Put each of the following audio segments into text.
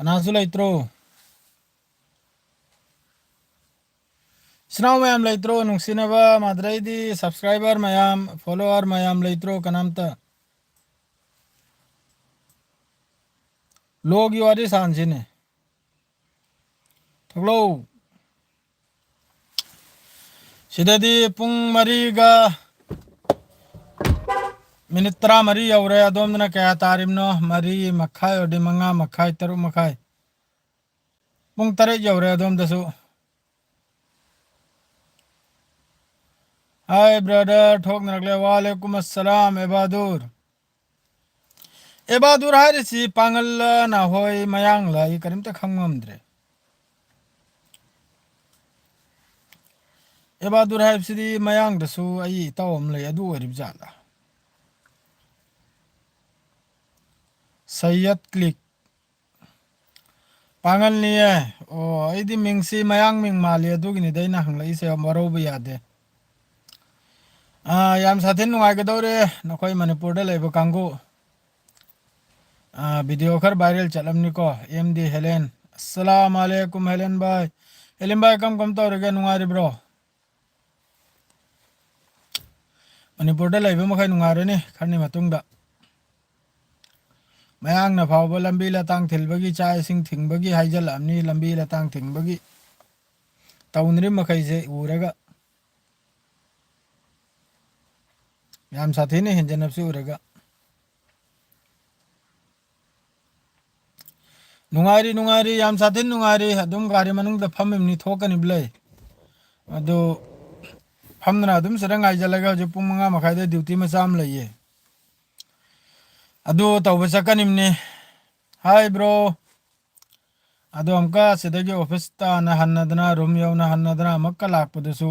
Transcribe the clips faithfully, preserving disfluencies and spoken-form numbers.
ꯀꯅꯥꯁꯨ ꯂꯩꯇ꯭ꯔꯣ? ꯏꯆꯤꯟ ꯏꯅꯥꯎ ꯃꯌꯥꯝ ꯂꯩꯇ꯭ꯔꯣ? ꯅꯨꯡꯁꯤꯅꯕ ꯃꯥꯗ꯭ꯔꯩꯗꯤ subscriber ꯃꯌꯥꯝ, follower ꯃꯌꯥꯝ ꯂꯩꯇ꯭ꯔꯣ ꯀꯅꯥꯝꯇ? ꯂꯣꯒꯤ ꯋꯥꯔꯤ ꯁꯥꯟꯁꯤꯅꯦ꯫ ꯊꯣꯛꯂꯛꯎ꯫ ꯁꯤꯗꯗꯤ ꯄꯨꯡ ꯃꯔꯤꯒ ꯃꯤꯅꯤꯠ ꯇꯔꯥꯃꯔꯤ ꯌꯧꯔꯦ꯫ ꯑꯗꯣꯝꯗꯅ ꯀꯌꯥ ꯇꯥꯔꯤꯕꯅꯣ? ꯃꯔꯤ ꯃꯈꯥꯏ ꯑꯣꯏꯔꯗꯤ ꯃꯉꯥ ꯃꯈꯥꯏ, ꯇꯔꯨꯛ ꯃꯈꯥꯏ꯫ ꯄꯨꯡ ꯇꯔꯦꯠ ꯌꯧꯔꯦ ꯑꯗꯣꯝꯗꯁꯨ꯫ Hi brother, ꯊꯣꯛꯅꯔꯛꯂꯦ꯫ ꯋꯥꯂꯦꯀꯨꯝ ꯑꯁꯂꯥꯝ, ꯑꯦꯕꯥꯗꯨꯔ꯫ ꯑꯦꯕꯥꯗꯨꯔ ꯍꯥꯏꯔꯤꯁꯤ ꯄꯥꯉꯜꯂ ꯅꯍꯣꯏ ꯃꯌꯥꯡꯂ ꯑꯩ ꯀꯔꯤꯝꯇ ꯈꯪ ꯉꯝꯗ꯭ꯔꯦ꯫ ꯑꯦꯕꯥꯗꯨꯔ ꯍꯥꯏꯕꯁꯤꯗꯤ ꯃꯌꯥꯡꯗꯁꯨ ꯑꯩ ꯏꯇꯥꯎ ꯑꯃ ꯂꯩ, ꯑꯗꯨ ꯑꯣꯏꯔꯤꯕ ꯖꯥꯠꯂ? ꯁꯩꯌꯠ ꯀ꯭ꯂꯤꯛ꯫ ꯄꯥꯉꯜꯅꯤꯌꯦ꯫ ꯑꯣ, ꯑꯩꯗꯤ ꯃꯤꯡꯁꯤ ꯃꯌꯥꯡ ꯃꯤꯡ ꯃꯥꯜꯂꯤ, ꯑꯗꯨꯒꯤꯅꯤꯗ ꯑꯩꯅ ꯍꯪꯂꯛꯏꯁꯦ, ꯋꯥꯔꯧꯕ ꯌꯥꯗꯦ꯫ ꯑꯥ, ꯌꯥꯝ ꯁꯥꯊꯤꯅ ꯅꯨꯡꯉꯥꯏꯒꯗꯧꯔꯦ ꯅꯈꯣꯏ ꯃꯅꯤꯄꯨꯔꯗ ꯂꯩꯕ ꯀꯥꯡꯕꯨ꯫ ꯑꯥ, video ꯈꯔ viral ꯆꯠꯂꯝꯅꯤꯀꯣ, ꯑꯦꯝ ꯗꯤ ꯍꯦꯂꯦꯟ꯫ ꯑꯁꯂꯥꯝ ꯑꯂꯩꯀꯨꯝ ꯍꯦꯂꯦꯟ ꯚꯥꯏ꯫ ꯍꯦꯂꯦꯟ ꯚꯥꯏ, ꯀꯔꯝ ꯀꯔꯝ ꯇꯧꯔꯤꯒꯦ, ꯅꯨꯡꯉꯥꯏꯔꯤꯕ꯭ꯔꯣ? ꯃꯅꯤꯄꯨꯔꯗ ꯂꯩꯕ ꯃꯈꯩ ꯅꯨꯡꯉꯥꯏꯔꯅꯤ ꯈꯔꯅꯤ ꯃꯇꯨꯡꯗ꯫ ꯃꯌꯥꯡꯅ ꯐꯥꯎꯕ ꯂꯝꯕꯤ ꯂꯇꯥꯡ ꯊꯤꯟꯕꯒꯤ, ꯆꯥꯛ ꯏꯁꯤꯡ ꯊꯤꯡꯕꯒꯤ ꯍꯥꯏꯖꯜꯂꯛꯑꯝꯅꯤ, ꯂꯝꯕꯤ ꯂꯇꯥꯡ ꯊꯤꯡꯕꯒꯤ꯫ ꯇꯧꯅꯔꯤꯕ ꯃꯈꯩꯁꯦ ꯎꯔꯒ ꯌꯥꯝ ꯁꯥꯊꯤꯅ ꯍꯦꯟꯖꯟꯅꯕꯁꯤ ꯎꯔꯒ꯫ ꯅꯨꯡꯉꯥꯏꯔꯤ, ꯅꯨꯡꯉꯥꯏꯔꯤ, ꯌꯥꯝ ꯁꯥꯊꯤꯅ ꯅꯨꯡꯉꯥꯏꯔꯤ꯫ ꯑꯗꯨꯝ ꯒꯥꯔꯤ ꯃꯅꯨꯡꯗ ꯐꯝꯃꯤꯕꯅꯤ, ꯊꯣꯛꯀꯅꯤꯕ ꯂꯩ꯫ ꯑꯗꯨ ꯐꯝꯗꯅ ꯑꯗꯨꯝ ꯁꯤꯗ ꯉꯥꯏꯖꯜꯂꯒ ꯍꯧꯖꯤꯛ ꯄꯨꯡ ꯃꯉꯥ ꯃꯈꯥꯏꯗ duty ꯃꯆꯥ ꯑꯃ ꯂꯩꯌꯦ꯫ ꯑꯗꯨ ꯇꯧꯕ ꯆꯠꯀꯅꯤꯕꯅꯤ꯫ Hi bro꯫ ꯑꯗꯣ ꯑꯃꯨꯛꯀ ꯁꯤꯗꯒꯤ office ꯇꯥꯅ ꯍꯟꯅꯗꯅ, room ꯌꯧꯅ ꯍꯟꯅꯗꯅ ꯑꯃꯨꯛꯀ ꯂꯥꯛꯄꯗꯨꯁꯨ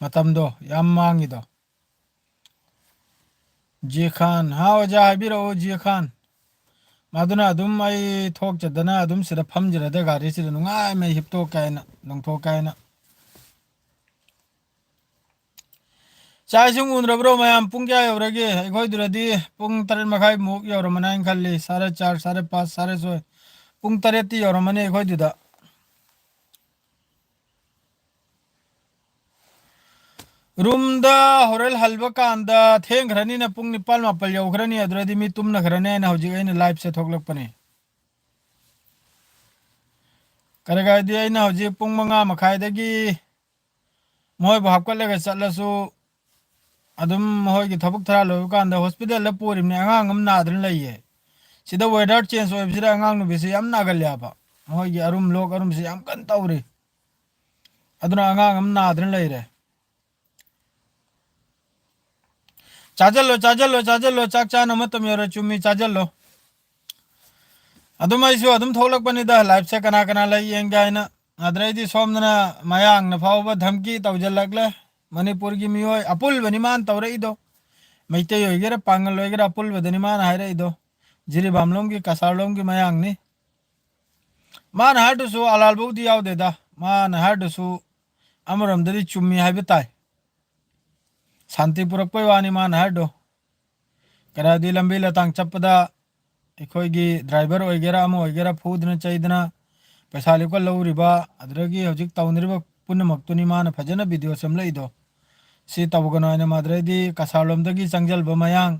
ꯃꯇꯝꯗꯣ ꯌꯥꯝ ꯃꯥꯡꯉꯤꯗꯣ꯫ ꯖꯤꯈꯥꯟ, ꯍꯥꯎ ꯑꯣꯖꯥ, ꯍꯥꯏꯕꯤꯔꯛꯑꯣ ꯖꯤꯈꯥꯟ꯫ ꯃꯗꯨꯅ ꯑꯗꯨꯝ ꯑꯩ ꯊꯣꯛꯆꯗꯅ ꯑꯗꯨꯝ ꯁꯤꯗ ꯐꯝꯖꯔꯗ ꯒꯥꯔꯤꯁꯤꯗ ꯅꯨꯡꯉꯥꯏꯅ ꯍꯤꯞꯇꯣꯛꯀꯦ ꯍꯥꯏꯅ, ꯂꯪꯊꯣꯛꯀꯦ ꯍꯥꯏꯅ꯫ ꯆꯥꯛ ꯏꯁꯤꯡ ꯎꯅꯔꯕ꯭ꯔꯣ ꯃꯌꯥꯝ? ꯄꯨꯡ ꯀꯌꯥ ꯌꯧꯔꯒꯦ? ꯑꯩꯈꯣꯏꯗꯨꯗꯗꯤ ꯄꯨꯡ ꯇꯔꯦꯠ ꯃꯈꯥꯏꯃꯨꯛ ꯌꯧꯔꯝꯃꯅꯤ ꯍꯥꯏꯅ ꯈꯜꯂꯤ꯫ ꯁꯥꯔꯦ ꯆꯥꯔ, ꯁꯥꯔꯦ ꯄꯥꯁ, ꯁꯥꯔꯦ ꯁꯣꯏ꯫ ꯄꯨꯡ ꯇꯔꯦꯠꯇꯤ ꯌꯧꯔꯝꯃꯅꯤ ꯑꯩꯈꯣꯏꯗꯨꯗ꯫ ꯔꯨꯝꯗ ꯍꯣꯔꯦꯟ ꯍꯜꯕ ꯀꯥꯟꯗ ꯊꯦꯡꯈ꯭ꯔꯅꯤꯅ, ꯄꯨꯡ ꯅꯤꯄꯥꯜ ꯃꯥꯄꯜ ꯌꯧꯈ꯭ꯔꯅꯤ, ꯑꯗꯨꯗꯗꯤ ꯃꯤ ꯇꯨꯝꯅꯈ꯭ꯔꯅꯤ ꯍꯥꯏꯅ ꯍꯧꯖꯤꯛ ꯑꯩꯅ ꯂꯥꯏꯞꯁꯦ ꯊꯣꯛꯂꯛꯄꯅꯦ꯫ ꯀꯔꯤꯒꯥꯏꯗꯤ ꯑꯩꯅ ꯍꯧꯖꯤꯛ ꯄꯨꯡ ꯃꯉꯥ ꯃꯈꯥꯏꯗꯒꯤ ꯃꯈꯣꯏꯕꯨ ꯍꯥꯞꯀꯠꯂꯒ ꯆꯠꯂꯁꯨ, ꯑꯗꯨꯝ ꯃꯈꯣꯏꯒꯤ ꯊꯕꯛ ꯊꯔꯥ ꯂꯣꯏꯕ ꯀꯥꯟꯗ ꯍꯣꯁꯄꯤꯇꯥꯜꯗ ꯄꯨꯔꯤꯕꯅꯤ꯫ ꯑꯉꯥꯡ ꯑꯃ ꯅꯥꯗꯅ ꯂꯩꯌꯦ꯫ ꯁꯤꯗ ꯋꯦꯗꯔ ꯆꯦꯟꯖ ꯑꯣꯏꯕꯁꯤꯗ ꯑꯉꯥꯡ ꯅꯨꯕꯤꯁꯤ ꯌꯥꯝ ꯅꯥꯒꯜꯂꯦ ꯍꯥꯏꯕ꯫ ꯃꯈꯣꯏꯒꯤ ꯑꯔꯨꯝ ꯂꯣꯛ ꯑꯔꯨꯝꯁꯤ ꯌꯥꯝ ꯀꯟꯅ ꯇꯧꯔꯤ꯫ ꯑꯗꯨꯅ ꯑꯉꯥꯡ ꯑꯃ ꯅꯥꯗꯅ ꯂꯩꯔꯦ꯫ ꯆꯥꯁꯤꯜꯂꯣ, ꯆꯥꯁꯤꯜꯂꯣ, ꯆꯥꯁꯤꯜꯂꯣ, ꯆꯥꯛ ꯆꯥꯅ ꯃꯇꯝ ꯌꯧꯔꯦ꯫ ꯆꯨꯝꯃꯤ, ꯆꯥꯁꯤꯜꯂꯣ꯫ ꯑꯗꯨꯝ ꯑꯩꯁꯨ ꯑꯗꯨꯝ ꯊꯣꯛꯂꯛꯄꯅꯤꯗ, ꯂꯥꯏꯞꯁꯦ ꯀꯅꯥ ꯀꯅꯥ ꯂꯩ ꯌꯦꯡꯒꯦ ꯍꯥꯏꯅ꯫ ꯑꯗꯨꯗꯩꯗꯤ ꯁꯣꯝꯗꯅ ꯃꯌꯥꯡꯅ ꯐꯥꯎꯕ ꯙꯝꯀꯤ ꯇꯧꯁꯤꯜꯂꯛꯂꯦ꯫ ꯃꯅꯤꯄꯨꯔꯒꯤ ꯃꯤꯑꯣꯏ ꯑꯄꯨꯜꯕꯅꯤ ꯃꯥꯅ ꯇꯧꯔꯛꯏꯗꯣ꯫ ꯃꯩꯇꯩ ꯑꯣꯏꯒꯦꯔꯥ, ꯄꯥꯉꯜ ꯑꯣꯏꯒꯦꯔꯥ, ꯑꯄꯨꯜꯕꯗꯅꯤ ꯃꯥꯅ ꯍꯥꯏꯔꯛꯏꯗꯣ꯫ ꯖꯤꯔꯤꯕꯥꯝꯂꯣꯝꯒꯤ, ꯀꯁꯥꯔꯂꯣꯝꯒꯤ ꯃꯌꯥꯡꯅꯤ꯫ ꯃꯥꯅ ꯍꯥꯏꯔꯗꯨꯁꯨ ꯑꯂꯥꯜꯕꯧꯗꯤ ꯌꯥꯎꯗꯦꯗ꯫ ꯃꯥꯅ ꯍꯥꯏꯔꯗꯨꯁꯨ ꯑꯃꯔꯣꯝꯗꯗꯤ ꯆꯨꯝꯃꯤ ꯍꯥꯏꯕ ꯇꯥꯏ꯫ ꯁꯥꯟꯇꯤ ꯄꯨꯔꯛꯄꯩ ꯋꯥꯅꯤ ꯃꯥꯅ ꯍꯥꯏꯔꯗꯣ꯫ ꯀꯔꯥꯏꯗꯤ ꯂꯝꯕꯤ ꯂꯇꯥꯡ ꯆꯠꯄꯗ ꯑꯩꯈꯣꯏꯒꯤ ꯗ꯭ꯔꯥꯏꯚꯔ ꯑꯣꯏꯒꯦꯔꯥ, ꯑꯃ ꯑꯣꯏꯒꯦꯔꯥ, ꯐꯨꯗꯅ ꯆꯩꯗꯅ ꯄꯩꯁꯥ ꯂꯨꯄꯥ ꯂꯧꯔꯤꯕ, ꯑꯗꯨꯗꯒꯤ ꯍꯧꯖꯤꯛ ꯇꯧꯅꯔꯤꯕ ꯄꯨꯝꯅꯃꯛꯇꯨꯅꯤ ꯃꯥꯅ ꯐꯖꯅ ꯚꯤꯗꯤꯑꯣ ꯁꯦꯝꯂꯛꯏꯗꯣ꯫ ꯁꯤ ꯇꯧꯒꯅꯨ ꯍꯥꯏꯅ꯫ ꯃꯗꯨꯗꯩꯗꯤ ꯀꯁꯥꯔꯂꯣꯝꯗꯒꯤ ꯆꯪꯁꯤꯜꯕ ꯃꯌꯥꯡ,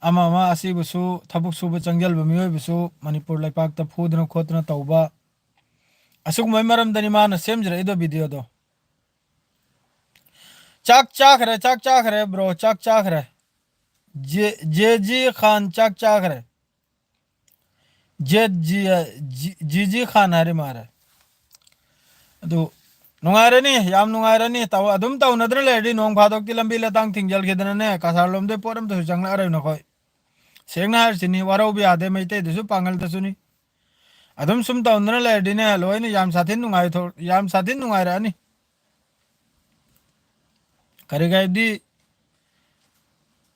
ꯑꯃ ꯑꯃ ꯑꯁꯤꯕꯨꯁꯨ, ꯊꯕꯛ ꯁꯨꯕ ꯆꯪꯁꯤꯜꯕ ꯃꯤꯑꯣꯏꯕꯁꯨ ꯃꯅꯤꯄꯨꯔ ꯂꯩꯄꯥꯛꯇ ꯐꯨꯗꯅ ꯈꯣꯠꯇꯅ ꯇꯧꯕ, ꯑꯁꯤꯒꯨꯝꯕꯩ ꯃꯔꯝꯗꯅꯤ ꯃꯥꯅ ꯁꯦꯝꯖꯔꯛꯏꯗꯣ ꯚꯤꯗꯤꯑꯣꯗꯣ꯫ ꯆꯥꯛ ꯆꯥꯈ꯭ꯔꯦ, ꯆꯥꯛ ꯆꯥꯈ꯭ꯔꯦ, ꯕ꯭ꯔꯣ, ꯆꯥꯛ ꯆꯥꯈ꯭ꯔꯦ꯫ ꯖꯦ, ꯖꯦ ꯖꯤ ꯈꯥꯟ ꯆꯥꯛ ꯆꯥꯈ꯭ꯔꯦ꯫ ꯖꯦꯠ ꯖꯤ, ꯖꯤ, ꯖꯤ ꯖꯤ ꯈꯥꯟ ꯍꯥꯏꯔꯦ ꯃꯥꯔꯦ꯫ ꯑꯗꯨ ꯅꯨꯡꯉꯥꯏꯔꯅꯤ, ꯌꯥꯝ ꯅꯨꯡꯉꯥꯏꯔꯅꯤ꯫ ꯇꯧ-, ꯑꯗꯨꯝ ꯇꯧꯅꯗ꯭ꯔ ꯂꯩꯔꯗꯤ ꯅꯣꯡ ꯐꯥꯗꯣꯛꯇꯤ ꯂꯝꯕꯤ ꯂꯇꯥꯡ ꯊꯤꯡꯖꯤꯜꯈꯤꯗꯅꯅꯦ, ꯀꯁꯥꯔꯂꯣꯝꯗꯩ ꯄꯣꯠ ꯑꯝꯇꯁꯨ ꯆꯪꯂꯛꯑꯔꯣꯏ ꯅꯈꯣꯏ꯫ ꯁꯦꯡꯅ ꯍꯥꯏꯔꯤꯁꯤꯅꯤ, ꯋꯥꯔꯧꯕ ꯌꯥꯗꯦ, ꯃꯩꯇꯩꯗꯁꯨ ꯄꯥꯡꯒꯜꯗꯁꯨꯅꯤ꯫ ꯑꯗꯨꯝ ꯁꯨꯝ ꯇꯧꯅꯗꯅ ꯂꯩꯔꯗꯤꯅꯦ, ꯂꯣꯏꯅ ꯌꯥꯝ ꯁꯥꯊꯤꯅ ꯅꯨꯡꯉꯥꯏꯊꯣꯛ-, ꯌꯥꯝ ꯁꯥꯊꯤꯅ ꯅꯨꯡꯉꯥꯏꯔꯛꯑꯅꯤ꯫ ꯀꯔꯤꯒꯤ ꯍꯥꯏꯕꯗꯤ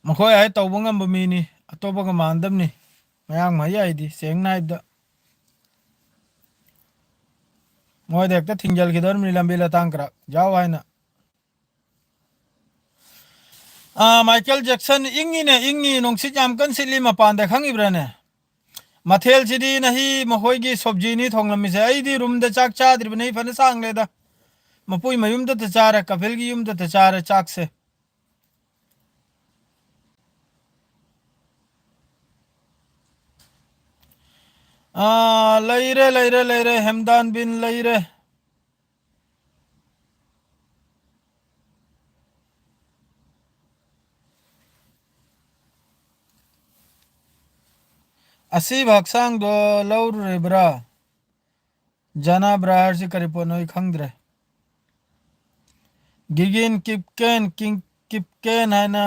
ꯃꯈꯣꯏ ꯍꯥꯏ ꯇꯧꯕ ꯉꯝꯕ ꯃꯤꯅꯤ, ꯑꯇꯣꯞꯄꯒ ꯃꯥꯟꯅꯗꯕꯅꯤ꯫ ꯃꯌꯥꯡ ꯃꯍꯩ ꯍꯥꯏꯗꯤ ꯁꯦꯡꯅ ꯍꯥꯏꯕꯗ ꯃꯣꯏꯗ ꯍꯦꯛꯇ ꯊꯤꯡꯖꯤꯜꯈꯤꯗꯧꯔꯤꯕꯅꯤ ꯂꯝꯕꯤ ꯂꯇꯥꯡ ꯈꯔ ꯌꯥꯎ ꯍꯥꯏꯅ꯫ ꯑꯥ, ꯃꯥꯏꯀꯦꯜ ꯖꯦꯛꯁꯟ, "ꯏꯪꯉꯤꯅꯦ, ꯏꯪꯉꯤ, ꯅꯨꯡꯁꯤꯠ ꯌꯥꯝ ꯀꯟꯅ ꯁꯤꯠꯂꯤ ꯃꯄꯥꯟꯗ, ꯈꯪꯉꯤꯕ꯭ꯔꯥꯅꯦ?" ꯃꯊꯦꯜꯁꯤꯗꯤ ꯅꯍꯤ ꯃꯈꯣꯏꯒꯤ ꯁꯣꯕꯖꯤꯅꯤ ꯊꯣꯡꯂꯝꯃꯤꯁꯦ꯫ ꯑꯩꯗꯤ ꯔꯨꯝꯗ ꯆꯥꯛ ꯆꯥꯗ꯭ꯔꯤꯕꯅꯤ, ꯐꯅ ꯁꯥꯡꯂꯦꯗ꯫ ꯃꯄꯨꯏ ꯃꯌꯨꯝꯗꯇ ꯆꯥꯔꯦ, ꯀꯄꯤꯜꯒꯤ ꯌꯨꯝꯗꯇ ꯆꯥꯔꯦ ꯆꯥꯛꯁꯦ꯫ ꯑꯥ, ꯂꯩꯔꯦ, ꯂꯩꯔꯦ, ꯂꯩꯔꯦ, ꯍꯦꯝꯗꯥꯟꯕꯤꯟ ꯂꯩꯔꯦ꯫ ꯑꯁꯤꯕ ꯍꯛꯆꯥꯡꯗꯣ ꯂꯧꯔꯨꯔꯤꯕ꯭ꯔꯥ? ꯖꯥꯅꯥꯕ꯭ꯔꯥ ꯍꯥꯏꯔꯁꯤ ꯀꯔꯤ ꯄꯣꯠꯅꯣ ꯑꯩ ꯈꯪꯗ꯭ꯔꯦ꯫ ꯒꯤꯒꯤꯟ ꯀꯤꯞꯀꯦꯟ, ꯀꯤꯡ-, ꯀꯤꯞꯀꯦꯟ ꯍꯥꯏꯅ,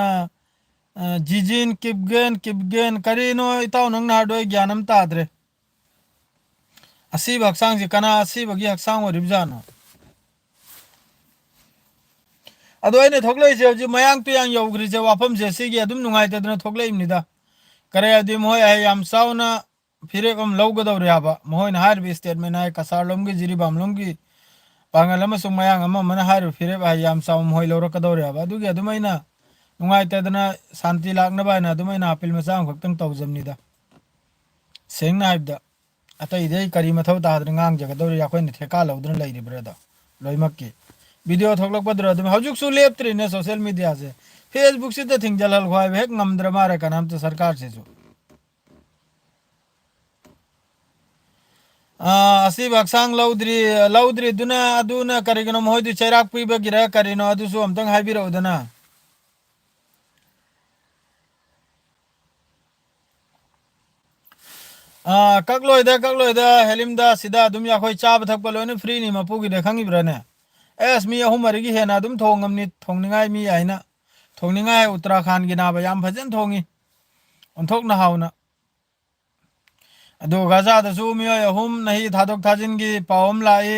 ꯑ, ꯖꯤꯖꯤꯟ ꯀꯤꯞꯒꯦꯟ, ꯀꯤꯞꯒꯦꯟ, ꯀꯔꯤꯅꯣ ꯏꯇꯥꯎ ꯅꯪꯅ ꯍꯥꯏꯗꯣ ꯑꯩ ꯒ꯭ꯌꯥꯟ ꯑꯃ ꯇꯥꯗ꯭ꯔꯦ꯫ ꯑꯁꯤꯕ ꯍꯛꯆꯥꯡꯁꯤ ꯀꯅꯥ ꯑꯁꯤꯕꯒꯤ ꯍꯛꯆꯥꯡ ꯑꯣꯏꯔꯤꯕꯖꯥꯠꯅꯣ? ꯑꯗꯣ ꯑꯩꯅ ꯊꯣꯛꯂꯛꯏꯁꯦ ꯍꯧꯖꯤꯛ ꯃꯌꯥꯡ ꯇꯨꯌꯥꯡ ꯌꯧꯈ꯭ꯔꯤꯁꯦ, ꯋꯥꯐꯝꯁꯦ ꯁꯤꯒꯤ ꯑꯗꯨꯝ ꯅꯨꯡꯉꯥꯏꯇꯗꯅ ꯊꯣꯛꯂꯛꯏꯕꯅꯤꯗ꯫ ꯀꯔꯤ ꯍꯥꯏꯗꯤ ꯃꯣꯏ ꯑꯩ ꯌꯥꯝ ꯆꯥꯎꯅ ꯐꯤꯔꯦꯞ ꯑꯃ ꯂꯧꯒꯗꯧꯔꯦ ꯍꯥꯏꯕ꯫ ꯃꯈꯣꯏꯅ ꯍꯥꯏꯔꯤꯕ statement ꯍꯥꯏ ꯀꯁꯥꯔꯂꯣꯝꯒꯤ, ꯖꯤꯔꯤꯕꯥꯝꯂꯣꯝꯒꯤ ꯄꯥꯡꯒꯜ ꯑꯃꯁꯨꯡ ꯃꯌꯥꯡ ꯑꯃ ꯑꯃꯅ ꯍꯥꯏꯔꯤꯕ ꯐꯤꯔꯦꯞ ꯍꯥꯏ ꯌꯥꯝ ꯆꯥꯎꯅ ꯃꯈꯣꯏ ꯂꯧꯔꯛꯀꯗꯧꯔꯦ ꯍꯥꯏꯕ꯫ ꯑꯗꯨꯒꯤ ꯑꯗꯨꯝ ꯑꯩꯅ ꯅꯨꯡꯉꯥꯏꯇꯗꯅ ꯁꯥꯟꯇꯤ ꯂꯥꯛꯅꯕ ꯍꯥꯏꯅ ꯑꯗꯨꯝ ꯑꯩꯅ appeal ꯃꯆꯥ ꯑꯃꯈꯛꯇꯪ ꯇꯧꯖꯕꯅꯤꯗ꯫ ꯁꯦꯡꯅ ꯍꯥꯏꯕꯗ ꯑꯇꯩꯗꯤ ꯑꯩ ꯀꯔꯤ ꯃꯊꯧ ꯇꯥꯗꯅ ꯉꯥꯡꯖꯒꯗꯧꯔꯤ? ꯑꯩꯈꯣꯏꯅ ꯊꯦꯀꯥ ꯂꯧꯗꯨꯅ ꯂꯩꯔꯤꯕ꯭ꯔꯥꯗꯣ ꯂꯣꯏꯃꯛꯀꯤ꯫ Video ꯊꯣꯛꯂꯛꯄꯗꯨꯗ ꯑꯗꯨꯝ ꯍꯧꯖꯤꯛꯁꯨ ꯂꯦꯞꯇ꯭ꯔꯤꯅꯦ social media ꯁꯦ꯫ Facebook ꯁꯤꯗ ꯊꯤꯡꯖꯤꯜꯍꯜꯂꯣ ꯍꯥꯏꯕ ꯍꯦꯛ ꯉꯝꯗ꯭ꯔ ꯃꯥꯜꯂꯦ ꯀꯅꯥꯝꯇ ꯁꯔꯀꯥꯔꯁꯤꯁꯨ꯫ ꯑꯥ, ꯑꯁꯤꯕ ꯍꯛꯆꯥꯡ ꯂꯧꯗ꯭ꯔꯤ, ꯂꯧꯗ꯭ꯔꯤꯗꯨꯅ ꯑꯗꯨꯅ ꯀꯔꯤꯒꯤꯅꯣ? ꯃꯈꯣꯏꯗꯤ ꯆꯩꯔꯥꯛ ꯄꯤꯕꯒꯤꯔ ꯀꯔꯤꯅꯣ? ꯑꯗꯨꯁꯨ ꯑꯝꯇꯪ ꯍꯥꯏꯕꯤꯔꯛꯎꯗꯅ꯫ ꯑꯥ, ꯀꯛꯂꯣꯏꯗ, ꯀꯛꯂꯣꯏꯗ, ꯍꯦꯂꯤꯝꯗ ꯁꯤꯗ ꯑꯗꯨꯝ ꯑꯩꯈꯣꯏ ꯆꯥꯕ ꯊꯛꯄ ꯂꯣꯏꯅ free ꯅꯤ ꯃꯄꯨꯒꯤꯗ, ꯈꯪꯉꯤꯕ꯭ꯔꯥꯅꯦ? ꯑꯦꯁ, ꯃꯤ ꯑꯍꯨꯝ ꯃꯔꯤꯒꯤ ꯍꯦꯟꯅ ꯑꯗꯨꯝ ꯊꯣꯡꯉꯝꯅꯤ, ꯊꯣꯡꯅꯤꯡꯉꯥꯏ ꯃꯤ ꯍꯥꯏꯅ꯫ ꯊꯣꯡꯅꯤꯡꯉꯥꯏ ꯎꯇꯔꯥꯈꯥꯟꯒꯤ ꯅꯥꯕ ꯌꯥꯝ ꯐꯖꯅ ꯊꯣꯡꯉꯤ, ꯑꯣꯟꯊꯣꯛꯅ ꯍꯥꯎꯅ꯫ ꯑꯗꯨ ꯒꯥꯖꯥꯗꯁꯨ ꯃꯤꯑꯣꯏ ꯑꯍꯨꯝ ꯅꯍꯤ ꯊꯥꯗꯣꯛ ꯊꯥꯖꯤꯟꯒꯤ ꯄꯥꯎ ꯑꯃ ꯂꯥꯛꯏ꯫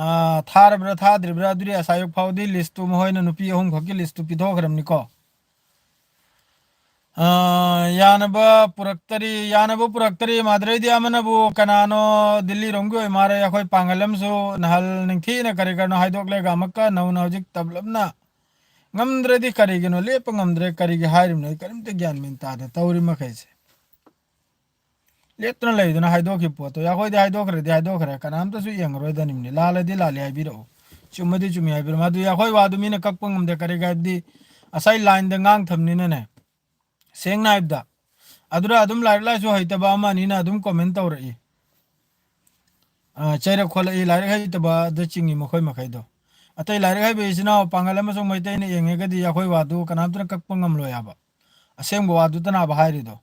ꯑꯥ, ꯊꯥꯔꯕ꯭ꯔꯥ ꯊꯥꯗ꯭ꯔꯤꯕ꯭ꯔꯥ ꯑꯗꯨꯗꯤ ꯑꯁꯥꯌꯨꯛ ꯐꯥꯎꯗꯤ list ꯇꯨ ꯃꯈꯣꯏꯅ ꯅꯨꯄꯤ ꯑꯍꯨꯝ ꯈꯛꯀꯤ list ꯇꯨ ꯄꯤꯊꯣꯛꯈ꯭ꯔꯕꯅꯤꯀꯣ꯫ ꯑꯥ, ꯌꯥꯅꯕ ꯄꯨꯔꯛꯇꯔꯤ, ꯌꯥꯅꯕ ꯄꯨꯔꯛꯇꯔꯤ꯫ ꯃꯥꯗ꯭ꯔꯩꯗꯤ ꯑꯃꯅꯕꯨ ꯀꯅꯥꯅꯣ ꯗꯤꯜꯂꯤꯔꯣꯝꯒꯤ ꯑꯣꯏ ꯃꯥꯜꯂꯦ, ꯑꯩꯈꯣꯏ ꯄꯥꯡꯒꯜ ꯑꯃꯁꯨ ꯅꯍꯜ ꯅꯤꯡꯊꯤꯅ ꯀꯔꯤ ꯀꯔꯤꯅꯣ ꯍꯥꯏꯗꯣꯛꯂꯒ ꯑꯃꯨꯛꯀ ꯅꯧꯅ ꯍꯧꯖꯤꯛ ꯇꯞꯂꯞꯅ ꯉꯝꯗ꯭ꯔꯗꯤ ꯀꯔꯤꯒꯤꯅꯣ, ꯂꯦꯞꯄ ꯉꯝꯗ꯭ꯔꯦ, ꯀꯔꯤꯒꯤ ꯍꯥꯏꯔꯤꯕꯅꯣ? ꯑꯩ ꯀꯔꯤꯝꯇ ꯒ꯭ꯌꯥꯟ ꯃꯦꯟ ꯇꯥꯗꯦ ꯇꯧꯔꯤ ꯃꯈꯩꯁꯦ꯫ ꯂꯦꯞꯇꯅ ꯂꯩꯗꯅ ꯍꯥꯏꯗꯣꯛꯈꯤꯕ ꯄꯣꯠꯇꯣ, ꯑꯩꯈꯣꯏꯗꯤ ꯍꯥꯏꯗꯣꯛꯈ꯭ꯔꯗꯤ ꯍꯥꯏꯗꯣꯛꯈ꯭ꯔꯦ, ꯀꯅꯥꯝꯇꯁꯨ ꯌꯦꯡꯉꯔꯣꯏꯗꯕꯅꯤꯅꯦ꯫ ꯂꯥꯜꯂꯗꯤ ꯂꯥꯜꯂꯤ ꯍꯥꯏꯕꯤꯔꯛꯑꯣ, ꯆꯨꯝꯃꯗꯤ ꯆꯨꯝꯃꯤ ꯍꯥꯏꯕꯤꯔꯛꯑꯣ꯫ ꯃꯗꯨ ꯑꯩꯈꯣꯏ ꯋꯥꯗꯨ ꯃꯤꯅ ꯀꯛꯄ ꯉꯝꯗꯦ꯫ ꯀꯔꯤꯒꯤ ꯍꯥꯏꯕꯗꯤ ꯉꯁꯥꯏ ꯂꯥꯏꯟꯗ ꯉꯥꯡꯊꯕꯅꯤꯅꯅꯦ, ꯁꯦꯡꯅ ꯍꯥꯏꯕꯗ꯫ ꯑꯗꯨꯗ ꯑꯗꯨꯝ ꯂꯥꯏꯔꯤꯛ ꯂꯥꯏꯁꯨ ꯍꯩꯇꯕ ꯑꯃ ꯑꯅꯤꯅ ꯑꯗꯨꯝ ꯀꯣꯃꯦꯟ ꯇꯧꯔꯛꯏ꯫ ꯑ, ꯆꯩꯔꯛ ꯈꯣꯠꯂꯛꯏ, ꯂꯥꯏꯔꯤꯛ ꯍꯩꯇꯕꯗ ꯆꯤꯡꯏ ꯃꯈꯣꯏ ꯃꯈꯩꯗꯣ꯫ ꯑꯇꯩ ꯂꯥꯏꯔꯤꯛ ꯍꯩꯕ ꯏꯆꯤꯟ ꯏꯅꯥꯎ ꯄꯥꯡꯒꯜ ꯑꯃꯁꯨꯡ ꯃꯩꯇꯩꯅ ꯌꯦꯡꯉꯒꯗꯤ ꯑꯩꯈꯣꯏ ꯋꯥꯗꯨ ꯀꯅꯥꯝꯇꯅ ꯀꯛꯄ ꯉꯝꯂꯣꯏ ꯍꯥꯏꯕ꯫ ꯑꯁꯦꯡꯕ ꯋꯥꯗꯨꯇꯅꯥꯕ ꯍꯥꯏꯔꯤꯗꯣ꯫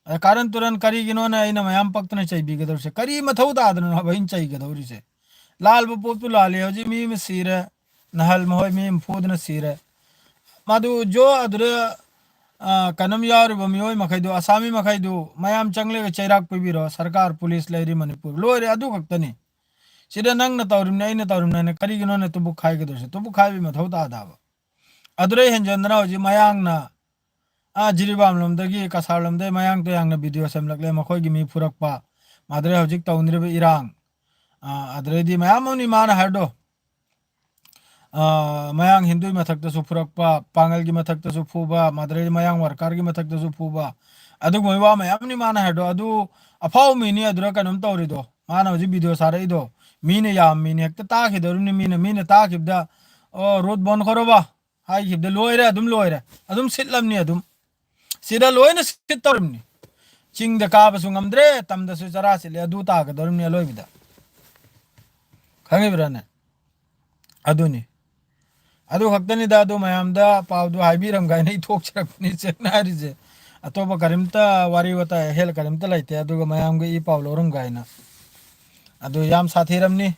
ꯑꯗ ꯀꯥꯔꯟ ꯇꯨꯔꯟ ꯀꯔꯤꯒꯤꯅꯣꯅ ꯑꯩꯅ ꯃꯌꯥꯝ ꯄꯛꯇꯅ ꯆꯩꯕꯤꯒꯗꯧꯔꯤꯁꯦ? ꯀꯔꯤ ꯃꯊꯧ ꯇꯥꯗꯅꯅꯣ ꯍꯥꯏꯕ ꯑꯩꯅ ꯆꯩꯒꯗꯧꯔꯤꯁꯦ? ꯂꯥꯜꯕ ꯄꯣꯠꯄꯨ ꯂꯥꯜꯂꯤ꯫ ꯍꯧꯖꯤꯛ ꯃꯤ ꯑꯃ ꯁꯤꯔꯦ, ꯅꯍꯜ ꯃꯈꯣꯏ ꯃꯤ ꯑꯃ ꯐꯨꯗꯅ ꯁꯤꯔꯦ꯫ ꯃꯗꯨ ꯖꯣ ꯑꯗꯨꯗ, ꯑ, ꯀꯩꯅꯣꯝ ꯌꯥꯎꯔꯤꯕ ꯃꯤꯑꯣꯏ ꯃꯈꯩꯗꯨ, ꯑꯁꯥꯃꯤ ꯃꯈꯩꯗꯨ ꯃꯌꯥꯝ ꯆꯪꯂꯒ ꯆꯩꯔꯥꯛ ꯄꯤꯕꯤꯔꯣ꯫ ꯁꯔꯀꯥꯔ, ꯄꯨꯂꯤꯁ ꯂꯩꯔꯤ ꯃꯅꯤꯄꯨꯔ꯫ ꯂꯣꯏꯔꯦ, ꯑꯗꯨ ꯈꯛꯇꯅꯤ꯫ ꯁꯤꯗ ꯅꯪꯅ ꯇꯧꯔꯤꯕꯅꯤ, ꯑꯩꯅ ꯇꯧꯔꯤꯕꯅꯤ ꯍꯥꯏꯅ ꯀꯔꯤꯒꯤꯅꯣꯅ ꯇꯨꯕꯨꯛ ꯈꯥꯏꯒꯗꯧꯔꯤꯁꯦ? ꯇꯨꯕꯨꯛ ꯈꯥꯏꯕꯒꯤ ꯃꯊꯧ ꯇꯥꯗꯕ꯫ ꯑꯗꯨꯗꯩ ꯍꯦꯟꯖꯟꯗꯅ ꯍꯧꯖꯤꯛ ꯃꯌꯥꯡꯅ, ꯑꯥ, ꯖꯤꯔꯤꯕꯥꯝ ꯂꯣꯝꯗꯒꯤ, ꯀꯁꯥꯔ ꯂꯣꯝꯗꯒꯤ ꯃꯌꯥꯡ ꯇꯨꯌꯥꯡꯅ ꯚꯤꯗꯤꯑꯣ ꯁꯦꯝꯂꯛꯂꯦ, ꯃꯈꯣꯏꯒꯤ ꯃꯤ ꯐꯨꯔꯛꯄ, ꯃꯗꯨꯗꯩ ꯍꯧꯖꯤꯛ ꯇꯧꯅꯔꯤꯕ ꯏꯔꯥꯡ, ꯑꯥ, ꯑꯗꯨꯗꯩꯗꯤ ꯃꯌꯥꯝ ꯑꯃꯅꯤ ꯃꯥꯅ ꯍꯥꯏꯔꯗꯣ꯫ ꯑꯥ, ꯃꯌꯥꯡ ꯍꯤꯟꯗꯨꯒꯤ ꯃꯊꯛꯇꯁꯨ ꯐꯨꯔꯛꯄ, ꯄꯥꯡꯒꯜꯒꯤ ꯃꯊꯛꯇꯁꯨ ꯐꯨꯕ, ꯃꯗꯨꯗꯩ ꯃꯌꯥꯡ ꯋꯥꯔꯀꯔꯒꯤ ꯃꯊꯛꯇꯁꯨ ꯐꯨꯕ, ꯑꯗꯨꯒꯨꯝꯕꯒꯤ ꯋꯥ ꯃꯌꯥꯝꯅꯤ ꯃꯥꯅ ꯍꯥꯏꯔꯗꯣ꯫ ꯑꯗꯨ ꯑꯐꯥꯎꯕ ꯃꯤꯅꯤ ꯑꯗꯨꯗ ꯀꯩꯅꯣꯝ ꯇꯧꯔꯤꯗꯣ, ꯃꯥꯅ ꯍꯧꯖꯤꯛ ꯚꯤꯗꯤꯑꯣ ꯁꯥꯔꯛꯏꯗꯣ꯫ ꯃꯤꯅ ꯌꯥꯝ ꯃꯤꯅꯤ ꯍꯦꯛꯇ ꯇꯥꯈꯤꯗꯧꯔꯤꯕꯅꯤ꯫ ꯃꯤꯅ, ꯃꯤꯅ ꯇꯥꯈꯤꯕꯗ, "ꯑꯣ, ꯔꯣꯠ ꯕꯣꯟ ꯈꯣꯔꯣꯕ" ꯍꯥꯏꯈꯤꯕꯗ ꯂꯣꯏꯔꯦ, ꯑꯗꯨꯝ ꯂꯣꯏꯔꯦ, ꯑꯗꯨꯝ ꯁꯤꯠꯂꯝꯅꯤ꯫ ꯑꯗꯨꯝ ꯁꯤꯗ ꯂꯣꯏꯅ ꯁꯤꯠꯇꯧꯔꯤꯕꯅꯤ꯫ ꯆꯤꯡꯗ ꯀꯥꯕꯁꯨ ꯉꯝꯗ꯭ꯔꯦ, ꯇꯝꯗꯁꯨ ꯆꯔꯥ ꯁꯤꯠꯂꯦ, ꯑꯗꯨ ꯇꯥꯒꯗꯧꯔꯤꯕꯅꯤ ꯑꯂꯣꯏꯕꯗ꯫ ꯈꯪꯉꯤꯕ꯭ꯔꯥꯅꯦ? ꯑꯗꯨꯅꯤ꯫ ꯑꯗꯨ ꯈꯛꯇꯅꯤꯗ, ꯑꯗꯨ ꯃꯌꯥꯝꯗ ꯄꯥꯎꯗꯨ ꯍꯥꯏꯕꯤꯔꯝꯒꯥꯏꯅ ꯑꯩ ꯊꯣꯛꯆꯔꯛꯄꯅꯤ ꯁꯦꯡꯅ ꯍꯥꯏꯔꯤꯁꯦ꯫ ꯑꯇꯣꯞꯄ ꯀꯔꯤꯝꯇ ꯋꯥꯔꯤ ꯋꯥꯇꯥꯏ ꯑꯍꯦꯜ ꯀꯔꯤꯝꯇ ꯂꯩꯇꯦ꯫ ꯑꯗꯨꯒ ꯃꯌꯥꯝꯒꯤ ꯏ ꯄꯥꯎ ꯂꯧꯔꯝꯒꯥꯏꯅ꯫ ꯑꯗꯨ ꯌꯥꯝ ꯁꯥꯊꯤꯔꯝꯅꯤ꯫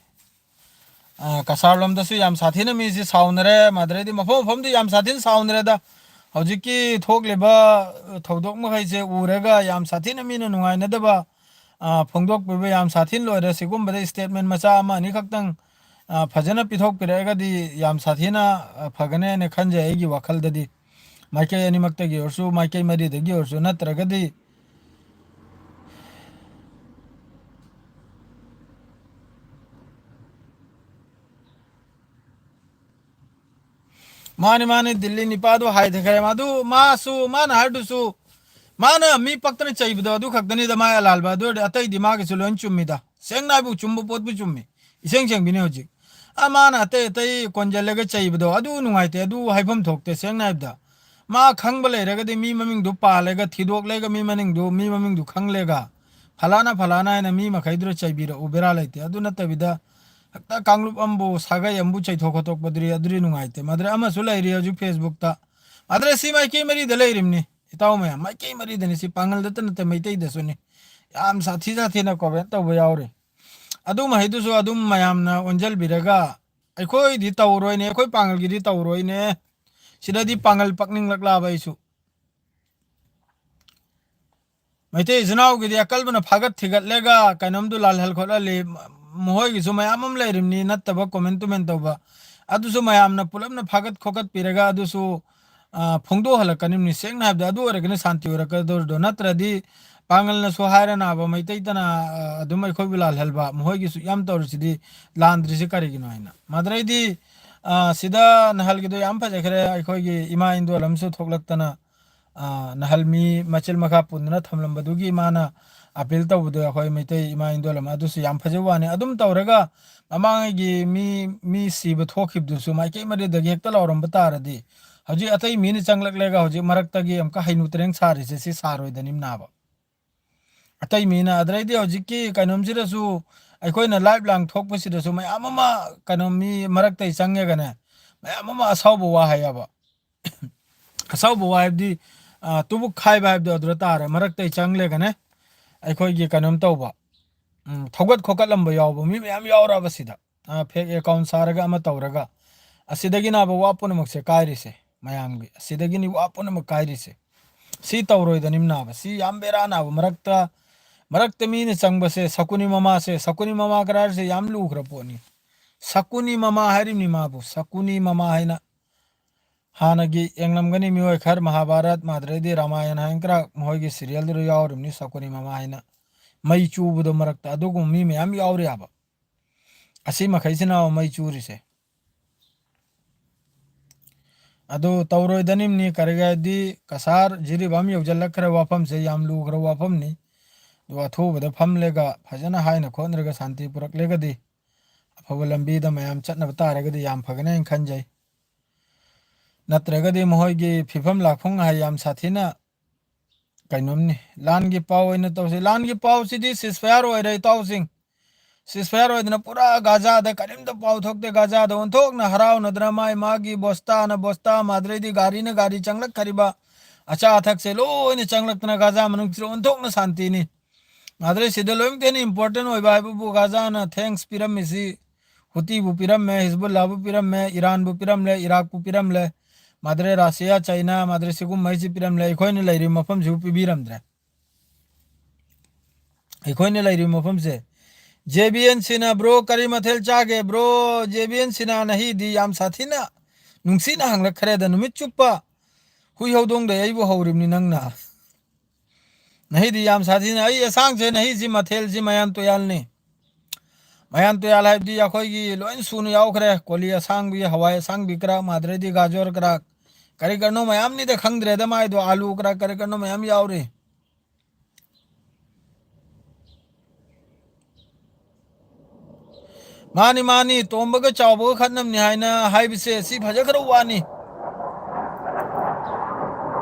ꯑ, ꯀꯁꯥꯔ ꯂꯣꯝꯗꯁꯨ ꯌꯥꯝ ꯁꯥꯊꯤꯅ ꯃꯤꯁꯤ ꯁꯥꯎꯅꯔꯦ꯫ ꯃꯗꯨꯗꯩꯗꯤ ꯃꯐꯝ ꯃꯐꯝꯗꯤ ꯌꯥꯝ ꯁꯥꯊꯤꯅ ꯁꯥꯎꯅꯔꯦꯗ꯫ ꯍꯧꯖꯤꯛꯀꯤ ꯊꯣꯛꯂꯤꯕ, ꯑ, ꯊꯧꯗꯣꯛ ꯃꯈꯩꯁꯦ ꯎꯔꯒ ꯌꯥꯝ ꯁꯥꯊꯤꯅ ꯃꯤꯅ ꯅꯨꯡꯉꯥꯏꯅꯗꯕ, ꯑ, ꯐꯣꯡꯗꯣꯛꯄꯤꯕ ꯌꯥꯝ ꯁꯥꯊꯤꯅ ꯂꯣꯏꯔꯦ꯫ ꯁꯤꯒꯨꯝꯕꯗ ꯁ꯭ꯇꯦꯠꯃꯦꯟ ꯃꯆꯥ ꯑꯃ ꯑꯅꯤꯈꯛꯇꯪ, ꯑ, ꯐꯖꯅ ꯄꯤꯊꯣꯛꯄꯤꯔꯛꯑꯒꯗꯤ ꯌꯥꯝ ꯁꯥꯊꯤꯅ, ꯑ, ꯐꯒꯅꯦꯅ ꯈꯟꯖꯩ ꯑꯩꯒꯤ ꯋꯥꯈꯜꯗꯗꯤ꯫ ꯃꯥꯏꯀꯩ ꯑꯅꯤꯃꯛꯇꯒꯤ ꯑꯣꯏꯔꯁꯨ, ꯃꯥꯏꯀꯩ ꯃꯔꯤꯗꯒꯤ ꯑꯣꯏꯔꯁꯨ, ꯅꯠꯇ꯭ꯔꯒꯗꯤ ꯃꯥꯅꯤ, ꯃꯥꯅꯤ, ꯗꯤꯜꯂꯤ ꯅꯤꯄꯥꯗꯨ ꯍꯥꯏꯊꯈ꯭ꯔꯦ꯫ ꯃꯗꯨ ꯃꯥꯁꯨ, ꯃꯥꯅ ꯍꯥꯏꯗꯨꯁꯨ ꯃꯥꯅ ꯃꯤ ꯄꯛꯇꯅ ꯆꯩꯕꯗꯣ ꯑꯗꯨ ꯈꯛꯇꯅꯤꯗ ꯃꯥꯏ ꯑꯂꯥꯜꯕ꯫ ꯑꯗꯨ ꯑꯣꯏꯔꯗꯤ ꯑꯇꯩꯗꯤ ꯃꯥꯒꯤꯁꯨ ꯂꯣꯏ ꯆꯨꯝꯃꯤꯗ꯫ ꯁꯦꯡꯅ ꯍꯥꯏꯕꯨ ꯆꯨꯝꯕ ꯄꯣꯠꯄꯨ ꯆꯨꯝꯃꯤ꯫ ꯏꯁꯦꯡ ꯁꯦꯡꯕꯤꯅꯤ ꯍꯧꯖꯤꯛ꯫ ꯑ, ꯃꯥꯅ ꯑꯇꯩ ꯑꯇꯩ ꯀꯣꯟꯖꯜꯂꯒ ꯆꯩꯕꯗꯣ ꯑꯗꯨ ꯅꯨꯡꯉꯥꯏꯇꯦ꯫ ꯑꯗꯨ ꯍꯥꯏꯐꯝ ꯊꯣꯛꯇꯦ ꯁꯦꯡꯅ ꯍꯥꯏꯕꯗ꯫ ꯃꯥ ꯈꯪꯕ ꯂꯩꯔꯒꯗꯤ ꯃꯤ ꯃꯃꯤꯡꯗꯨ ꯄꯥꯜꯂꯒ ꯊꯤꯗꯣꯛꯂꯒ ꯃꯤ ꯃꯃꯤꯡꯗꯨ, ꯃꯤ ꯃꯃꯤꯡꯗꯨ ꯈꯪꯂꯒ ꯐꯂꯥꯅ ꯐꯂꯥꯅ ꯍꯥꯏꯅ ꯃꯤ ꯃꯈꯩꯗꯨꯗ ꯆꯩꯕꯤꯔꯛꯎ, ꯕꯦꯔꯥ ꯂꯩꯇꯦ꯫ ꯑꯗꯨ ꯅꯠꯇꯕꯤꯗ ꯍꯦꯛꯇ ꯀꯥꯡꯂꯨꯞ ꯑꯃꯕꯨ ꯁꯥꯒꯩ ꯑꯃꯕꯨ ꯆꯩꯊꯣꯛ ꯈꯣꯠꯇꯣꯛꯄꯗꯨꯗꯤ ꯑꯗꯨꯗꯤ ꯅꯨꯡꯉꯥꯏꯇꯦ꯫ ꯃꯗꯨꯗ ꯑꯃꯁꯨ ꯂꯩꯔꯤ ꯍꯧꯖꯤꯛ Facebook-ꯇ꯫ ꯃꯗꯨꯗ ꯁꯤ ꯃꯥꯏꯀꯩ ꯃꯔꯤꯗ ꯂꯩꯔꯤꯕꯅꯤ꯫ ꯏꯇꯥꯎ ꯃꯌꯥꯝ, ꯃꯥꯏꯀꯩ ꯃꯔꯤꯗꯅꯤ꯫ ꯁꯤ ꯄꯥꯡꯒꯜꯗꯇ ꯅꯠꯇꯦ, ꯃꯩꯇꯩꯗꯁꯨꯅꯤ꯫ ꯌꯥꯝ ꯁꯥꯊꯤ ꯁꯥꯊꯤꯅ comment ꯇꯧꯕ ꯌꯥꯎꯔꯤ꯫ ꯑꯗꯨ ꯃꯍꯩꯗꯨꯁꯨ ꯑꯗꯨꯝ ꯃꯌꯥꯝꯅ ꯑꯣꯟꯁꯤꯟꯕꯤꯔꯒ ꯑꯩꯈꯣꯏꯗꯤ ꯇꯧꯔꯣꯏꯅꯦ, ꯑꯩꯈꯣꯏ ꯄꯥꯡꯒꯜꯒꯤꯗꯤ ꯇꯧꯔꯣꯏꯅꯦ꯫ ꯁꯤꯗꯗꯤ ꯄꯥꯡꯒꯜ ꯄꯛꯅꯤꯡꯂꯛꯂꯕ ꯑꯩꯁꯨ꯫ ꯃꯩꯇꯩ ꯏꯆꯤꯟ ꯏꯅꯥꯎꯒꯤꯗꯤ ꯑꯀꯜꯕꯅ ꯐꯥꯒꯠ ꯊꯤꯒꯠꯂꯒ ꯀꯩꯅꯣꯝꯗꯨ ꯂꯥꯜꯍꯜ ꯈꯣꯠꯍꯜꯂꯤ꯫ ꯃ-, ꯃꯈꯣꯏꯒꯤꯁꯨ ꯃꯌꯥꯝ ꯑꯃ ꯂꯩꯔꯤꯕꯅꯤ ꯅꯠꯇꯕ comment ꯇꯨꯃꯦꯟ ꯇꯧꯕ꯫ ꯑꯗꯨꯁꯨ ꯃꯌꯥꯝꯅ ꯄꯨꯂꯞꯅ ꯐꯥꯒꯠ ꯈꯣꯀꯠꯄꯤꯔꯒ ꯑꯗꯨꯁꯨ, ꯑ, ꯐꯣꯡꯗꯣꯛꯍꯜꯂꯛꯀꯅꯤꯕꯅꯤ꯫ ꯁꯦꯡꯅ ꯍꯥꯏꯕꯗ ꯑꯗꯨ ꯑꯣꯏꯔꯒꯅ ꯁꯥꯟꯇꯤ ꯑꯣꯏꯔꯛꯀꯗꯧꯔꯤꯗꯣ꯫ ꯅꯠꯇ꯭ꯔꯗꯤ ꯄꯥꯡꯒꯜꯅꯁꯨ ꯍꯥꯏꯔꯅꯥꯕ ꯃꯩꯇꯩꯇꯅ, ꯑ, ꯑꯗꯨꯝ ꯑꯩꯈꯣꯏꯕꯨ ꯂꯥꯜꯍꯜꯕ, ꯃꯈꯣꯏꯒꯤꯁꯨ ꯌꯥꯝ ꯇꯧꯔꯤꯁꯤꯗꯤ ꯂꯥꯟꯗ꯭ꯔꯤꯁꯤ ꯀꯔꯤꯒꯤꯅꯣ ꯍꯥꯏꯅ꯫ ꯃꯗꯨꯗꯩꯗꯤ, ꯑ, ꯁꯤꯗ ꯅꯍꯜꯒꯤꯗꯣ ꯌꯥꯝ ꯐꯖꯈ꯭ꯔꯦ꯫ ꯑꯩꯈꯣꯏꯒꯤ ꯏꯃꯥ ꯏꯟꯗꯣꯜ ꯑꯃꯁꯨ ꯊꯣꯛꯂꯛꯇꯅ, ꯑ, ꯅꯍꯜ ꯃꯤ ꯃꯆꯤꯜ ꯃꯈꯥ ꯄꯨꯟꯗꯨꯅ ꯊꯝꯂꯝꯕꯗꯨꯒꯤ ꯃꯥꯅ appeal ꯇꯧꯕꯗꯣ ꯑꯩꯈꯣꯏ ꯃꯩꯇꯩ ꯏꯃꯥ ꯏꯟꯗꯣꯜ ꯑꯃ, ꯑꯗꯨꯁꯨ ꯌꯥꯝ ꯐꯖꯕ ꯋꯥꯅꯤ꯫ ꯑꯗꯨꯝ ꯇꯧꯔꯒ ꯃꯃꯥꯡꯉꯩꯒꯤ ꯃꯤ, ꯃꯤ ꯁꯤꯕ ꯊꯣꯛꯈꯤꯕꯗꯨꯁꯨ ꯃꯥꯏꯀꯩ ꯃꯔꯤꯗꯒꯤ ꯍꯦꯛꯇ ꯂꯥꯎꯔꯝꯕ ꯇꯥꯔꯗꯤ ꯍꯧꯖꯤꯛ ꯑꯇꯩ ꯃꯤꯅ ꯆꯪꯂꯛꯂꯒ ꯍꯧꯖꯤꯛ ꯃꯔꯛꯇꯒꯤ ꯑꯃꯨꯛꯀ ꯍꯩꯅꯨ ꯇꯔꯦꯡ ꯁꯥꯔꯤꯁꯦ ꯁꯤ ꯁꯥꯔꯣꯏꯗꯅꯤꯝ ꯅꯥꯕ꯫ ꯑꯇꯩ ꯃꯤꯅ ꯑꯗꯩꯗꯤ ꯍꯧꯖꯤꯛꯀꯤ ꯀꯩꯅꯣꯝꯁꯤꯗꯁꯨ ꯑꯩꯈꯣꯏꯅ live ꯂꯥꯡ ꯊꯣꯛꯄꯁꯤꯗꯁꯨ ꯃꯌꯥꯝ ꯑꯃ ꯀꯩꯅꯣ ꯃꯤ ꯃꯔꯛꯇꯩ ꯆꯪꯉꯒꯅꯦ ꯃꯌꯥꯝ ꯑꯃ ꯑꯁꯥꯎꯕ ꯋꯥ ꯍꯥꯏꯌꯦꯕ꯫ ꯑꯁꯥꯎꯕ ꯋꯥ ꯍꯥꯏꯕꯗꯤ, ꯑ, ꯇꯨꯕꯨꯛ ꯈꯥꯏꯕ ꯍꯥꯏꯕꯗꯣ ꯑꯗꯨꯗ ꯇꯥꯔꯦ꯫ ꯃꯔꯛꯇꯩ ꯆꯪꯂꯒꯅꯦ ꯑꯩꯈꯣꯏꯒꯤ ꯀꯩꯅꯣꯝ ꯇꯧꯕ, ꯎꯝ, ꯊꯧꯒꯠ ꯈꯣꯀꯠꯂꯝꯕ ꯌꯥꯎꯕ ꯃꯤ ꯃꯌꯥꯝ ꯌꯥꯎꯔꯕ ꯁꯤꯗ꯫ ꯑ, fake account ꯁꯥꯔꯒ ꯑꯃ ꯇꯧꯔꯒ ꯑꯁꯤꯗꯒꯤꯅꯕ ꯋꯥ ꯄꯨꯝꯅꯃꯛꯁꯦ ꯀꯥꯏꯔꯤꯁꯦ꯫ ꯃꯌꯥꯝꯒꯤ ꯑꯁꯤꯗꯒꯤꯅꯤ ꯋꯥ ꯄꯨꯝꯅꯃꯛ ꯀꯥꯏꯔꯤꯁꯦ꯫ ꯁꯤ ꯇꯧꯔꯣꯏꯗꯅꯤꯝ ꯅꯥꯕ꯫ ꯁꯤ ꯌꯥꯝ ꯕꯦꯔꯥ ꯅꯥꯕ꯫ ꯃꯔꯛꯇ, ꯃꯔꯛꯇ ꯃꯤꯅ ꯆꯪꯕꯁꯦ ꯁꯀꯨꯅꯤ ꯃꯃꯥꯁꯦ, ꯁꯀꯨꯅꯤ ꯃꯃꯥ ꯀꯔꯥꯏꯁꯦ ꯌꯥꯝ ꯂꯨꯈ꯭ꯔ ꯄꯣꯠꯅꯤ꯫ ꯁꯀꯨꯅꯤ ꯃꯃꯥ ꯍꯥꯏꯔꯤꯕꯅꯤ ꯃꯥꯕꯨ, ꯁꯀꯨꯅꯤ ꯃꯃꯥ ꯍꯥꯏꯅ꯫ ꯍꯥꯟꯅꯒꯤ ꯌꯦꯡꯂꯝꯒꯅꯤ ꯃꯤꯑꯣꯏ ꯈꯔ ꯃꯍꯥꯚꯥꯔꯠ, ꯃꯥꯗ꯭ꯔꯦꯗꯤ ꯔꯥꯃꯥꯌꯟ ꯍꯥꯏꯅ ꯈꯔ ꯃꯈꯣꯏꯒꯤ serial-ꯗꯨꯗ ꯌꯥꯎꯔꯤꯕꯅꯤ ꯁꯀꯨꯅꯤ ꯃꯃꯥ ꯍꯥꯏꯅ꯫ ꯃꯩ ꯆꯨꯕꯗꯣ ꯃꯔꯛꯇ ꯑꯗꯨꯒꯨꯝꯕ ꯃꯤ ꯃꯌꯥꯝ ꯌꯥꯎꯔꯤ ꯍꯥꯏꯕ꯫ ꯑꯁꯤ ꯃꯈꯩꯁꯤꯅ ꯃꯩ ꯆꯨꯔꯤꯁꯦ꯫ ꯑꯗꯨ ꯇꯧꯔꯣꯏꯗꯅꯤꯝꯅꯤ, ꯀꯔꯤꯒꯤ ꯍꯥꯏꯗꯤ ꯀꯁꯥꯔ ꯖꯤꯔꯤꯕꯥꯝ ꯌꯧꯁꯤꯜꯂꯛꯈ꯭ꯔ ꯋꯥꯐꯝꯁꯦ ꯌꯥꯝ ꯂꯨꯈ꯭ꯔ ꯋꯥꯐꯝꯅꯤ꯫ ꯑꯗꯨ ꯑꯊꯨꯕꯗ ꯐꯝꯂꯒ ꯐꯖꯅ ꯍꯥꯏꯅ ꯈꯣꯠꯅꯔꯒ ꯁꯥꯟꯇꯤ ꯄꯨꯔꯛꯂꯒꯗꯤ, ꯑꯐꯕ ꯂꯝꯕꯤꯗ ꯃꯌꯥꯝ ꯆꯠꯅꯕ ꯇꯥꯔꯒꯗꯤ ꯌꯥꯝ ꯐꯒꯅꯤ ꯍꯥꯏꯅ ꯈꯟꯖꯩ꯫ ꯅꯠꯇ꯭ꯔꯒꯗꯤ ꯃꯈꯣꯏꯒꯤ ꯐꯤꯐꯝ ꯂꯥꯛꯐꯝ ꯍꯥꯏ ꯌꯥꯝ ꯁꯥꯊꯤꯅ ꯀꯩꯅꯣꯝꯅꯤ꯫ ꯂꯥꯟꯒꯤ ꯄꯥꯎ ꯑꯣꯏꯅ ꯇꯧꯁꯤ꯫ ꯂꯥꯟꯒꯤ ꯄꯥꯎꯁꯤꯗꯤ ceasefire ꯑꯣꯏꯔꯦ, ꯏꯇꯥꯎꯁꯤꯡ꯫ Ceasefire ꯑꯣꯏꯗꯅ ꯄꯨꯔꯥ ꯒꯥꯖꯥꯗ ꯀꯔꯤꯝꯇ ꯄꯥꯎ ꯊꯣꯛꯇꯦ꯫ ꯒꯥꯖꯥꯗ ꯑꯣꯟꯊꯣꯛꯅ ꯍꯔꯥꯎꯅꯗꯅ ꯃꯥꯏ ꯃꯥꯒꯤ ꯕꯣꯁꯇꯥꯅ ꯕꯣꯁꯇꯥ, ꯃꯥꯗ꯭ꯔꯩꯗꯤ ꯒꯥꯔꯤꯅ ꯒꯥꯔꯤ ꯆꯪꯂꯛꯈ꯭ꯔꯤꯕ, ꯑꯆꯥ ꯑꯊꯛꯁꯦ ꯂꯣꯏꯅ ꯆꯪꯂꯛꯇꯅ ꯒꯥꯖꯥ ꯃꯅꯨꯡꯁꯤꯗ ꯑꯣꯟꯊꯣꯛꯅ ꯁꯥꯟꯇꯤꯅꯤ꯫ ꯃꯥꯗ꯭ꯔꯩ ꯁꯤꯗ ꯂꯣꯏꯅꯃꯛꯇ ꯍꯦꯟꯅ important ꯑꯣꯏꯕ ꯍꯥꯏꯕꯕꯨ ꯒꯥꯖꯥꯅ thanks ꯄꯤꯔꯝꯃꯤꯁꯤ, ꯍꯨꯇꯤꯕꯨ ꯄꯤꯔꯝꯃꯦ, ꯍꯤꯖꯕꯨꯜꯂꯥꯕꯨ ꯄꯤꯔꯝꯃꯦ, ꯏꯔꯥꯟꯕꯨ ꯄꯤꯔꯝꯂꯦ, ꯏꯔꯥꯛꯄꯨ ꯄꯤꯔꯝꯂꯦ, ꯃꯥꯗ꯭ꯔꯩ ꯔꯥꯁꯤꯌꯥ, ꯆꯩꯅꯥ, ꯃꯥꯗ꯭ꯔꯩ ꯁꯤꯒꯨꯝꯕ ꯍꯥꯏꯁꯤ ꯄꯤꯔꯝꯂꯦ꯫ ꯑꯩꯈꯣꯏꯅ ꯂꯩꯔꯤꯕ ꯃꯐꯝꯁꯤꯕꯨ ꯄꯤꯕꯤꯔꯝꯗ꯭ꯔꯦ꯫ ꯑꯩꯈꯣꯏꯅ ꯂꯩꯔꯤꯕ ꯃꯐꯝꯁꯦ꯫ ꯖꯦ ꯕꯤ ꯑꯦꯟ ꯁꯤꯅ, "ꯕ꯭ꯔꯣ, ꯀꯔꯤ ꯃꯊꯦꯜ ꯆꯥꯒꯦ?" ꯕ꯭ꯔꯣ, ꯖꯦ ꯕꯤ ꯑꯦꯟ ꯁꯤꯅ ꯅꯍꯤꯗꯤ ꯌꯥꯝ ꯁꯥꯊꯤꯅ ꯅꯨꯡꯁꯤꯅ ꯍꯪꯂꯛꯈ꯭ꯔꯦꯗ, ꯅꯨꯃꯤꯠ ꯆꯨꯞꯄ ꯍꯨꯏ ꯍꯧꯗꯣꯡꯗꯩ ꯑꯩꯕꯨ ꯍꯧꯔꯤꯕꯅꯤ ꯅꯪꯅ꯫ ꯅꯍꯤꯗꯤ ꯌꯥꯝ ꯁꯥꯊꯤꯅ, ꯑꯩ ꯑꯁꯥꯡꯁꯦ ꯅꯍꯤꯁꯤ ꯃꯊꯦꯜꯁꯤ ꯃꯌꯥꯟ ꯇꯨꯌꯥꯜꯅꯤ꯫ ꯃꯌꯥꯟ ꯇꯨꯌꯥꯜ ꯍꯥꯏꯕꯗꯤ ꯑꯩꯈꯣꯏꯒꯤ ꯂꯣꯏ ꯁꯨꯅ ꯌꯥꯎꯈ꯭ꯔꯦ꯫ ꯀꯣꯂꯤ ꯑꯁꯥꯡꯕꯤ, ꯍꯋꯥꯏ ꯑꯁꯥꯡꯕꯤ ꯈꯔ, ꯃꯥꯗ꯭ꯔꯩꯗꯤ ꯒꯥꯖꯣꯔ ꯈꯔ, ꯀꯔꯤ ꯀꯔꯤꯅꯣ ꯃꯌꯥꯝꯅꯤꯗ ꯈꯪꯗ꯭ꯔꯦꯗ, ꯃꯥꯏꯗꯣ ꯑꯥꯂꯨ ꯈꯔ, ꯀꯔꯤ ꯀꯔꯤꯅꯣ ꯃꯌꯥꯝ ꯌꯥꯎꯔꯤ꯫ ꯃꯥꯅꯤ, ꯃꯥꯅꯤ, ꯇꯣꯝꯕꯒ ꯆꯥꯎꯕꯒ ꯈꯠꯅꯕꯅꯤ ꯍꯥꯏꯅ ꯍꯥꯏꯕꯁꯦ ꯁꯤ ꯐꯖꯈ꯭ꯔꯕ ꯋꯥꯅꯤ꯫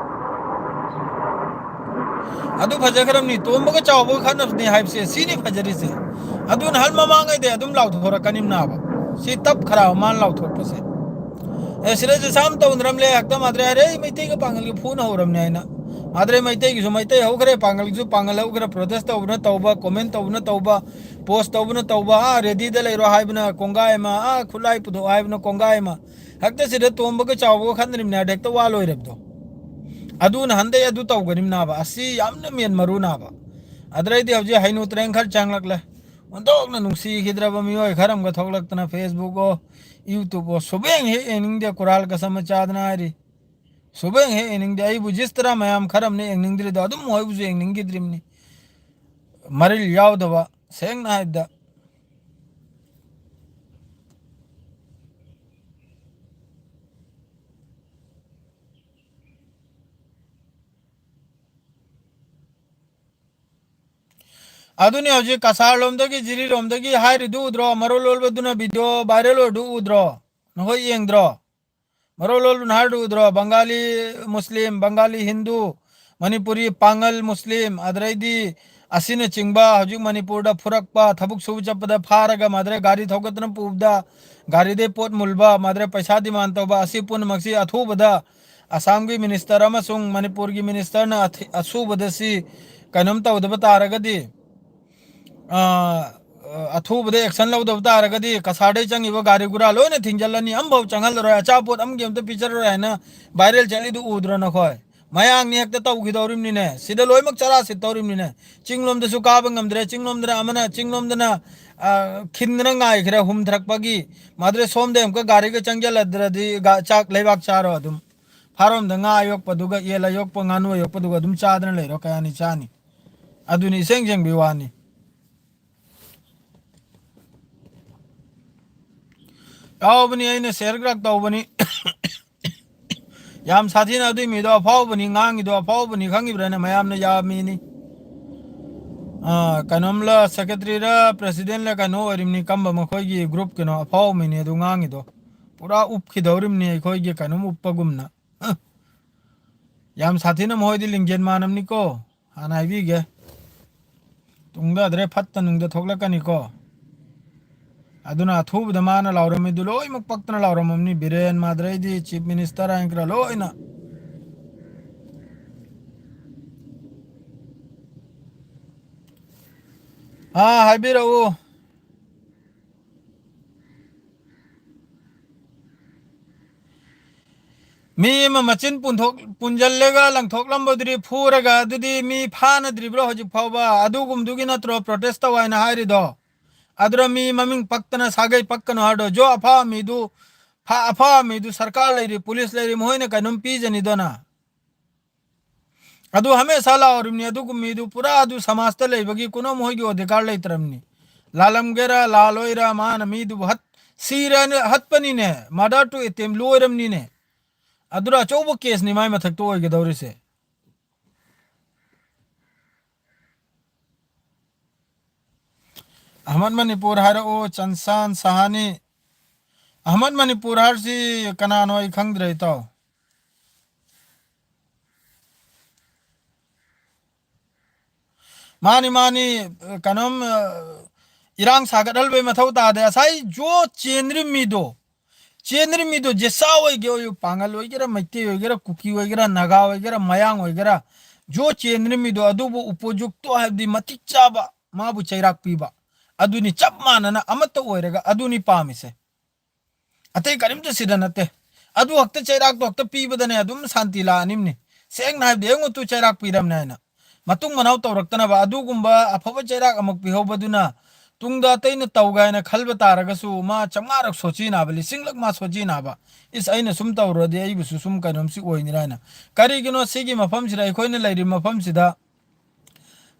ꯑꯗꯨ ꯐꯖꯈ꯭ꯔꯕꯅꯤ, ꯇꯣꯝꯕꯒ ꯆꯥꯎꯕꯒ ꯈꯠꯅꯕꯅꯤ ꯍꯥꯏꯕꯁꯦ ꯁꯤꯅꯤ ꯐꯖꯔꯤꯁꯦ꯫ ꯑꯗꯨ ꯅꯍꯥꯟ ꯃꯃꯥꯡꯉꯩꯗꯩ ꯑꯗꯨꯝ ꯂꯥꯎꯊꯣꯔꯛꯀꯅꯤꯝ ꯅꯥꯕ꯫ ꯁꯤ ꯇꯞꯈ꯭ꯔꯕ ꯃꯥꯅ ꯂꯥꯎꯊꯣꯛꯄꯁꯦ꯫ ꯑꯦ, ꯁꯤꯗꯁꯨ ꯁꯥꯝ ꯇꯧꯅꯔꯝꯂꯦ, ꯍꯦꯛꯇ ꯃꯥꯗ꯭ꯔꯦ ꯍꯥꯏꯔꯦ, "ꯑꯩ ꯃꯩꯇꯩꯒ ꯄꯥꯡꯒꯜꯒ ꯐꯨꯅ ꯍꯧꯔꯝꯅꯦ" ꯍꯥꯏꯅ꯫ ꯃꯥꯗ꯭ꯔꯦ ꯃꯩꯇꯩꯒꯤꯁꯨ ꯃꯩꯇꯩ ꯍꯧꯈ꯭ꯔꯦ, ꯄꯥꯡꯒꯜꯒꯤꯁꯨ ꯄꯥꯡꯒꯜ ꯍꯧꯈ꯭ꯔꯦ, protest ꯇꯧꯕꯅ ꯇꯧꯕ, comment ꯇꯧꯕꯅ ꯇꯧꯕ, post ꯇꯧꯕꯅ ꯇꯧꯕ, ꯑꯥ ready ꯗ ꯂꯩꯔꯣ ꯍꯥꯏꯕꯅ ꯀꯣꯡꯒꯥꯏ ꯑꯃ, ꯑꯥ ꯈꯨꯠꯂꯥꯏ ꯄꯨꯊꯣꯛꯑꯣ ꯍꯥꯏꯕꯅ ꯀꯣꯡꯒꯥꯏ ꯑꯃ꯫ ꯍꯦꯛꯇ ꯁꯤꯗ ꯇꯣꯝꯕꯒ ꯆꯥꯎꯕꯒ ꯈꯠꯅꯔꯤꯕꯅꯦ ꯍꯥꯏꯔꯗꯤ ꯍꯦꯛꯇ ꯋꯥ ꯂꯣꯏꯔꯕꯗꯣ꯫ ꯑꯗꯨꯅ ꯍꯟꯗꯩ ꯑꯗꯨ ꯇꯧꯒꯅꯤꯝ ꯅꯥꯕ꯫ ꯑꯁꯤ ꯌꯥꯝꯅ ꯃꯦꯟ ꯃꯔꯨ ꯅꯥꯕ꯫ ꯑꯗꯨꯗꯩꯗꯤ ꯍꯧꯖꯤꯛ ꯍꯩꯅꯨ ꯇ꯭ꯔꯦꯡ ꯈꯔ ꯆꯪꯂꯛꯂꯦ꯫ ꯑꯣꯟꯊꯣꯛꯅ ꯅꯨꯡꯁꯤꯈꯤꯗ꯭ꯔꯕ ꯃꯤꯑꯣꯏ ꯈꯔ ꯑꯃꯒ ꯊꯣꯛꯂꯛꯇꯅ Facebook ꯑꯣ, YouTube ꯑꯣ, ꯁꯨꯕꯦꯡ ꯍꯦꯛ ꯌꯦꯡꯅꯤꯡꯗꯦ, ꯀꯨꯔꯥꯜ ꯀꯁꯝ ꯆꯥꯗꯅ ꯍꯥꯏꯔꯤ꯫ ꯁꯨꯕꯦꯡ ꯍꯦꯛ ꯌꯦꯡꯅꯤꯡꯗꯦ꯫ ꯑꯩꯕꯨ ꯖꯤꯁꯇꯔꯥ ꯃꯌꯥꯝ ꯈꯔ ꯑꯃꯅ ꯌꯦꯡꯅꯤꯡꯗ꯭ꯔꯤꯗꯣ, ꯑꯗꯨꯝ ꯃꯣꯏꯕꯨꯁꯨ ꯌꯦꯡꯅꯤꯡꯈꯤꯗ꯭ꯔꯤꯕꯅꯤ꯫ ꯃꯔꯤꯜ ꯌꯥꯎꯗꯕ, ꯁꯦꯡꯅ ꯍꯥꯏꯕꯗ꯫ ꯑꯗꯨꯅꯤ ꯍꯧꯖꯤꯛ ꯀꯁꯥꯔ ꯂꯣꯝꯗꯒꯤ, ꯖꯤꯔꯤ ꯂꯣꯝꯗꯒꯤ ꯍꯥꯏꯔꯤꯗꯨ ꯎꯗ꯭ꯔꯣ? ꯃꯔꯣꯜ ꯂꯣꯜꯕꯗꯨꯅ video viral ꯑꯣꯏꯔꯤꯗꯨ ꯎꯗ꯭ꯔꯣ? ꯅꯈꯣꯏ ꯌꯦꯡꯗ꯭ꯔꯣ? ꯃꯔꯣꯜ ꯂꯣꯜꯕꯅ ꯍꯥꯏꯔꯤꯗꯨ ꯎꯗ꯭ꯔꯣ? ꯕꯪꯒꯥꯂꯤ ꯃꯨꯁꯂꯤꯝ, ꯕꯪꯒꯥꯂꯤ ꯍꯤꯟꯗꯨ, ꯃꯅꯤꯄꯨꯔꯤ ꯄꯥꯉꯜ ꯃꯨꯁꯂꯤꯝ, ꯑꯗꯩꯗꯤ ꯑꯁꯤꯅꯆꯤꯡꯕ ꯍꯧꯖꯤꯛ ꯃꯅꯤꯄꯨꯔꯗ ꯐꯨꯔꯛꯄ, ꯊꯕꯛ ꯁꯨꯕ ꯆꯠꯄꯗ ꯐꯥꯔꯒ ꯃꯗ꯭ꯔꯦ ꯒꯥꯔꯤ ꯊꯧꯒꯠꯇꯅ ꯄꯨꯕꯗ, ꯒꯥꯔꯤꯗꯩ ꯄꯣꯠ ꯃꯨꯜꯕ, ꯃꯗ꯭ꯔꯦ ꯄꯩꯁꯥ demand ꯇꯧꯕ, ꯑꯁꯤ ꯄꯨꯝꯅꯃꯛꯁꯤ ꯑꯊꯨꯕꯗ ꯑꯁꯥꯝꯒꯤ minister ꯑꯃꯁꯨꯡ ꯃꯅꯤꯄꯨꯔꯒꯤ ministerꯅ ꯑꯊꯤ-, ꯑꯊꯨꯕꯗ ꯁꯤ ꯀꯩꯅꯣꯝ ꯇꯧꯗꯕ ꯇꯥꯔꯒꯗꯤ, ꯑ, ꯑ, ꯑꯊꯨꯕꯗ action ꯂꯧꯗꯕ ꯇꯥꯔꯒꯗꯤ ꯀꯁꯥꯔꯗꯩ ꯆꯪꯉꯤꯕ ꯒꯥꯔꯤ ꯒꯨꯔꯥ ꯂꯣꯏꯅ ꯊꯤꯡꯖꯤꯜꯂꯅꯤ, ꯑꯃꯐꯥꯎ ꯆꯪꯍꯜꯂꯔꯣꯏ, ꯑꯆꯥꯄꯣꯠ ꯑꯃꯒꯤ ꯑꯝꯇ ꯄꯤꯖꯔꯔꯣꯏ ꯍꯥꯏꯅ viral ꯆꯠꯂꯤꯗꯨ ꯎꯗ꯭ꯔꯣ ꯅꯈꯣꯏ? ꯃꯌꯥꯡꯅꯤ ꯍꯦꯛꯇ ꯇꯧꯈꯤꯗꯧꯔꯤꯕꯅꯤꯅꯦ꯫ ꯁꯤꯗ ꯂꯣꯏꯅꯃꯛ ꯆꯔꯥ ꯁꯤꯠꯇꯧꯔꯤꯕꯅꯤꯅꯦ꯫ ꯆꯤꯡꯂꯣꯝꯗꯁꯨ ꯀꯥꯕ ꯉꯝꯗ꯭ꯔꯦ, ꯆꯤꯡꯂꯣꯝꯗꯅ ꯑꯃꯅ, ꯆꯤꯡꯂꯣꯝꯗꯅ, ꯑ, ꯈꯤꯟꯗꯅ ꯉꯥꯏꯈ꯭ꯔꯦ ꯍꯨꯝꯊꯔꯛꯄꯒꯤ꯫ ꯃꯗ꯭ꯔꯦ ꯁꯣꯝꯗ ꯑꯃꯨꯛꯀ ꯒꯥꯔꯤꯒ ꯆꯪꯁꯤꯜꯂꯗ꯭ꯔꯗꯤ ꯒ-, ꯆꯥꯛ ꯂꯩꯕꯥꯛ ꯆꯥꯔꯣ ꯑꯗꯨꯝ꯫ ꯐꯥꯔꯝꯗ ꯉꯥ ꯌꯣꯛꯄꯗꯨꯒ, ꯌꯦꯟ ꯌꯣꯛꯄ, ꯉꯥꯅꯨ ꯌꯣꯛꯄꯗꯨꯒ ꯑꯗꯨꯝ ꯆꯥꯗꯅ ꯂꯩꯔꯣ, ꯀꯌꯥꯅꯤ ꯆꯥꯅꯤ? ꯑꯗꯨꯅꯤ ꯏꯁꯦꯡ ꯁꯦꯡꯕꯤ ꯋꯥꯅꯤ꯫ ꯌꯥꯎꯕꯅꯤ, ꯑꯩꯅ share ꯈꯔ ꯇꯧꯕꯅꯤ꯫ ꯌꯥꯝ ꯁꯥꯊꯤꯅ ꯑꯗꯨꯏ ꯃꯤꯗꯣ ꯑꯐꯥꯎꯕꯅꯤ, ꯉꯥꯡꯉꯤꯗꯣ ꯑꯐꯥꯎꯕꯅꯤ, ꯈꯪꯉꯤꯕ꯭ꯔꯥꯅꯦ? ꯃꯌꯥꯝꯅ ꯌꯥꯕ ꯃꯤꯅꯤ꯫ ꯑꯥ, ꯀꯩꯅꯣꯝꯂ, secretaryꯔ presidentꯂ ꯀꯩꯅꯣ ꯑꯣꯏꯔꯤꯕꯅꯤ, ꯀꯝꯕ ꯃꯈꯣꯏꯒꯤ groupꯀꯤꯅꯣ, ꯑꯐꯥꯎꯕ ꯃꯤꯅꯤ ꯑꯗꯨ ꯉꯥꯡꯉꯤꯗꯣ꯫ ꯄꯨꯔꯥ ꯎꯞꯈꯤꯗꯧꯔꯤꯕꯅꯤ ꯑꯩꯈꯣꯏꯒꯤ ꯀꯩꯅꯣꯝ ꯎꯞꯄꯒꯨꯝꯅ꯫ ꯍ꯫ ꯌꯥꯝ ꯁꯥꯊꯤꯅ ꯃꯈꯣꯏꯗꯤ ꯂꯤꯡꯖꯦꯜ ꯃꯥꯟꯅꯕꯅꯤꯀꯣ꯫ ꯍꯥꯟꯅ ꯍꯥꯏꯕꯤꯒꯦ꯫ ꯇꯨꯡꯗ ꯑꯗ꯭ꯔꯦ ꯐꯠꯇ ꯅꯨꯡꯗ ꯊꯣꯛꯂꯛꯀꯅꯤꯀꯣ꯫ ꯑꯗꯨꯅ ꯑꯊꯨꯕꯗ ꯃꯥꯅ ꯂꯥꯎꯔꯝꯃꯤꯗꯨ ꯂꯣꯏꯅꯃꯛ ꯄꯛꯇꯅ ꯂꯥꯎꯔꯝꯃꯝꯅꯤ꯫ ꯕꯤꯔꯦꯟ, ꯃꯥꯗ꯭ꯔꯩꯗꯤ, chief minister ꯍꯥꯏꯅ ꯈꯔ ꯂꯣꯏꯅ꯫ ꯑꯥ, ꯍꯥꯏꯕꯤꯔꯛꯎ꯫ ꯃꯤ ꯑꯃ ꯃꯆꯤꯟ ꯄꯨꯟꯊꯣꯛ-, ꯄꯨꯟꯖꯜꯂꯒ ꯂꯪꯊꯣꯛꯂꯝꯕꯗꯨꯗꯤ ꯐꯨꯔꯒ ꯑꯗꯨꯗꯤ ꯃꯤ ꯐꯥꯅꯗ꯭ꯔꯤꯕ꯭ꯔꯣ ꯍꯧꯖꯤꯛ ꯐꯥꯎꯕ? ꯑꯗꯨꯒꯨꯝꯗꯨꯒꯤ ꯅꯠꯇ꯭ꯔꯣ protest ꯇꯧ ꯍꯥꯏꯅ ꯍꯥꯏꯔꯤꯗꯣ? ꯑꯗꯨꯅ ꯃꯤ ꯃꯃꯤꯡ ꯄꯛꯇꯅ ꯁꯥꯒꯩ ꯄꯛꯀꯅꯣ ꯍꯥꯏꯔꯗꯣ? ꯖꯣ ꯑꯐꯥ ꯃꯤꯗꯨ, ꯐꯥ-, ꯑꯐꯥ ꯃꯤꯗꯨ ꯁꯔꯀꯥꯔ ꯂꯩꯔꯤ, ꯄꯨꯂꯤꯁ ꯂꯩꯔꯤ, ꯃꯈꯣꯏꯅ ꯀꯩꯅꯣꯝ ꯄꯤꯖꯅꯤꯗꯅ꯫ ꯑꯗꯨ ꯍꯃꯦꯁꯥ ꯂꯥꯎꯔꯤꯕꯅꯤ, ꯑꯗꯨꯒꯨꯝ ꯃꯤꯗꯨ ꯄꯨꯔꯥ ꯑꯗꯨ ꯁꯃꯥꯖꯇ ꯂꯩꯕꯒꯤ ꯀꯨꯅꯣ ꯃꯈꯣꯏꯒꯤ ꯑꯣꯙꯤꯀꯥꯔ ꯂꯩꯇ꯭ꯔꯕꯅꯤ꯫ ꯂꯥꯜꯂꯝꯒꯦꯔꯥ, ꯂꯥꯜꯂꯣꯏꯔꯥ, ꯃꯥꯅ ꯃꯤꯗꯨꯕꯨ ꯍꯠ-, ꯁꯤꯔꯅ ꯍꯠꯄꯅꯤꯅꯦ, murder to attempt ꯂꯣꯏꯔꯝꯅꯤꯅꯦ꯫ ꯑꯗꯨꯅ ꯑꯆꯧꯕ caseꯅꯤ ꯃꯥꯏ ꯃꯊꯛꯇ ꯑꯣꯏꯒꯗꯧꯔꯤꯁꯦ꯫ ꯑꯍꯃꯗ ꯃꯅꯤꯄꯨꯔ ꯍꯥꯏꯔꯛꯑꯣ, ꯆꯟꯁꯥꯟ ꯁꯍꯥꯅꯤ꯫ ꯑꯍꯃꯗ ꯃꯅꯤꯄꯨꯔ ꯍꯥꯏꯔꯤꯁꯤ ꯀꯅꯥꯅꯣ ꯑꯩ ꯈꯪꯗ꯭ꯔꯦ, ꯏꯇꯥꯎ꯫ ꯃꯥꯅꯤ, ꯃꯥꯅꯤ, ꯀꯩꯅꯣꯝ, ꯑ, ꯏꯔꯥꯡ ꯁꯥꯒꯠꯍꯜꯕꯩ ꯃꯊꯧ ꯇꯥꯗꯦ꯫ ꯉꯁꯥꯏ ꯖꯣ ꯆꯦꯟꯗ꯭ꯔꯤ ꯃꯤꯗꯣ, ꯆꯦꯟꯗ꯭ꯔꯤ ꯃꯤꯗꯣ, ꯖꯦꯁꯥ ꯑꯣꯏꯒꯦ ꯑꯣꯏꯌꯨ, ꯄꯥꯡꯒꯜ ꯑꯣꯏꯒꯦꯔꯥ, ꯃꯩꯇꯩ ꯑꯣꯏꯒꯦꯔꯥ, ꯀꯨꯀꯤ ꯑꯣꯏꯒꯦꯔꯥ, ꯅꯥꯒꯥ ꯑꯣꯏꯒꯦꯔꯥ, ꯃꯌꯥꯡ ꯑꯣꯏꯒꯦꯔꯥ, ꯖꯣ ꯆꯦꯟꯗ꯭ꯔꯤ ꯃꯤꯗꯣ, ꯑꯗꯨꯕꯨ ꯎꯄꯣꯖꯨꯛꯇꯣ, ꯍꯥꯏꯕꯗꯤ ꯃꯇꯤꯛ ꯆꯥꯕ, ꯃꯥꯕꯨ ꯆꯩꯔꯥꯛ ꯄꯤꯕ, ꯑꯗꯨꯅꯤ ꯆꯞ ꯃꯥꯟꯅꯅ ꯑꯃꯠꯇ ꯑꯣꯏꯔꯒ ꯑꯗꯨꯅꯤ ꯄꯥꯝꯃꯤꯁꯦ꯫ ꯑꯇꯩ ꯀꯔꯤꯝꯇ ꯁꯤꯗ ꯅꯠꯇꯦ꯫ ꯑꯗꯨ ꯈꯛꯇ, ꯆꯩꯔꯥꯛꯇꯣ ꯈꯛꯇ ꯄꯤꯕꯗꯅꯦ ꯑꯗꯨꯝ ꯁꯥꯟꯇꯤ ꯂꯥꯛꯑꯅꯤꯝꯅꯤ꯫ ꯁꯦꯡꯅ ꯍꯥꯏꯕꯗꯤ, "ꯑꯩꯉꯣꯟꯗ ꯆꯩꯔꯥꯛ ꯄꯤꯔꯝꯅꯦ" ꯍꯥꯏꯅ꯫ ꯃꯇꯨꯡ ꯃꯅꯥꯎ ꯇꯧꯔꯛꯇꯅꯕ ꯑꯗꯨꯒꯨꯝꯕ ꯑꯐꯕ ꯆꯩꯔꯥꯛ ꯑꯃꯨꯛ ꯄꯤꯍꯧꯕꯗꯨꯅ ꯇꯨꯡꯗ ꯑꯇꯩꯅ ꯇꯧꯒꯦ ꯍꯥꯏꯅ ꯈꯜꯕ ꯇꯥꯔꯒꯁꯨ ꯃꯥ ꯆꯥꯝꯃꯉꯥꯔꯛ ꯁꯣꯠꯆꯤꯟꯅꯕ, ꯂꯤꯁꯤꯡꯂꯛ ꯃꯥ ꯁꯣꯠꯆꯤꯟꯅꯕ꯫ "ꯏꯁ, ꯑꯩꯅ ꯁꯨꯝ ꯇꯧꯔꯨꯔꯗꯤ ꯑꯩꯕꯨꯁꯨ ꯁꯨꯝ ꯀꯩꯅꯣꯝꯁꯤ ꯑꯣꯏꯅꯤꯔꯥ" ꯍꯥꯏꯅ꯫ ꯀꯔꯤꯒꯤꯅꯣ ꯁꯤꯒꯤ ꯃꯐꯝꯁꯤꯗ, ꯑꯩꯈꯣꯏꯅ ꯂꯩꯔꯤꯕ ꯃꯐꯝꯁꯤꯗ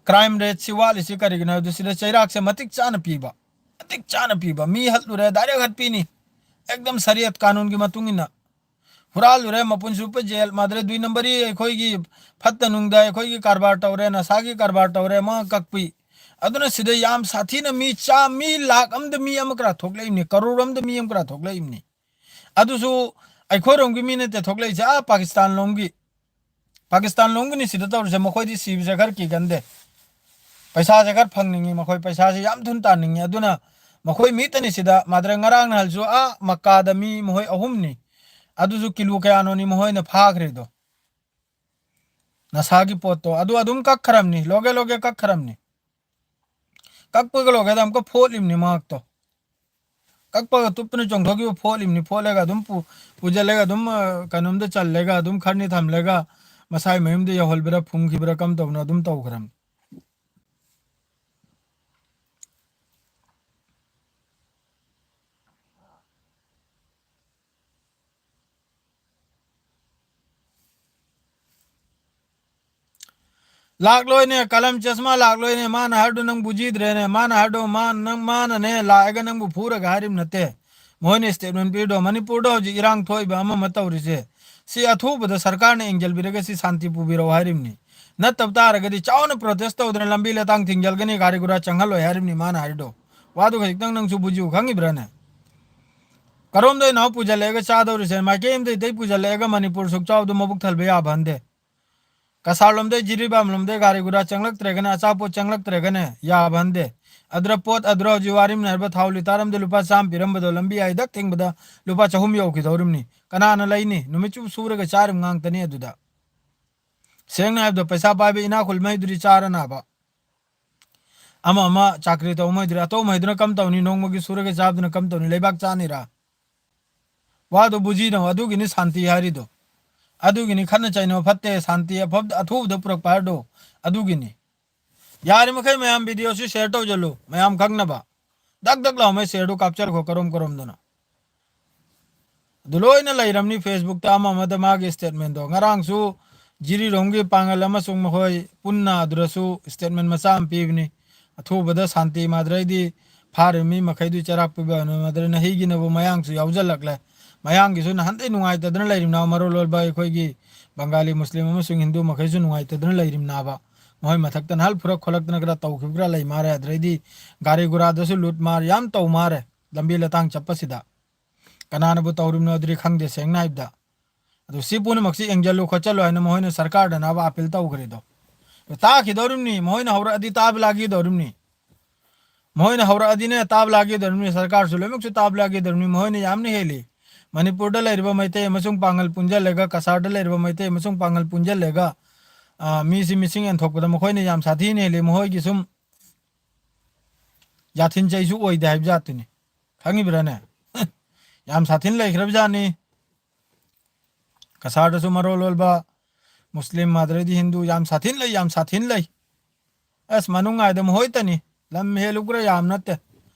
crime rateꯁꯤ ꯋꯥꯠꯂꯤꯁꯤ ꯀꯔꯤꯒꯤꯅꯣ ꯍꯥꯏꯕꯗ, ꯁꯤꯗ ꯆꯩꯔꯥꯛꯁꯦ ꯃꯇꯤꯛ ꯆꯥꯅ ꯄꯤꯕ, ꯃꯇꯤꯛ ꯆꯥꯅ ꯄꯤꯕ꯫ ꯃꯤ ꯍꯠꯂꯨꯔꯦ, direct ꯍꯠꯄꯤꯅꯤ, ꯑꯦꯛꯗꯝ ꯁꯔꯤꯌꯠ ꯀꯥꯅꯨꯟꯒꯤ ꯃꯇꯨꯡ ꯏꯟꯅ꯫ ꯍꯨꯔꯥꯜꯂꯨꯔꯦ, ꯃꯄꯨꯟ ꯆꯨꯞꯄ ꯖꯦꯜ꯫ ꯃꯥꯗ꯭ꯔꯦ ꯗꯨꯏ ꯅꯝꯕꯔꯤ ꯑꯩꯈꯣꯏꯒꯤ ꯐꯠꯇ ꯅꯨꯡꯗ ꯑꯩꯈꯣꯏꯒꯤ ꯀꯔꯕꯥꯔ ꯇꯧꯔꯦ, ꯅꯁꯥꯒꯤ ꯀꯔꯕꯥꯔ ꯇꯧꯔꯦ, ꯑꯃ ꯀꯛꯄꯤ꯫ ꯑꯗꯨꯅ ꯁꯤꯗ ꯌꯥꯝ ꯁꯥꯊꯤꯅ ꯃꯤ ꯆꯥ-, ꯃꯤ ꯂꯥꯛ ꯑꯃꯗ ꯃꯤ ꯑꯃ ꯀꯔꯥ ꯊꯣꯛꯂꯛꯏꯕꯅꯤ, ꯀꯔꯣꯔ ꯑꯃꯗ ꯃꯤ ꯑꯃ ꯀꯔꯥ ꯊꯣꯛꯂꯛꯏꯕꯅꯤ꯫ ꯑꯗꯨꯁꯨ ꯑꯩꯈꯣꯏꯔꯣꯝꯒꯤ ꯃꯤ ꯅꯠꯇꯦ ꯊꯣꯛꯂꯛꯏꯁꯦ, ꯑꯥ ꯄꯥꯀꯤꯁꯇꯥꯟ ꯂꯣꯝꯒꯤ, ꯄꯥꯀꯤꯁꯇꯥꯟ ꯂꯣꯝꯒꯤꯅꯤ ꯁꯤꯗ ꯇꯧꯔꯤꯁꯦ꯫ ꯃꯈꯣꯏꯗꯤ ꯁꯤꯕꯁꯦ ꯈꯔ ꯀꯤꯒꯟꯗꯦ, ꯄꯩꯁꯥꯁꯦ ꯈꯔ ꯐꯪꯅꯤꯡꯉꯤ, ꯃꯈꯣꯏ ꯄꯩꯁꯥꯁꯦ ꯌꯥꯝ ꯊꯨꯅ ꯇꯥꯅꯤꯡꯉꯤ꯫ ꯑꯗꯨꯅ ꯃꯈꯣꯏ ꯃꯤꯇꯅꯤ ꯁꯤꯗ꯫ ꯃꯥꯗ꯭ꯔꯦ ꯉꯔꯥꯡ ꯅꯍꯥꯟꯁꯨ ꯑꯥ ꯃꯛꯀꯥꯗ ꯃꯤ ꯃꯈꯣꯏ ꯑꯍꯨꯝꯅꯤ, ꯑꯗꯨꯁꯨ ꯀꯤꯂꯣ ꯀꯌꯥꯅꯣꯅꯤ ꯃꯈꯣꯏꯅ ꯐꯥꯈ꯭ꯔꯤꯗꯣ, ꯅꯁꯥꯒꯤ ꯄꯣꯠꯇꯣ꯫ ꯑꯗꯨ ꯑꯗꯨꯝ ꯀꯛꯈ꯭ꯔꯕꯅꯤ, ꯂꯣꯒꯦ ꯂꯣꯒꯦ ꯀꯛꯈ꯭ꯔꯕꯅꯤ꯫ ꯀꯛꯄꯒ ꯂꯣꯒꯦꯗ ꯑꯃꯨꯛꯀ ꯐꯣꯠꯂꯤꯕꯅꯤ ꯃꯍꯥꯛꯇꯣ꯫ ꯀꯛꯄꯒ ꯇꯨꯞꯄꯅ ꯆꯣꯡꯊꯣꯛꯈꯤꯕ ꯐꯣꯠꯂꯤꯕꯅꯤ꯫ ꯐꯣꯠꯂꯒ ꯑꯗꯨꯝ ꯄꯨ-, ꯄꯨꯁꯤꯜꯂꯒ ꯑꯗꯨꯝ, ꯑ, ꯀꯩꯅꯣꯝꯗ ꯆꯜꯂꯒ ꯑꯗꯨꯝ ꯈꯔꯅꯤ ꯊꯝꯂꯒ ꯃꯁꯥꯏ ꯃꯌꯨꯝꯗ ꯌꯧꯍꯟꯕ꯭ꯔꯥ ꯐꯨꯝꯈꯤꯕ꯭ꯔꯥ ꯀꯝ ꯇꯧꯕꯅꯣ ꯑꯗꯨꯝ ꯇꯧꯈ꯭ꯔꯕꯅꯤ꯫ ꯂꯥꯛꯂꯣꯏꯅꯦ, ꯀꯂꯝ ꯆꯁꯃꯥ ꯂꯥꯛꯂꯣꯏꯅꯦ꯫ ꯃꯥꯅ ꯍꯥꯏꯔꯗꯣ ꯅꯪ ꯕꯨꯖꯤꯗ꯭ꯔꯦꯅꯦ꯫ ꯃꯥꯅ ꯍꯥꯏꯔꯗꯣ ꯃꯥ-, ꯅꯪ, ꯃꯥꯅꯅꯦ ꯂꯥꯛꯑꯒ ꯅꯪꯕꯨ ꯐꯨꯔꯒ ꯍꯥꯏꯔꯤꯕ ꯅꯠꯇꯦ꯫ ꯃꯈꯣꯏꯅ statement ꯄꯤꯔꯤꯗꯣ, ꯃꯅꯤꯄꯨꯔꯗ ꯍꯧꯖꯤꯛ ꯏꯔꯥꯡ ꯊꯣꯛꯏꯕ ꯑꯃ ꯑꯃ ꯇꯧꯔꯤꯁꯦ, ꯁꯤ ꯑꯊꯨꯕꯗ ꯁꯔꯀꯥꯔꯅ ꯌꯦꯡꯁꯤꯟꯕꯤꯔꯒ ꯁꯤ ꯁꯥꯟꯇꯤ ꯄꯨꯕꯤꯔꯛꯑꯣ ꯍꯥꯏꯔꯤꯕꯅꯤ꯫ ꯅꯠꯇꯕ ꯇꯥꯔꯒꯗꯤ ꯆꯥꯎꯅ protest ꯇꯧꯗꯅ ꯂꯝꯕꯤ ꯂꯇꯥꯡ ꯊꯤꯡꯖꯤꯜꯒꯅꯤ, ꯒꯥꯔꯤ ꯒꯨꯔꯥ ꯆꯪꯍꯜꯂꯣꯏ ꯍꯥꯏꯔꯤꯕꯅꯤ ꯃꯥꯅ ꯍꯥꯏꯔꯤꯗꯣ꯫ ꯋꯥꯗꯨ ꯈꯖꯤꯛꯇꯪ ꯅꯪꯁꯨ ꯕꯨꯖꯤꯌꯨ, ꯈꯪꯉꯤꯕ꯭ꯔꯥꯅꯦ? ꯀꯔꯣꯝꯗꯩꯅꯣ ꯄꯨꯁꯜꯂꯛꯑꯒ ꯆꯥꯗꯧꯔꯤꯁꯦ? ꯃꯥꯏꯀꯩ ꯑꯃꯗꯩ ꯄꯨꯁꯜꯂꯛꯑꯒ ꯃꯅꯤꯄꯨꯔ ꯁꯨꯛꯆꯥꯎꯗꯣ ꯃꯕꯨꯛ ꯊꯜꯕ ꯌꯥꯕ ꯍꯟꯗꯦ꯫ ꯀꯁꯥꯔ ꯂꯣꯝꯗꯩ, ꯖꯤꯔꯤꯕꯥꯝ ꯂꯣꯝꯗꯩ ꯒꯥꯔꯤ ꯒꯨꯔꯥ ꯆꯪꯂꯛꯇ꯭ꯔꯒꯅ, ꯑꯆꯥꯄꯣꯠ ꯆꯪꯂꯛꯇ꯭ꯔꯒꯅ ꯌꯥꯕ ꯍꯟꯗꯦ꯫ ꯑꯗꯨꯗ ꯄꯣꯠ ꯑꯗꯨꯗ ꯍꯧꯖꯤꯛ ꯋꯥꯔꯤꯝꯅ ꯍꯥꯏꯕ ꯊꯥꯎ ꯂꯤꯇꯔ ꯑꯃꯗ ꯂꯨꯄꯥ ꯆꯥꯝꯃ ꯄꯤꯔꯝꯕꯗꯣ ꯂꯝꯕꯤ ꯍꯥꯏꯗꯛ ꯊꯤꯡꯕꯗ ꯂꯨꯄꯥ ꯆꯍꯨꯝ ꯌꯧꯈꯤꯗꯧꯔꯤꯕꯅꯤ꯫ ꯀꯅꯥꯅ ꯂꯩꯅꯤ? ꯅꯨꯃꯤꯠ ꯆꯨꯞ ꯁꯨꯔꯒ ꯆꯥꯔꯤꯕ ꯉꯥꯛꯇꯅꯤ ꯑꯗꯨꯗ꯫ ꯁꯦꯡꯅ ꯍꯥꯏꯕꯗ, ꯄꯩꯁꯥ ꯄꯥꯏꯕ ꯏꯅꯥꯛ ꯈꯨꯜ ꯃꯩꯗꯨꯗꯤ ꯆꯥꯔꯅꯥꯕ꯫ ꯑꯃ ꯑꯃ ꯆꯥꯀ꯭ꯔꯤ ꯇꯧꯕ ꯃꯩꯗꯨꯗꯤ, ꯑꯇꯧꯕ ꯃꯩꯗꯨꯅ ꯀꯝ ꯇꯧꯅꯤ? ꯅꯣꯡꯃꯒꯤ ꯁꯨꯔꯒ ꯆꯥꯕꯗꯨꯅ ꯀꯝ ꯇꯧꯅꯤ? ꯂꯩꯕꯥꯛ ꯆꯥꯅꯤꯔꯥ? ꯋꯥꯗꯣ ꯕꯨꯖꯤꯅꯣ, ꯑꯗꯨꯒꯤꯅꯤ ꯁꯥꯟꯇꯤ ꯍꯥꯏꯔꯤꯗꯣ꯫ ꯑꯗꯨꯒꯤꯅꯤ ꯈꯠꯅ ꯆꯩꯅꯕ ꯐꯠꯇꯦ, ꯁꯥꯟꯇꯤ ꯑꯐꯕ, ꯑꯊꯨꯕꯗ ꯄꯨꯔꯛꯄ ꯍꯥꯏꯔꯤꯗꯣ꯫ ꯑꯗꯨꯒꯤꯅꯤ꯫ ꯌꯥꯔꯤꯃꯈꯩ ꯃꯌꯥꯝ video ꯁꯤ share ꯇꯧꯖꯜꯂꯨ, ꯃꯌꯥꯝ ꯈꯪꯅꯕ꯫ ꯗꯛ ꯗꯛ ꯂꯥꯎꯃꯩ share ꯗꯨ ꯀꯥꯞꯆꯔꯈꯣ ꯀꯔꯣꯝ ꯀꯔꯣꯝꯗꯅꯣ꯫ ꯑꯗꯨ ꯂꯣꯏꯅ ꯂꯩꯔꯝꯅꯤ Facebook ꯇ ꯑꯃ ꯑꯃꯗ ꯃꯥꯒꯤ statement ꯗꯣ꯫ ꯉꯔꯥꯡꯁꯨ ꯖꯤꯔꯤꯔꯣꯝꯒꯤ ꯄꯥꯡꯒꯜ ꯑꯃꯁꯨꯡ ꯃꯈꯣꯏ ꯄꯨꯟꯅ ꯑꯗꯨꯗꯁꯨ statement ꯃꯆꯥ ꯑꯃ ꯄꯤꯕꯅꯤ꯫ ꯑꯊꯨꯕꯗ ꯁꯥꯟꯇꯤ ꯃꯥꯗ꯭ꯔꯩꯗꯤ ꯐꯥꯔꯤꯕ ꯃꯤ ꯃꯈꯩꯗꯨ ꯆꯩꯔꯥꯛ ꯄꯤꯕ ꯃꯥꯗ꯭ꯔꯩꯅ ꯍꯩꯒꯤꯅꯕꯨ ꯃꯌꯥꯡꯁꯨ ꯌꯥꯎꯖꯜꯂꯛꯂꯦ꯫ ꯃꯌꯥꯡꯒꯤꯁꯨ ꯅꯍꯥꯟꯗꯩ ꯅꯨꯡꯉꯥꯏꯇꯗꯅ ꯂꯩꯔꯤꯕꯅ ꯃꯔꯣꯜ ꯂꯣꯟꯕ ꯑꯩꯈꯣꯏꯒꯤ ꯕꯪꯒꯥꯂꯤ ꯃꯨꯁꯂꯤꯝ ꯑꯃꯁꯨꯡ ꯍꯤꯟꯗꯨ ꯃꯈꯩꯁꯨ ꯅꯨꯡꯉꯥꯏꯇꯗꯅ ꯂꯩꯔꯤꯕꯅꯥꯕ꯫ ꯃꯈꯣꯏ ꯃꯊꯛꯇ ꯅꯍꯥꯜ ꯐꯨꯔꯛ ꯈꯣꯠꯂꯛꯇꯅ ꯈꯔ ꯇꯧꯈꯤꯕ ꯈꯔ ꯂꯩ ꯃꯥꯔꯦ꯫ ꯑꯗꯨꯗꯩꯗꯤ ꯒꯥꯔꯤ ꯒꯨꯔꯥꯗꯁꯨ ꯂꯨꯠ ꯃꯥꯔ ꯌꯥꯝ ꯇꯧ ꯃꯥꯔꯦ꯫ ꯂꯝꯕꯤ ꯂꯇꯥꯡ ꯆꯠꯄꯁꯤꯗ ꯀꯅꯥꯅꯕꯨ ꯇꯧꯔꯤꯕꯅꯣ ꯑꯗꯨꯗꯤ ꯈꯪꯗꯦ, ꯁꯦꯡꯅ ꯍꯥꯏꯕꯗ꯫ ꯑꯗꯨ ꯁꯤ ꯄꯨꯝꯅꯃꯛꯁꯤ ꯌꯦꯡꯁꯤꯜꯂꯨ ꯈꯣꯠꯆꯜꯂꯨ ꯍꯥꯏꯅ ꯃꯈꯣꯏꯅ ꯁꯔꯀꯥꯔꯗꯅꯕ appeal ꯇꯧꯈ꯭ꯔꯤꯗꯣ꯫ ꯇꯥꯈꯤꯗꯧꯔꯤꯕꯅꯤ, ꯃꯈꯣꯏꯅ ꯍꯧꯔꯛꯑꯗꯤ ꯇꯥꯕ ꯂꯥꯛꯈꯤꯗꯧꯔꯤꯕꯅꯤ꯫ ꯃꯈꯣꯏꯅ ꯍꯧꯔꯛꯑꯗꯤꯅꯦ ꯇꯥꯕ ꯂꯥꯛꯈꯤꯗꯧꯔꯤꯕꯅꯤ, ꯁꯔꯀꯥꯔꯁꯨ ꯂꯣꯏꯅꯃꯛꯁꯨ ꯇꯥꯕ ꯂꯥꯛꯈꯤꯗꯧꯔꯤꯕꯅꯤ꯫ ꯃꯈꯣꯏꯅ ꯌꯥꯝꯅ ꯍꯦꯜꯂꯤ꯫ ꯃꯅꯤꯄꯨꯔꯗ ꯂꯩꯔꯤꯕ ꯃꯩꯇꯩ ꯑꯃꯁꯨꯡ ꯄꯥꯡꯒꯜ ꯄꯨꯟꯁꯤꯜꯂꯒ, ꯀꯁꯥꯔꯗ ꯂꯩꯔꯤꯕ ꯃꯩꯇꯩ ꯑꯃꯁꯨꯡ ꯄꯥꯡꯒꯜ ꯄꯨꯟꯁꯤꯜꯂꯒ, ꯑ, ꯃꯤꯁꯤ ꯃꯤꯁꯤꯡ ꯌꯦꯟꯊꯣꯛꯄꯗ ꯃꯈꯣꯏꯅ ꯌꯥꯝ ꯁꯥꯊꯤꯅ ꯍꯦꯜꯂꯤ꯫ ꯃꯈꯣꯏꯒꯤ ꯁꯨꯝ ꯌꯥꯊꯤꯟ ꯆꯩꯁꯨ ꯑꯣꯏꯗꯦ ꯍꯥꯏꯕ ꯖꯥꯠꯇꯨꯅꯤ꯫ ꯈꯪꯉꯤꯕ꯭ꯔꯥꯅꯦ? ꯌꯥꯝ ꯁꯥꯊꯤꯅ ꯂꯩꯈ꯭ꯔꯕ ꯖꯥꯠꯅꯤ꯫ ꯀꯁꯥꯔꯗꯁꯨ ꯃꯔꯣꯜ ꯂꯣꯜꯕ, ꯃꯨꯁꯂꯤꯝ ꯑꯗꯨꯗꯩꯗꯤ ꯍꯤꯟꯗꯨ ꯌꯥꯝ ꯁꯥꯊꯤꯅ ꯂꯩ, ꯌꯥꯝ ꯁꯥꯊꯤꯅ ꯂꯩ꯫ ꯑꯁ, ꯃꯅꯨꯡ ꯉꯥꯏꯗ ꯃꯈꯣꯏꯇꯅꯤ꯫ ꯂꯝ ꯍꯦꯜꯂꯨꯕ꯭ꯔꯥ ꯌꯥꯝ ꯅꯠꯇꯦ꯫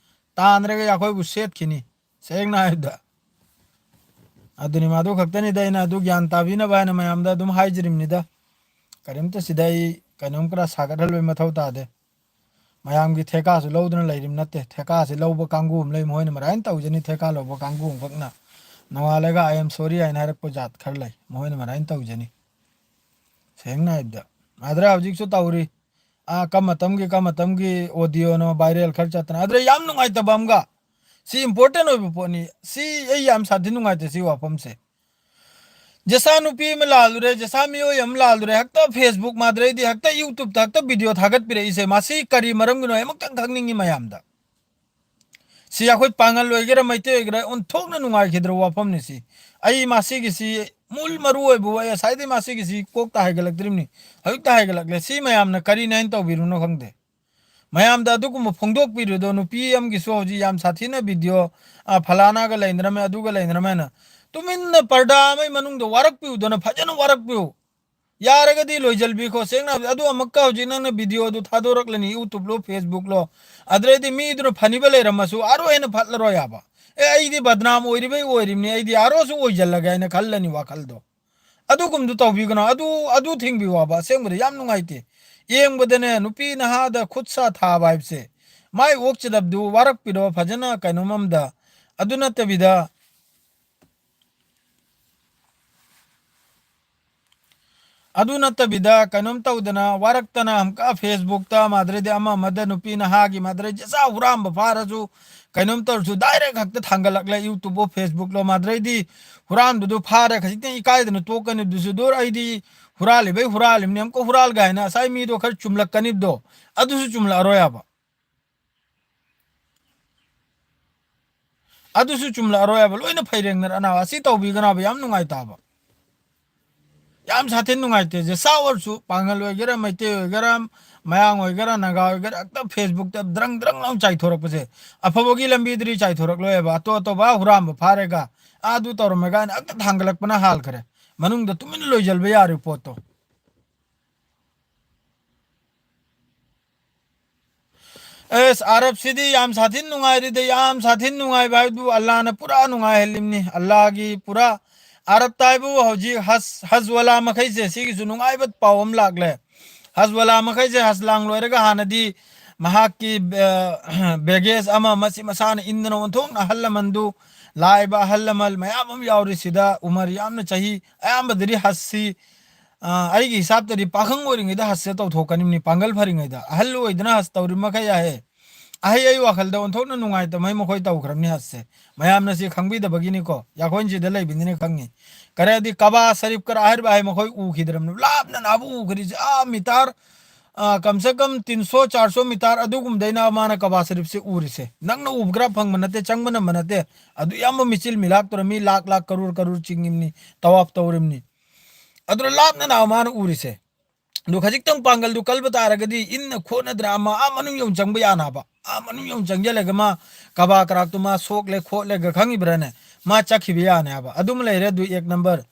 ꯇꯥꯟꯗ꯭ꯔꯒ ꯑꯩꯈꯣꯏꯕꯨ ꯁꯦꯠꯈꯤꯅꯤ, ꯁꯦꯡꯅ ꯍꯥꯏꯕꯗ꯫ ꯑꯗꯨꯅꯤ, ꯃꯗꯨ ꯈꯛꯇꯅꯤꯗ ꯑꯩꯅ ꯑꯗꯨ ꯒ꯭ꯌꯥꯟ ꯇꯥꯕꯤꯅꯕ ꯍꯥꯏꯅ ꯃꯌꯥꯝꯗ ꯑꯗꯨꯝ ꯍꯥꯏꯖꯔꯤꯕꯅꯤꯗ꯫ ꯀꯔꯤꯝꯇ ꯁꯤꯗ ꯑꯩ ꯀꯩꯅꯣꯝ ꯈꯔ ꯁꯥꯒꯠꯍꯟꯕꯒꯤ ꯃꯊꯧ ꯇꯥꯗꯦ꯫ ꯃꯌꯥꯝꯒꯤ ꯊꯦꯀꯥꯁꯨ ꯂꯧꯗꯨꯅ ꯂꯩꯔꯤꯕ ꯅꯠꯇꯦ꯫ ꯊꯦꯀꯥꯁꯤ ꯂꯧꯕ ꯀꯥꯡꯕꯨ ꯑꯃ ꯂꯩ, ꯃꯈꯣꯏꯅ ꯃꯔꯥꯏꯅ ꯇꯧꯖꯅꯤ꯫ ꯊꯦꯀꯥ ꯂꯧꯕ ꯀꯥꯡꯕꯨ ꯑꯃꯈꯛꯅ ꯅꯣꯡꯉꯥꯜꯂꯒ "I am sorry" ꯍꯥꯏꯅ ꯍꯥꯏꯔꯛꯄ ꯖꯥꯠ ꯈꯔ ꯂꯩ, ꯃꯈꯣꯏꯅ ꯃꯔꯥꯏꯅ ꯇꯧꯖꯅꯤ꯫ ꯁꯦꯡꯅ ꯍꯥꯏꯕꯗ, ꯑꯗꯨꯗ ꯍꯧꯖꯤꯛꯁꯨ ꯇꯧꯔꯤ꯫ ꯑꯥ, ꯀꯝ ꯃꯇꯝꯒꯤ, ꯀꯝ ꯃꯇꯝꯒꯤ audio ꯅꯣ viral ꯈꯔ ꯆꯠꯇꯅ꯫ ꯑꯗꯨꯗ ꯌꯥꯝ ꯅꯨꯡꯉꯥꯏꯇꯕ ꯑꯃꯒ, ꯁꯤ important ꯑꯣꯏꯕ ꯄꯣꯠꯅꯤ꯫ ꯁꯤ ꯑꯩ ꯌꯥꯝ ꯁꯥꯊꯤ ꯅꯨꯡꯉꯥꯏꯇꯦ ꯁꯤ ꯋꯥꯐꯝꯁꯦ꯫ ꯖꯦꯁꯥ ꯅꯨꯄꯤ ꯑꯃ ꯂꯥꯜꯂꯨꯔꯦ, ꯖꯦꯁꯥ ꯃꯤꯑꯣꯏ ꯑꯃ ꯂꯥꯜꯂꯨꯔꯦ, ꯍꯦꯛꯇ Facebook ꯃꯥꯗ꯭ꯔꯩꯗꯤ ꯍꯦꯛꯇ YouTube ꯇ ꯍꯦꯛꯇ video ꯊꯥꯒꯠꯄꯤꯔꯛꯏꯁꯦ꯫ ꯃꯁꯤ ꯀꯔꯤ ꯃꯔꯝꯒꯤꯅꯣ? ꯑꯩ ꯑꯃꯨꯛꯇꯪ ꯈꯪꯅꯤꯡꯉꯤ ꯃꯌꯥꯝꯗ꯫ ꯁꯤ ꯑꯩꯈꯣꯏ ꯄꯥꯉꯜ ꯑꯣꯏꯒꯦꯔꯥ, ꯃꯩꯇꯩ ꯑꯣꯏꯒꯦꯔꯥ, ꯑꯣꯟꯊꯣꯛꯅ ꯅꯨꯡꯉꯥꯏꯈꯤꯗ꯭ꯔꯕ ꯋꯥꯐꯝꯅꯤ ꯁꯤ꯫ ꯑꯩ ꯃꯁꯤꯒꯤꯁꯤ ꯃꯨꯜ ꯃꯔꯨ ꯑꯣꯏꯕ ꯋꯥ-, ꯉꯁꯥꯏꯗꯩ ꯃꯁꯤꯒꯤꯁꯤ ꯀꯣꯛꯇ ꯍꯥꯏꯒꯠꯂꯛꯇ꯭ꯔꯤꯕꯅꯤ, ꯍꯧꯖꯤꯛꯇ ꯍꯥꯏꯒꯠꯂꯛꯂꯦ꯫ ꯁꯤ ꯃꯌꯥꯝꯅ ꯀꯔꯤꯅꯦ ꯍꯥꯏꯅ ꯇꯧꯕꯤꯔꯨꯅꯣ ꯈꯪꯗꯦ꯫ ꯃꯌꯥꯝꯗ ꯑꯗꯨꯒꯨꯝꯕ ꯐꯣꯡꯗꯣꯛꯄꯤꯔꯤꯗꯣ, ꯅꯨꯄꯤ ꯑꯃꯒꯤꯁꯨ ꯍꯧꯖꯤꯛ ꯌꯥꯝ ꯁꯥꯊꯤꯅ video, ꯑ, ꯐꯂꯥꯅꯥꯒ ꯂꯩꯅꯔꯝꯃꯦ, ꯑꯗꯨꯒ ꯂꯩꯅꯔꯝꯃꯦꯅ꯫ ꯇꯨꯃꯤꯟꯅ ꯄꯔꯗꯥ ꯑꯃꯒꯤ ꯃꯅꯨꯡꯗ ꯋꯥꯔꯛꯄꯤꯌꯨꯗꯅ, ꯐꯖꯅ ꯋꯥꯔꯛꯄꯤꯌꯨ꯫ ꯌꯥꯔꯒꯗꯤ ꯂꯣꯏꯖꯜꯕꯤꯈꯣ꯫ ꯁꯦꯡꯅ ꯍꯥꯏꯕꯗ, ꯑꯗꯨ ꯑꯃꯨꯛꯀ ꯍꯧꯖꯤꯛ ꯅꯪꯅ video ꯗꯨ ꯊꯥꯗꯣꯔꯛꯂꯅꯤ, YouTube ꯂꯣ, Facebook ꯂꯣ꯫ ꯑꯗꯨꯗꯩꯗꯤ ꯃꯤꯗꯨꯅ ꯐꯅꯤꯕ ꯂꯩꯔꯝꯃꯁꯨ ꯑꯥꯔꯣ ꯍꯦꯟꯅ ꯐꯠꯂꯔꯣꯏ ꯍꯥꯏꯕ꯫ "ꯑꯦ, ꯑꯩꯗꯤ ꯕꯗꯅꯥꯝ ꯑꯣꯏꯔꯤꯕꯩ ꯑꯣꯏꯔꯤꯕꯅꯤ, ꯑꯩꯗꯤ ꯑꯥꯔꯣꯁꯨ ꯑꯣꯏꯖꯜꯂꯒꯦ" ꯍꯥꯏꯅ ꯈꯜꯂꯅꯤ ꯋꯥꯈꯜꯗꯣ꯫ ꯑꯗꯨꯒꯨꯝꯗꯨ ꯇꯧꯕꯤꯒꯅꯣ꯫ ꯑꯗꯨ, ꯑꯗꯨ ꯊꯤꯡꯕꯤꯌꯣ ꯍꯥꯏꯕ꯫ ꯑꯁꯦꯡꯕꯗꯤ ꯌꯥꯝ ꯅꯨꯡꯉꯥꯏꯇꯦ꯫ ꯌꯦꯡꯕꯗꯅꯦ, ꯅꯨꯄꯤ ꯅꯍꯥꯗ ꯈꯨꯠ ꯁꯥ ꯊꯥꯕ ꯍꯥꯏꯕꯁꯦ, ꯃꯥꯏ ꯑꯣꯛꯆꯗꯕꯗꯨ ꯋꯥꯔꯛꯄꯤꯔꯣ ꯐꯖꯅ ꯀꯩꯅꯣꯝ ꯑꯝꯗ꯫ ꯑꯗꯨ ꯅꯠꯇꯕꯤꯗ, ꯑꯗꯨ ꯅꯠꯇꯕꯤꯗ ꯀꯩꯅꯣꯝ ꯇꯧꯗꯅ, ꯋꯥꯔꯛꯇꯅ ꯑꯃꯨꯛꯀ Facebook ꯇ ꯃꯥꯗ꯭ꯔꯩꯗꯤ ꯑꯃ ꯑꯃꯗ ꯅꯨꯄꯤ ꯅꯍꯥꯒꯤ ꯃꯥꯗ꯭ꯔꯩ ꯖꯦꯁꯥ ꯍꯨꯔꯥꯟꯕ ꯐꯥꯔꯁꯨ, ꯀꯩꯅꯣꯝ ꯇꯧꯔꯁꯨ direct ꯍꯦꯛꯇ ꯊꯥꯡꯒꯠꯂꯛꯂꯦ YouTube ꯂꯣ, Facebook ꯂꯣ꯫ ꯃꯥꯗ꯭ꯔꯩꯗꯤ ꯍꯨꯔꯥꯟꯕꯗꯨ ꯐꯥꯔꯦ, ꯈꯖꯤꯛꯇꯪ ꯏꯀꯥꯏꯗꯅ ꯇꯣꯛꯀꯅꯤ꯫ ꯑꯗꯨꯁꯨ ꯗꯨꯔ ꯑꯩꯗꯤ ꯍꯨꯔꯥꯜꯂꯤꯕꯩ ꯍꯨꯔꯥꯜꯂꯤꯕꯅꯤ, ꯑꯃꯨꯛꯀ ꯍꯨꯔꯥꯜꯒꯦ ꯍꯥꯏꯅ ꯉꯁꯥꯏ ꯃꯤꯗꯣ ꯈꯔ ꯆꯨꯝꯂꯛꯀꯅꯤꯕꯗꯣ, ꯑꯗꯨꯁꯨ ꯆꯨꯝꯂꯛꯑꯔꯣꯏ ꯍꯥꯏꯕ꯫ ꯑꯗꯨꯁꯨ ꯆꯨꯝꯂꯛꯑꯔꯣꯏ ꯍꯥꯏꯕ꯫ ꯂꯣꯏꯅ ꯐꯩꯔꯦꯡꯅꯔ ꯑꯅꯥꯕ ꯑꯁꯤ ꯇꯧꯕꯤꯒꯅꯕ ꯌꯥꯝ ꯅꯨꯡꯉꯥꯏꯇꯕ꯫ ꯌꯥꯝ ꯁꯥꯊꯤꯅ ꯅꯨꯡꯉꯥꯏꯇꯦ꯫ ꯖꯦꯁꯥ ꯑꯣꯏꯔꯁꯨ, ꯄꯥꯡꯒꯜ ꯑꯣꯏꯒꯦꯔꯥ, ꯃꯩꯇꯩ ꯑꯣꯏꯒꯦꯔꯥ, ꯃꯌꯥꯡ ꯑꯣꯏꯒꯦꯔꯥ, ꯅꯥꯒꯥ ꯑꯣꯏꯒꯦꯔꯥ, ꯍꯦꯛꯇ Facebook ꯇ ꯗ꯭ꯔꯪ ꯗ꯭ꯔꯪ ꯂꯥꯎꯅ ꯆꯥꯏꯊꯣꯔꯛꯄꯁꯦ꯫ ꯑꯐꯕꯒꯤ ꯂꯝꯕꯤꯗꯗꯤ ꯆꯥꯏꯊꯣꯔꯛꯂꯣꯏꯕ꯫ ꯑꯇꯣꯞ ꯑꯇꯣꯞꯄ, "ꯑꯥ, ꯍꯨꯔꯥꯟꯕ ꯐꯥꯔꯦꯒ, ꯑꯥ, ꯑꯗꯨ ꯇꯧꯔꯝꯃꯦꯒ" ꯍꯥꯏꯅ ꯍꯦꯛꯇ ꯊꯥꯡꯒꯠꯂꯛꯄꯅ ꯍꯥꯜꯈ꯭ꯔꯦ꯫ ꯃꯅꯨꯡꯗ ꯇꯨꯃꯤꯟꯅ ꯂꯣꯏꯁꯤꯟꯕ ꯌꯥꯔꯤꯕ ꯄꯣꯠꯇꯣ꯫ ꯑꯦꯁ, ꯑꯔꯕꯁꯤꯗꯤ ꯌꯥꯝ ꯁꯥꯊꯤꯅ ꯅꯨꯡꯉꯥꯏꯔꯤꯗ, ꯌꯥꯝ ꯁꯥꯊꯤꯅ ꯅꯨꯡꯉꯥꯏꯕ ꯍꯥꯏꯕꯗꯨ ꯑꯜꯂꯥꯅ ꯄꯨꯔꯥ ꯅꯨꯡꯉꯥꯏꯍꯜꯂꯤꯕꯅꯤ꯫ ꯑꯜꯂꯥꯒꯤ ꯄꯨꯔꯥ ꯑꯔꯕꯇ ꯍꯥꯏꯕꯨ ꯍꯧꯖꯤꯛ ꯍꯖ, ꯍꯖꯋꯥꯂꯥ ꯃꯈꯩꯁꯦ ꯁꯤꯒꯤꯁꯨ ꯅꯨꯡꯉꯥꯏꯕ ꯄꯥꯎ ꯑꯃ ꯂꯥꯛꯂꯦ꯫ ꯍꯖꯋꯥꯂꯥ ꯃꯈꯩꯁꯦ ꯍꯖ ꯂꯥꯡ ꯂꯣꯏꯔꯒ ꯍꯥꯟꯅꯗꯤ ꯃꯍꯥꯛꯀꯤ, ꯑ, baggage ꯑꯃ ꯃꯁꯤ ꯃꯁꯥꯅ ꯏꯟꯗꯅ ꯑꯣꯟꯊꯣꯛꯅ ꯑꯍꯜ ꯂꯃꯟꯗꯨ, ꯂꯥꯛꯏꯕ ꯑꯍꯜ ꯂꯃꯟ ꯃꯌꯥꯝ ꯑꯃ ꯌꯥꯎꯔꯤꯁꯤꯗ ꯎꯃꯔ ꯌꯥꯝꯅ ꯆꯍꯤ ꯑꯌꯥꯝꯕꯗꯗꯤ ꯍꯖꯁꯤ ꯑ, ꯑꯩꯒꯤ ꯍꯤꯁꯥꯞꯇꯗꯤ ꯄꯥꯈꯪ ꯑꯣꯏꯔꯤꯉꯩꯗ ꯍꯖꯁꯦ ꯇꯧꯊꯣꯛꯀꯅꯤꯕꯅꯤ, ꯄꯥꯡꯒꯜ ꯐꯔꯤꯉꯩꯗ꯫ ꯑꯍꯜ ꯑꯣꯏꯗꯅ ꯍꯖ ꯇꯧꯔꯤ ꯃꯈꯩ ꯌꯥꯍꯦ꯫ ꯑꯍꯩ ꯑꯩ ꯋꯥꯈꯜꯗ ꯑꯣꯟꯊꯣꯛꯅ ꯅꯨꯡꯉꯥꯏꯇꯕ ꯃꯈꯣꯏ ꯇꯧꯈ꯭ꯔꯕꯅꯤ ꯍꯖꯁꯦ꯫ ꯃꯌꯥꯝꯅ ꯁꯤ ꯈꯪꯕꯤꯗꯕꯒꯤꯅꯤꯀꯣ, ꯌꯥꯈꯣꯏ ꯁꯤꯗ ꯂꯩꯕꯅꯤꯅ ꯈꯪꯉꯤ꯫ ꯀꯔꯤꯗꯤ ꯀꯕꯥ ꯁꯔꯤꯐ ꯀꯔꯥ ꯍꯥꯏꯔꯤꯕ ꯍꯥꯏ ꯃꯈꯣꯏ ꯎꯈꯤꯗ꯭ꯔꯕꯅꯤ꯫ ꯂꯥꯞꯅ ꯅꯥꯕꯨ ꯎꯈ꯭ꯔꯤꯁꯦ, ꯑꯥ, ꯃꯤꯇꯥꯔ, ꯑ, ꯀꯝ ꯁꯦ ꯀꯝ ꯇꯤꯟ ꯁꯣ ꯆꯥꯔ ꯁꯣ ꯃꯤꯇꯥꯔ ꯑꯗꯨꯒꯨꯝꯕꯗꯩꯅ ꯃꯥꯅ ꯀꯕꯥ ꯁꯔꯤꯐꯁꯦ ꯎꯔꯤꯁꯦ꯫ ꯅꯪꯅ ꯎꯕ ꯈꯔ ꯐꯪꯕ ꯅꯠꯇꯦ, ꯆꯪꯕ ꯅꯝꯕ ꯅꯠꯇꯦ꯫ ꯑꯗꯨ ꯌꯥꯝꯕ ꯃꯤꯆꯤꯜ ꯃꯤꯂꯥꯛꯇꯧꯔ ꯃꯤ ꯂꯥꯛ ꯂꯥꯛ ꯀꯔꯣꯔ ꯀꯔꯣꯔ ꯆꯤꯡꯉꯤꯕꯅꯤ, ꯇꯋꯥꯐ ꯇꯧꯔꯤꯕꯅꯤ꯫ ꯑꯗꯨꯅ ꯂꯥꯞꯅ ꯅꯥꯕ ꯃꯥꯅ ꯎꯔꯤꯁꯦ꯫ ꯑꯗꯨ ꯈꯖꯤꯛꯇꯪ ꯄꯥꯡꯒꯜꯗꯨ ꯀꯜꯕ ꯇꯥꯔꯒꯗꯤ ꯏꯟꯅ ꯈꯣꯠꯅꯗ꯭ꯔꯥ ꯑꯃ ꯑꯥ ꯃꯅꯨꯡ ꯌꯧ ꯆꯪꯕ ꯌꯥꯅꯕ꯫ ꯑꯥ ꯃꯅꯨꯡ ꯌꯧ ꯆꯪꯁꯤꯜꯂꯒ ꯃꯥ ꯀꯕꯥ ꯀꯔꯥꯛꯇꯨ ꯃꯥ ꯁꯣꯛꯂꯦ ꯈꯣꯠꯂꯦꯒ ꯈꯪꯉꯤꯕ꯭ꯔꯥꯅꯦ? ꯃꯥ ꯆꯠꯈꯤꯕ ꯌꯥꯅꯦ ꯍꯥꯏꯕ꯫ ꯑꯗꯨꯝ ꯂꯩꯔꯦ꯫ ꯑꯗꯨ ꯑꯦꯛ ꯅꯝꯕꯔ,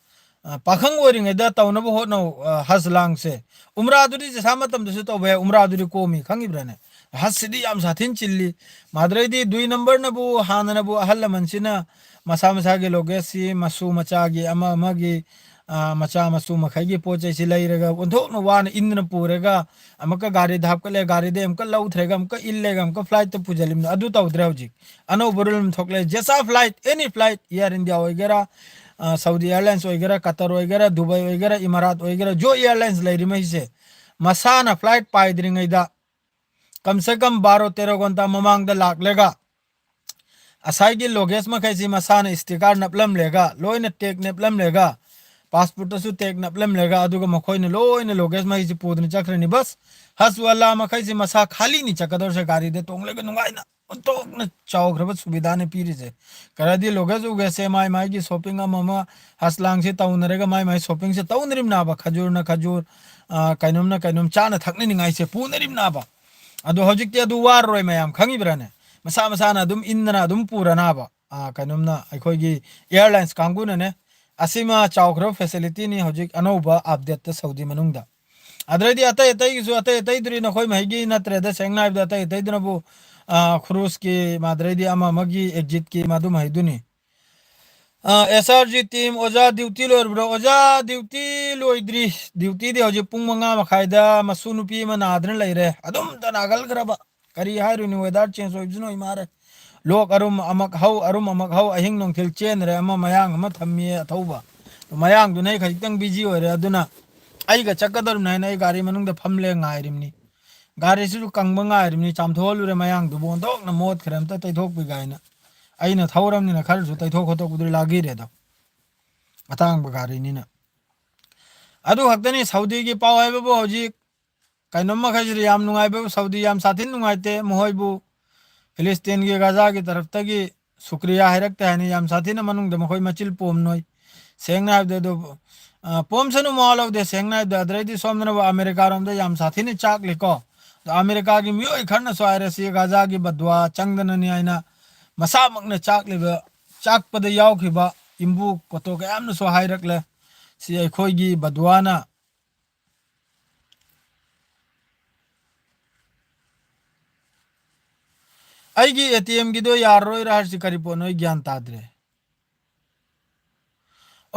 ꯑ, ꯄꯥꯈꯪ ꯑꯣꯏꯔꯤꯉꯩꯗ ꯇꯧꯅꯕ ꯍꯣꯠꯅꯧ, ꯑ, ꯍꯖ ꯂꯥꯡꯁꯦ꯫ ꯎꯝꯔꯥꯗꯨꯗꯤ ꯖꯁꯥ ꯃꯇꯝꯗꯁꯨ ꯇꯧꯕ ꯌꯥꯏ, ꯎꯝꯔꯥꯗꯨꯗꯤ ꯀꯣꯝꯃꯤ, ꯈꯪꯉꯤꯕ꯭ꯔꯥꯅꯦ? ꯍꯖꯁꯤꯗꯤ ꯌꯥꯝ ꯁꯥꯊꯤꯅ ꯆꯤꯜꯂꯤ꯫ ꯃꯥꯗ꯭ꯔꯩꯗꯤ ꯗꯨꯏ ꯅꯝꯕꯔꯅꯕꯨ ꯍꯥꯟꯅꯅꯕꯨ ꯑꯍꯜ ꯂꯃꯟꯁꯤꯅ ꯃꯁꯥ ꯃꯁꯥꯒꯤ ꯂꯣꯒꯦꯖꯁꯤ ꯃꯁꯨ ꯃꯆꯥꯒꯤ ꯑꯃ ꯑꯃꯒꯤ, ꯑ, ꯃꯆꯥ ꯃꯁꯨ ꯃꯈꯩꯒꯤ ꯄꯣꯠ ꯆꯩꯁꯤ ꯂꯩꯔꯒ ꯑꯣꯟꯊꯣꯛꯅ ꯋꯥꯅ ꯏꯟꯗꯨꯅ ꯄꯨꯔꯒ ꯑꯃꯨꯛꯀ ꯒꯥꯔꯤꯗ ꯍꯥꯞꯀꯠꯂꯦ, ꯒꯥꯔꯤꯗ ꯑꯃꯨꯛꯀ ꯂꯧꯊꯔꯒ ꯑꯃꯨꯛꯀ ꯏꯜꯂꯦꯒ ꯑꯃꯨꯛꯀ ꯐ꯭ꯂꯥꯏꯠꯇ ꯄꯨꯁꯤꯜꯂꯤꯕꯅꯤ꯫ ꯑꯗꯨ ꯇꯧꯗ꯭ꯔꯦ ꯍꯧꯖꯤꯛ꯫ ꯑꯅꯧꯕ ꯔꯨꯜ ꯑꯃ ꯊꯣꯛꯂꯦ, ꯖꯦꯁꯥ ꯐ꯭ꯂꯥꯏꯠ, ꯑꯦꯅꯤ ꯐ꯭ꯂꯥꯏꯠ, ꯏꯌꯥꯔ ꯏꯟꯗꯤꯌꯥ ꯑꯣꯏꯒꯦꯔꯥ, ꯑ, ꯁꯥꯎꯗꯤ ꯑꯦꯌꯥꯔꯂꯥꯏꯟꯁ ꯑꯣꯏꯒꯦꯔꯥ, ꯀꯇꯔ ꯑꯣꯏꯒꯦꯔꯥ, ꯗꯨꯕꯥꯏ ꯑꯣꯏꯒꯦꯔꯥ, ꯏꯃꯥꯔꯥꯠ ꯑꯣꯏꯒꯦꯔꯥ, ꯖꯣ ꯏꯌꯥꯔꯂꯥꯏꯟꯁ ꯂꯩꯔꯤꯉꯩꯁꯦ ꯃꯁꯥꯅ ꯐ꯭ꯂꯥꯏꯠ ꯄꯥꯏꯗ꯭ꯔꯤꯉꯩꯗ ꯀꯝ ꯁꯦ ꯀꯝ ꯕꯥꯔꯣ ꯇꯦꯔꯣ ꯘꯟꯇꯥ ꯃꯃꯥꯡꯗ ꯂꯥꯛꯂꯒ ꯉꯁꯥꯏꯒꯤ ꯂꯣꯒꯦꯖ ꯃꯈꯩꯁꯤ ꯃꯁꯥꯅ ꯏꯁꯇꯤꯀꯥꯔ ꯅꯞꯂꯝꯂꯦꯒ, ꯂꯣꯏꯅ ꯇꯦꯛ ꯅꯞꯂꯝꯂꯦꯒ, ꯄꯥꯁꯄꯣꯔꯠꯇꯁꯨ ꯇꯦꯛ ꯅꯞꯂꯝꯂꯦꯒ, ꯑꯗꯨꯒ ꯃꯈꯣꯏꯅ ꯂꯣꯏꯅ ꯂꯣꯒꯦꯖ ꯃꯈꯩꯁꯤ ꯄꯨꯗꯨꯅ ꯆꯠꯈ꯭ꯔꯅꯤ꯫ ꯕꯁ, ꯍꯖ ꯋꯥꯂꯥ ꯃꯈꯩꯁꯤ ꯃꯁꯥ ꯈꯥꯂꯤꯅꯤ ꯆꯠꯀꯗꯧꯔꯤꯁꯦ, ꯒꯥꯔꯤꯗ ꯇꯣꯡꯂꯒ ꯅꯨꯡꯉꯥꯏꯅ ꯑꯣꯟꯊꯣꯛꯅ ꯆꯥꯎꯈ꯭ꯔꯕ ꯁꯨꯕꯤꯗꯥꯅꯤ ꯄꯤꯔꯤꯁꯦ꯫ ꯀꯔꯗꯤ ꯂꯣꯒꯦꯖ ꯎꯒꯦꯖꯁꯦ ꯃꯥꯏ ꯃꯥꯏꯒꯤ ꯁꯣꯞꯄꯤꯡ ꯑꯃ ꯑꯃ ꯍꯖ ꯂꯥꯡꯁꯦ ꯇꯧꯅꯔꯒ ꯃꯥꯏ ꯃꯥꯏ ꯁꯣꯞꯄꯤꯡꯁꯦ ꯇꯧꯅꯔꯤꯕꯅꯥꯕ, ꯈꯖꯨꯔꯅ ꯈꯖꯨꯔ, ꯑ, ꯀꯩꯅꯣꯝꯅ ꯀꯩꯅꯣꯝ ꯆꯥꯅ ꯊꯛꯅꯅꯤꯡꯉꯥꯏꯁꯦ ꯄꯨꯅꯔꯤꯕꯅꯥꯕ꯫ ꯑꯗꯣ ꯍꯧꯖꯤꯛꯇꯤ ꯑꯗꯨ ꯋꯥꯔꯔꯣꯏ ꯃꯌꯥꯝ, ꯈꯪꯉꯤꯕ꯭ꯔꯥꯅꯦ? ꯃꯁꯥ ꯃꯁꯥꯅ ꯑꯗꯨꯝ ꯏꯟꯗꯅ ꯑꯗꯨꯝ ꯄꯨꯔꯅꯥꯕ꯫ ꯑ, ꯀꯩꯅꯣꯝꯅ ꯑꯩꯈꯣꯏꯒꯤ ꯑꯦꯌꯥꯔꯂꯥꯏꯟꯁ ꯀꯥꯡꯕꯨꯅꯅꯦ꯫ ꯑꯁꯤꯃ ꯆꯥꯎꯈ꯭ꯔꯕ ꯐꯦꯁꯤꯂꯤꯇꯤꯅꯤ ꯍꯧꯖꯤꯛ ꯑꯅꯧꯕ ꯑꯞꯗꯦꯠꯇ ꯁꯧꯗꯤ ꯃꯅꯨꯡꯗ꯫ ꯑꯗꯩꯗꯤ ꯑꯇꯩ ꯑꯇꯩꯒꯤꯁꯨ ꯑꯇꯩ ꯑꯇꯩꯗꯨꯗꯤ ꯅꯈꯣꯏ ꯃꯍꯩꯒꯤ ꯅꯠꯇ꯭ꯔꯦꯗ, ꯁꯦꯡꯅ ꯍꯥꯏꯕꯗ ꯑꯇꯩ ꯑꯇꯩꯗꯨꯅꯕꯨ, ꯑ, ꯈꯨꯔꯨꯁꯀꯤ, ꯃꯥꯗ꯭ꯔꯩꯗꯤ ꯑꯃ ꯑꯃꯒꯤ ꯑꯦꯛꯖꯤꯠꯀꯤ ꯃꯗꯨ ꯃꯍꯩꯗꯨꯅꯤ꯫ ꯑ, ꯑꯦꯁ ꯑꯥꯔ ꯖꯤ ꯇꯤꯝ, ꯑꯣꯖꯥ ꯗ꯭ꯌꯨꯇꯤ ꯂꯣꯏꯔꯕ꯭ꯔꯣ? ꯑꯣꯖꯥ ꯗ꯭ꯌꯨꯇꯤ ꯂꯣꯏꯗ꯭ꯔꯤ꯫ ꯗ꯭ꯌꯨꯇꯤꯗꯤ ꯍꯧꯖꯤꯛ ꯄꯨꯡ ꯃꯉꯥ ꯃꯈꯥꯏꯗ ꯃꯁꯨ ꯅꯨꯄꯤ ꯑꯃ ꯅꯥꯗꯅ ꯂꯩꯔꯦ꯫ ꯑꯗꯨꯝꯇ ꯅꯥꯒꯜꯈ꯭ꯔꯕ꯫ ꯀꯔꯤ ꯍꯥꯏꯔꯨꯅꯤ, ꯋꯦꯗꯔ ꯆꯦꯟꯖ ꯑꯣꯏꯕꯁꯤꯅ ꯑꯣꯏ ꯃꯥꯔꯦ꯫ ꯂꯣꯛ ꯑꯔꯨꯝ ꯑꯃꯛ ꯍꯧ, ꯑꯔꯨꯝ ꯑꯃꯛ ꯍꯧ, ꯑꯍꯤꯡ ꯅꯨꯡꯊꯤꯜ ꯆꯦꯟꯗ꯭ꯔꯦ꯫ ꯑꯃ ꯃꯌꯥꯡ ꯑꯃ ꯊꯝꯃꯤ ꯑꯊꯧꯕ꯫ ꯃꯌꯥꯡꯗꯨꯅ ꯑꯩ ꯈꯖꯤꯛꯇꯪ ꯕꯤꯖꯤ ꯑꯣꯏꯔꯦ꯫ ꯑꯗꯨꯅ ꯑꯩꯒ ꯆꯠꯀꯗꯧꯔꯤꯕꯅꯤ ꯍꯥꯏꯅ ꯑꯩ ꯒꯥꯔꯤ ꯃꯅꯨꯡꯗ ꯐꯝꯂꯦ ꯉꯥꯏꯔꯤꯕꯅꯤ꯫ ꯒꯥꯔꯤꯁꯤꯁꯨ ꯀꯪꯕ ꯉꯥꯏꯔꯤꯕꯅꯤ, ꯆꯥꯝꯊꯣꯛꯍꯜꯂꯨꯔꯦ, ꯃꯌꯥꯡꯗꯨꯕꯨ ꯑꯣꯟꯊꯣꯛꯅ ꯃꯣꯠꯈ꯭ꯔꯦ, ꯑꯝꯇ ꯇꯩꯊꯣꯛꯄꯤꯒꯦ ꯍꯥꯏꯅ꯫ ꯑꯩꯅ ꯊꯧꯔꯝꯅꯤꯅ ꯈꯔꯁꯨ ꯇꯩꯊꯣꯛ ꯈꯣꯠꯇꯣꯛꯄꯗꯨ ꯂꯥꯛꯈꯤꯔꯦ ꯑꯗꯣ, ꯑꯇꯥꯡꯕ ꯒꯥꯔꯤꯅꯤꯅ꯫ ꯑꯗꯨ ꯈꯛꯇꯅꯤ ꯁꯥꯎꯗꯤꯒꯤ ꯄꯥꯎ ꯍꯥꯏꯕꯕꯨ ꯍꯧꯖꯤꯛ ꯀꯩꯅꯣꯝ ꯃꯈꯩꯁꯤꯗꯤ ꯌꯥꯝ ꯅꯨꯡꯉꯥꯏꯕ, ꯁꯥꯎꯗꯤ ꯌꯥꯝ ꯁꯥꯊꯤꯅ ꯅꯨꯡꯉꯥꯏꯇꯦ꯫ ꯃꯈꯣꯏꯕꯨ ꯐꯤꯂꯤꯁꯇꯤꯟꯒꯤ ꯒꯥꯖꯥꯒꯤ ꯇꯔꯐꯇꯒꯤ ꯁꯨꯀ꯭ꯔꯤꯌꯥ ꯍꯥꯏꯔꯛꯇꯦ ꯍꯥꯏꯅ ꯌꯥꯝ ꯁꯥꯊꯤꯅ ꯃꯅꯨꯡꯗ ꯃꯈꯣꯏ ꯃꯆꯤꯜ ꯄꯣꯝꯅꯣꯏ꯫ ꯁꯦꯡꯅ ꯍꯥꯏꯕꯗ ꯑꯗꯨ, ꯑ, ꯄꯣꯝꯁꯅꯨ ꯃꯋꯥ ꯂꯧꯗꯦ꯫ ꯁꯦꯡꯅ ꯍꯥꯏꯕꯗ ꯑꯗꯨꯗꯩꯗꯤ ꯁꯣꯝꯗꯅꯕꯨ ꯑꯃꯦꯔꯤꯀꯥꯔꯣꯝꯗ ꯌꯥꯝ ꯁꯥꯊꯤꯅ ꯆꯥꯛꯂꯤꯀꯣ꯫ ꯑꯗꯣ ꯑꯃꯦꯔꯤꯀꯥꯒꯤ ꯃꯤꯑꯣꯏ ꯈꯔꯅꯁꯨ ꯍꯥꯏꯔꯦ ꯁꯤ ꯒꯥꯖꯥꯒꯤ ꯕꯗ꯭ꯋꯥ ꯆꯪꯗꯅꯅꯤ ꯍꯥꯏꯅ ꯃꯁꯥꯃꯛꯅ ꯆꯥꯛꯂꯤꯕ, ꯆꯥꯛꯄꯗ ꯌꯥꯎꯈꯤꯕ ꯏꯝꯕꯨ ꯀꯣꯇꯣ ꯀꯌꯥꯝꯅꯁꯨ ꯍꯥꯏꯔꯛꯂꯦ꯫ ꯁꯤ ꯑꯩꯈꯣꯏꯒꯤ ꯕꯗ꯭ꯋꯥꯅ ꯑꯩꯒꯤ ꯑꯦ ꯇꯤ ꯑꯦꯝꯒꯤꯗꯣ ꯌꯥꯔꯔꯣꯏꯔꯥ ꯍꯥꯏꯔꯤꯁꯤ ꯀꯔꯤ ꯄꯣꯠꯅꯣ? ꯑꯩ ꯒ꯭ꯌꯥꯟ ꯇꯥꯗ꯭ꯔꯦ꯫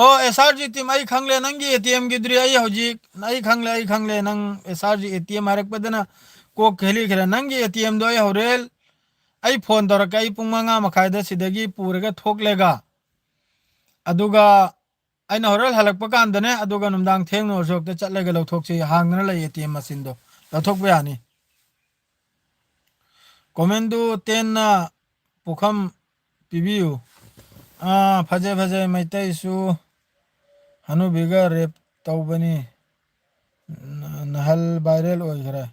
ꯑꯣ, ꯑꯦꯁ ꯑꯥꯔ ꯖꯤ ꯇꯤꯝ, ꯑꯩ ꯈꯪꯂꯦ꯫ ꯅꯪꯒꯤ ꯑꯦ ꯇꯤ ꯑꯦꯝꯒꯤꯗꯨꯗꯤ ꯑꯩ ꯍꯧꯖꯤꯛ, ꯑꯩ ꯈꯪꯂꯦ, ꯑꯩ ꯈꯪꯂꯦ꯫ ꯅꯪ S R G A T M ꯍꯥꯏꯔꯛꯄꯗꯅ ꯀꯣꯛ ꯈꯦꯂꯤꯈ꯭ꯔꯦ꯫ ꯅꯪꯒꯤ ꯑꯦ ꯇꯤ ꯑꯦꯝꯗꯣ ꯑꯩ ꯍꯣꯔꯦꯟ, ꯑꯩ ꯐꯣꯟ ꯇꯧꯔꯛꯀꯦ꯫ ꯑꯩ ꯄꯨꯡ ꯃꯉꯥ ꯃꯈꯥꯏꯗ ꯁꯤꯗꯒꯤ ꯄꯨꯔꯒ ꯊꯣꯛꯂꯦꯒ꯫ ꯑꯗꯨꯒ ꯑꯩꯅ ꯍꯣꯔꯦꯟ ꯍꯜꯂꯛꯄ ꯀꯥꯟꯗꯅꯦ, ꯑꯗꯨꯒ ꯅꯨꯡꯗꯥꯡ ꯊꯦꯡꯅ ꯑꯣꯏꯔꯁꯨ ꯍꯦꯛꯇ ꯆꯠꯂꯒ ꯂꯧꯊꯣꯛꯁꯤ꯫ ꯍꯥꯡꯗꯅ ꯂꯩ ꯑꯦ ꯇꯤ ꯑꯦꯝ ꯃꯆꯤꯟꯗꯣ꯫ ꯂꯧꯊꯣꯛꯄ ꯌꯥꯅꯤ꯫ ꯀꯣꯃꯦꯟꯗꯨ ꯇꯦꯟꯅ ꯄꯨꯈꯝ ꯄꯤꯕꯤꯌꯨ꯫ ꯑꯥ, ꯐꯖꯩ, ꯐꯖꯩ꯫ ꯃꯩꯇꯩꯁꯨ ꯍꯅꯨꯕꯤꯒ ꯔꯦꯞ ꯇꯧꯕꯅꯤ꯫ ꯅ-, ꯅꯍꯜ ꯚꯥꯏꯔꯦꯜ ꯑꯣꯏꯈ꯭ꯔꯦ꯫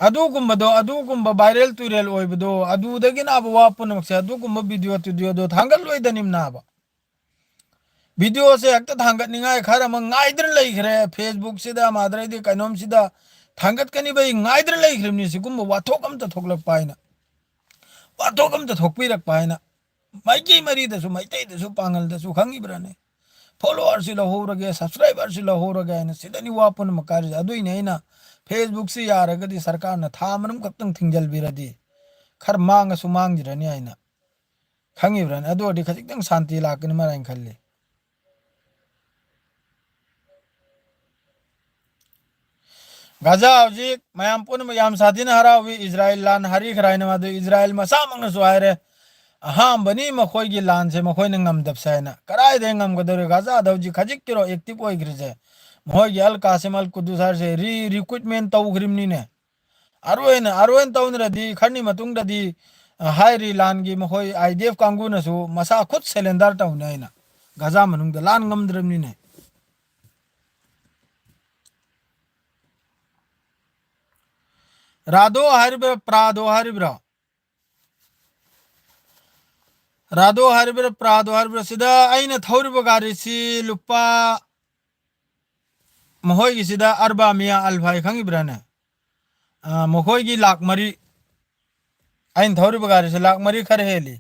ꯑꯗꯨꯒꯨꯝꯕꯗꯣ, ꯑꯗꯨꯒꯨꯝꯕ ꯚꯥꯏꯔꯦꯜ ꯇꯨꯔꯦꯜ ꯑꯣꯏꯕꯗꯣ, ꯑꯗꯨꯗꯒꯤꯅ ꯑꯕ ꯋꯥ ꯄꯨꯝꯅꯃꯛꯁꯦ, ꯑꯗꯨꯒꯨꯝꯕ ꯚꯤꯗꯤꯑꯣ ꯇꯨꯗꯤꯑꯣꯗꯣ ꯊꯥꯡꯒꯠꯂꯣꯏꯗꯅꯤꯝꯅꯥꯕ꯫ ꯚꯤꯗꯤꯑꯣꯁꯦ ꯍꯦꯛꯇ ꯊꯥꯡꯒꯠꯅꯤꯡꯉꯥꯏ ꯈꯔ ꯑꯃ ꯉꯥꯏꯗꯅ ꯂꯩꯈ꯭ꯔꯦ꯫ ꯐꯦꯁꯕꯨꯛꯁꯤꯗ, ꯃꯥꯗꯔꯩꯗꯤ ꯀꯩꯅꯣꯝꯁꯤꯗ ꯊꯥꯡꯒꯠꯀꯅꯤꯕ ꯑꯩ ꯉꯥꯏꯗꯅ ꯂꯩꯈ꯭ꯔꯤꯕꯅꯤ, ꯁꯤꯒꯨꯝꯕ ꯋꯥꯊꯣꯛ ꯑꯝꯇ ꯊꯣꯛꯂꯛꯄ ꯍꯥꯏꯅ, ꯋꯥꯊꯣꯛ ꯑꯝꯇ ꯊꯣꯛꯄꯤꯔꯛꯄ ꯍꯥꯏꯅ꯫ ꯃꯥꯏꯀꯩ ꯃꯔꯤꯗꯁꯨ, ꯃꯩꯇꯩꯗꯁꯨ, ꯄꯥꯡꯒꯜꯗꯁꯨ ꯈꯪꯉꯤꯕ꯭ꯔꯥꯅꯦ? Followerꯁꯤ ꯂꯧꯍꯧꯔꯒꯦ, subscriberꯁꯤ ꯂꯧꯍꯧꯔꯒꯦ ꯍꯥꯏꯅ ꯁꯤꯗꯅꯤ ꯋꯥ ꯄꯨꯝꯅꯃꯛ ꯀꯥꯔꯤꯁꯦ꯫ ꯑꯗꯨꯏꯅꯦ ꯑꯩꯅ Facebookꯁꯤ ꯌꯥꯔꯒꯗꯤ ꯁꯔꯀꯥꯔꯅ ꯊꯥ ꯑꯃꯔꯣꯝ ꯈꯛꯇꯪ ꯊꯤꯡꯖꯤꯜꯕꯤꯔꯗꯤ ꯈꯔ ꯃꯥꯡꯉꯁꯨ ꯃꯥꯡꯈꯤꯔꯅꯤ ꯍꯥꯏꯅ ꯈꯪꯉꯤꯕ꯭ꯔꯥꯅꯦ? ꯑꯗꯨ ꯑꯣꯏꯔꯗꯤ ꯈꯖꯤꯛꯇꯪ ꯁꯥꯟꯇꯤ ꯂꯥꯛꯀꯅꯤ ꯃꯔꯥꯏꯅ ꯈꯜꯂꯤ꯫ ꯒꯥꯖꯥ ꯍꯧꯖꯤꯛ ꯃꯌꯥꯝ ꯄꯨꯝꯅꯃꯛ ꯌꯥꯝ ꯁꯥꯊꯤꯅ ꯍꯔꯥꯎꯏ꯫ ꯏꯖꯔꯥꯏꯜ ꯂꯥꯟ ꯍꯥꯏꯔꯤꯈ꯭ꯔ ꯍꯥꯏꯅ ꯃꯗꯨ ꯏꯖꯔꯥꯏꯜ ꯃꯁꯥꯃꯛꯅꯁꯨ ꯍꯥꯏꯔꯦ꯫ ꯑꯍꯥꯝꯕꯅꯤ ꯃꯈꯣꯏꯒꯤ ꯂꯥꯟꯁꯦ ꯃꯈꯣꯏꯅ ꯉꯝꯗꯕꯁꯦ ꯍꯥꯏꯅ꯫ ꯀꯗꯥꯏꯗ ꯉꯝꯒꯗꯧꯔꯤ? ꯒꯥꯖꯥꯗ ꯍꯧꯖꯤꯛ ꯈꯖꯤꯛꯀꯤꯔꯣ active ꯑꯣꯏꯈ꯭ꯔꯤꯁꯦ? ꯃꯈꯣꯏꯒꯤ ꯑꯜ ꯀꯥꯁꯤꯝ ꯑꯜ ꯀꯨꯗꯨꯁ ꯍꯥꯏꯔꯤꯁꯦ re-recruitment ꯇꯧꯈ꯭ꯔꯤꯕꯅꯤꯅꯦ꯫ ꯑꯔꯣꯏꯅ, ꯑꯔꯣꯏꯅ ꯇꯧꯅꯔꯗꯤ ꯈꯔꯅꯤ ꯃꯇꯨꯡꯗꯗꯤ, ꯑ, ꯍꯥꯏꯔꯤ ꯂꯥꯟꯒꯤ ꯃꯈꯣꯏ I D F ꯀꯥꯡꯕꯨꯅꯁꯨ ꯃꯁꯥ ꯈꯨꯠ surrender ꯇꯧꯅꯤ ꯍꯥꯏꯅ꯫ ꯒꯥꯖꯥ ꯃꯅꯨꯡꯗ ꯂꯥꯟ ꯉꯝꯗ꯭ꯔꯕꯅꯤꯅꯦ꯫ ꯔꯥꯗꯣ ꯍꯥꯏꯔꯤꯕ꯭ꯔꯥ, ꯄ꯭ꯔꯥꯗꯣ ꯍꯥꯏꯔꯤꯕ꯭ꯔꯥ? ꯔꯥꯗꯣ ꯍꯥꯏꯔꯤꯕ꯭ꯔꯥ, ꯄ꯭ꯔꯥꯗꯣ ꯍꯥꯏꯔꯤꯕ꯭ꯔꯥ? ꯁꯤꯗ ꯑꯩꯅ ꯊꯧꯔꯤꯕ ꯒꯥꯔꯤꯁꯤ ꯂꯨꯄꯥ, ꯃꯈꯣꯏꯒꯤꯁꯤꯗ ꯑꯔꯕꯥ ꯃꯤꯌꯥ ꯑꯜꯐꯥꯏ ꯈꯪꯉꯤꯕ꯭ꯔꯥꯅꯦ? ꯑ, ꯃꯈꯣꯏꯒꯤ ꯂꯥꯛ ꯃꯔꯤ꯫ ꯑꯩꯅ ꯊꯧꯔꯤꯕ ꯒꯥꯔꯤꯁꯦ ꯂꯥꯛ ꯃꯔꯤ ꯈꯔ ꯍꯦꯜꯂꯤ꯫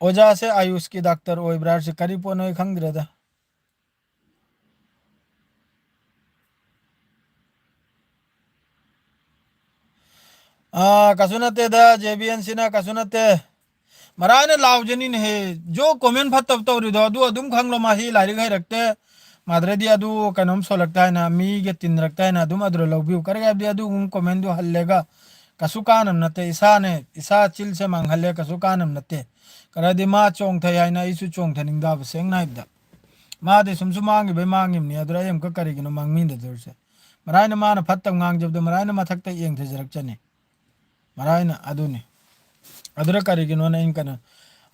ꯑꯣꯖꯥꯁꯦ ꯑꯌꯨꯁꯀꯤ ꯗꯥꯛꯇꯔ ꯑꯣꯏꯕ꯭ꯔꯥ ꯍꯥꯏꯔꯁꯤ ꯀꯔꯤ ꯄꯣꯠꯅꯣ ꯑꯩ ꯈꯪꯗ꯭ꯔꯦꯗ꯫ ꯑꯥ, ꯀꯩꯁꯨ ꯅꯠꯇꯦꯗ, JBNCꯅ ꯀꯩꯁꯨ ꯅꯠꯇꯦ꯫ ꯃꯔꯥꯏꯅ ꯂꯥꯎꯖꯅꯤꯅꯦꯍꯦ꯫ ꯖꯣ comment ꯐꯠꯇꯕ ꯇꯧꯔꯤꯗꯣ ꯑꯗꯨ ꯑꯗꯨꯝ ꯈꯪꯂꯣ, ꯃꯥꯁꯤ ꯂꯥꯏꯔꯤꯛ ꯍꯩꯔꯛꯇꯦ꯫ ꯃꯥꯗ꯭ꯔꯗꯤ ꯑꯗꯨ ꯀꯩꯅꯣꯝ ꯁꯣꯜꯂꯛꯇ ꯍꯥꯏꯅ, ꯃꯤꯒ ꯇꯤꯟꯅꯔꯛꯇ ꯍꯥꯏꯅ ꯑꯗꯨꯝ ꯑꯗꯨꯗ ꯂꯧꯕꯤꯌꯨ꯫ ꯀꯔꯤ ꯍꯥꯏꯕꯗꯤ ꯑꯗꯨꯒꯨꯝꯕ commentꯗꯨ ꯍꯜꯂꯦꯒ ꯀꯩꯁꯨ ꯀꯥꯟꯅꯕ ꯅꯠꯇꯦ꯫ ꯏꯁꯥꯅꯦ, ꯏꯁꯥ ꯆꯤꯜꯁꯦ ꯃꯥꯡꯍꯜꯂꯦ, ꯀꯩꯁꯨ ꯀꯥꯟꯅꯕ ꯅꯠꯇꯦ꯫ ꯀꯔꯤ ꯍꯥꯏꯗꯤ ꯃꯥ ꯆꯣꯡꯊꯩ ꯍꯥꯏꯅ ꯑꯩꯁꯨ ꯆꯣꯡꯊꯅꯤꯡꯗꯕ, ꯁꯦꯡꯅ ꯍꯥꯏꯕꯗ꯫ ꯃꯥꯗꯤ ꯁꯨꯝꯁꯨ ꯃꯥꯡꯈꯤꯕꯩ ꯃꯥꯡꯈꯤꯕꯅꯤ, ꯑꯗꯨꯗ ꯑꯩ ꯑꯃꯨꯛꯀ ꯀꯔꯤꯒꯤꯅꯣ ꯃꯥꯡꯃꯤꯟꯅꯗꯣꯏꯁꯦ? ꯃꯔꯥꯏꯅ ꯃꯥꯅ ꯐꯠꯇꯕ ꯉꯥꯡꯖꯕꯗꯣ ꯃꯔꯥꯏꯅ ꯃꯊꯛꯇ ꯌꯦꯡꯊꯖꯔꯛꯆꯅꯤ꯫ ꯃꯔꯥꯏꯅ ꯑꯗꯨꯅꯤ꯫ ꯑꯗꯨꯗ ꯀꯔꯤꯒꯤꯅꯣꯅ ꯑꯩꯅ ꯀꯩꯅꯣ,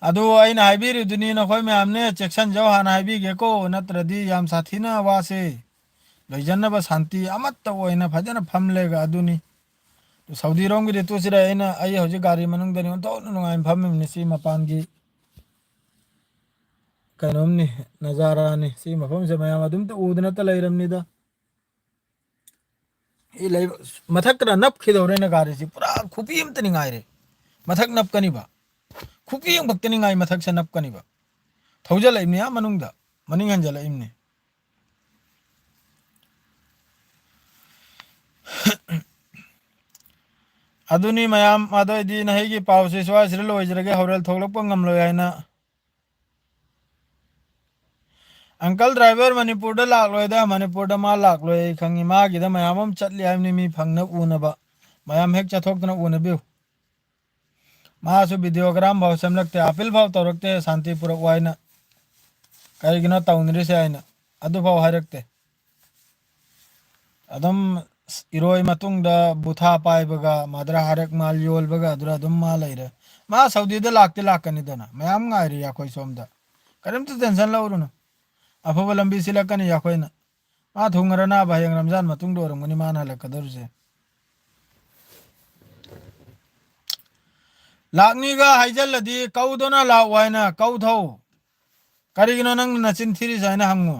ꯑꯗꯨ ꯑꯩꯅ ꯍꯥꯏꯕꯤꯔꯤꯗꯨꯅꯤ, ꯅꯈꯣꯏ ꯃꯌꯥꯝꯅꯦ, ꯆꯦꯛꯁꯟꯖꯧ ꯍꯥꯟꯅ ꯍꯥꯏꯕꯤꯒꯦꯀꯣ, ꯅꯠꯇ꯭ꯔꯗꯤ ꯌꯥꯝ ꯁꯥꯊꯤꯅ ꯋꯥꯁꯦ ꯂꯣꯏꯖꯟꯅꯕ ꯁꯥꯟꯇꯤ ꯑꯃꯠꯇ ꯑꯣꯏꯅ ꯐꯖꯅ ꯐꯝꯂꯦꯒ ꯑꯗꯨꯅꯤ꯫ ꯁꯥꯎꯗꯤꯔꯣꯝꯒꯤꯗꯤ ꯇꯨꯁꯤꯔ ꯑꯩꯅ, ꯑꯩ ꯍꯧꯖꯤꯛ ꯒꯥꯔꯤ ꯃꯅꯨꯡꯗꯅꯤ ꯑꯣꯟꯊꯣꯛꯅ ꯅꯨꯡꯉꯥꯏꯅ ꯐꯝꯃꯤꯕꯅꯤ ꯁꯤ ꯃꯄꯥꯟꯒꯤ꯫ ꯀꯩꯅꯣꯝꯅꯤ, ꯅꯖꯥꯔꯥꯅꯤ꯫ ꯁꯤ ꯃꯐꯝꯁꯦ ꯃꯌꯥꯝ ꯑꯗꯨꯝꯇ ꯎꯗꯅꯇ ꯂꯩꯔꯝꯅꯤꯗ꯫ ꯑꯩ ꯂꯩꯕ, ꯃꯊꯛꯇꯅ ꯅꯞꯈꯤꯗꯧꯔꯦꯅ ꯒꯥꯔꯤꯁꯤ ꯄꯨꯔꯥ ꯈꯨꯄꯤ ꯑꯃꯇꯅꯤ ꯉꯥꯏꯔꯦ꯫ ꯃꯊꯛ ꯅꯞꯀꯅꯤꯕ꯫ ꯈꯨꯄꯤ ꯑꯃꯈꯛꯇꯅꯤ ꯉꯥꯏ ꯃꯊꯛꯁꯦ ꯅꯞꯀꯅꯤꯕ꯫ ꯊꯧꯖꯜꯂꯛꯏꯕꯅꯤ ꯑꯥ ꯃꯅꯨꯡꯗ꯫ ꯃꯅꯤꯡ ꯍꯟꯖꯜꯂꯛꯏꯕꯅꯤ꯫ ꯑꯗꯨꯅꯤ ꯃꯌꯥꯝ, ꯑꯗꯨ ꯑꯣꯏꯗꯤ ꯅꯍꯩꯒꯤ ꯄꯥꯎꯁꯦ ꯁ꯭ꯋꯥꯏꯁꯤꯗ ꯂꯣꯏꯖꯔꯒꯦ꯫ ꯍꯣꯔꯦꯜ ꯊꯣꯛꯂꯛꯄ ꯉꯝꯂꯣꯏ ꯍꯥꯏꯅ꯫ ꯑꯪꯀꯜ ꯗ꯭ꯔꯥꯏꯚꯔ ꯃꯅꯤꯄꯨꯔꯗ ꯂꯥꯛꯂꯣꯏꯗ, ꯃꯅꯤꯄꯨꯔꯗ ꯃꯥ ꯂꯥꯛꯂꯣꯏ ꯑꯩ ꯈꯪꯉꯤ꯫ ꯃꯥꯒꯤꯗ ꯃꯌꯥꯝ ꯑꯃ ꯆꯠꯂꯤ ꯍꯥꯏꯕꯅꯤ ꯃꯤ ꯐꯪꯅ ꯎꯅꯕ꯫ ꯃꯌꯥꯝ ꯍꯦꯛ ꯆꯠꯊꯣꯛꯇꯅ ꯎꯅꯕꯤꯌꯨ꯫ ꯃꯥꯁꯨ videogram ꯐꯥꯎ ꯁꯦꯝꯂꯛꯇꯦ, appeal ꯐꯥꯎ ꯇꯧꯔꯛꯇꯦ, ꯁꯥꯟꯇꯤ ꯄꯨꯔꯛꯑꯣ ꯍꯥꯏꯅ꯫ ꯀꯔꯤꯒꯤꯅꯣ ꯇꯧꯅꯔꯤꯁꯦ ꯍꯥꯏꯅ ꯑꯗꯨꯐꯥꯎ ꯍꯥꯏꯔꯛꯇꯦ꯫ ꯑꯗꯨꯝ ꯏꯔꯣꯏ ꯃꯇꯨꯡꯗ ꯕꯨꯊꯥ ꯄꯥꯏꯕꯒ, ꯃꯗ꯭ꯔꯥ ꯍꯔꯦꯛ ꯃꯥꯜ ꯌꯣꯜꯕꯒ ꯑꯗꯨꯗ ꯑꯗꯨꯝ ꯃꯥ ꯂꯩꯔꯦ꯫ ꯃꯥ ꯁꯥꯎꯗꯤꯗ ꯂꯥꯛꯇꯤ ꯂꯥꯛꯀꯅꯤꯗꯅ, ꯃꯌꯥꯝ ꯉꯥꯏꯔꯤ ꯑꯩꯈꯣꯏ ꯁꯣꯝꯗ꯫ ꯀꯔꯤꯝꯇ tension ꯂꯧꯔꯨꯅꯨ, ꯑꯐꯕ ꯂꯝꯕꯤ ꯁꯤꯜꯂꯛꯀꯅꯤ ꯑꯩꯈꯣꯏꯅ꯫ ꯃꯥ ꯊꯨꯡꯉꯔꯅꯥꯕ ꯍꯌꯦꯡ ꯔꯝꯖꯥꯟ ꯃꯇꯨꯡꯗ ꯑꯣꯏꯔꯝꯒꯅꯤ ꯃꯥꯅ ꯍꯜꯂꯛꯀꯗꯧꯔꯤꯁꯦ꯫ ꯂꯥꯛꯅꯤꯒ ꯍꯥꯏꯖꯜꯂꯗꯤ ꯀꯧꯗꯅ ꯂꯥꯛꯑꯣ ꯍꯥꯏꯅ ꯀꯧꯊꯧ꯫ ꯀꯔꯤꯒꯤꯅꯣ ꯅꯪꯅ ꯅꯆꯤꯟ ꯊꯤꯔꯤꯁꯦ ꯍꯥꯏꯅ ꯍꯪꯉꯨ꯫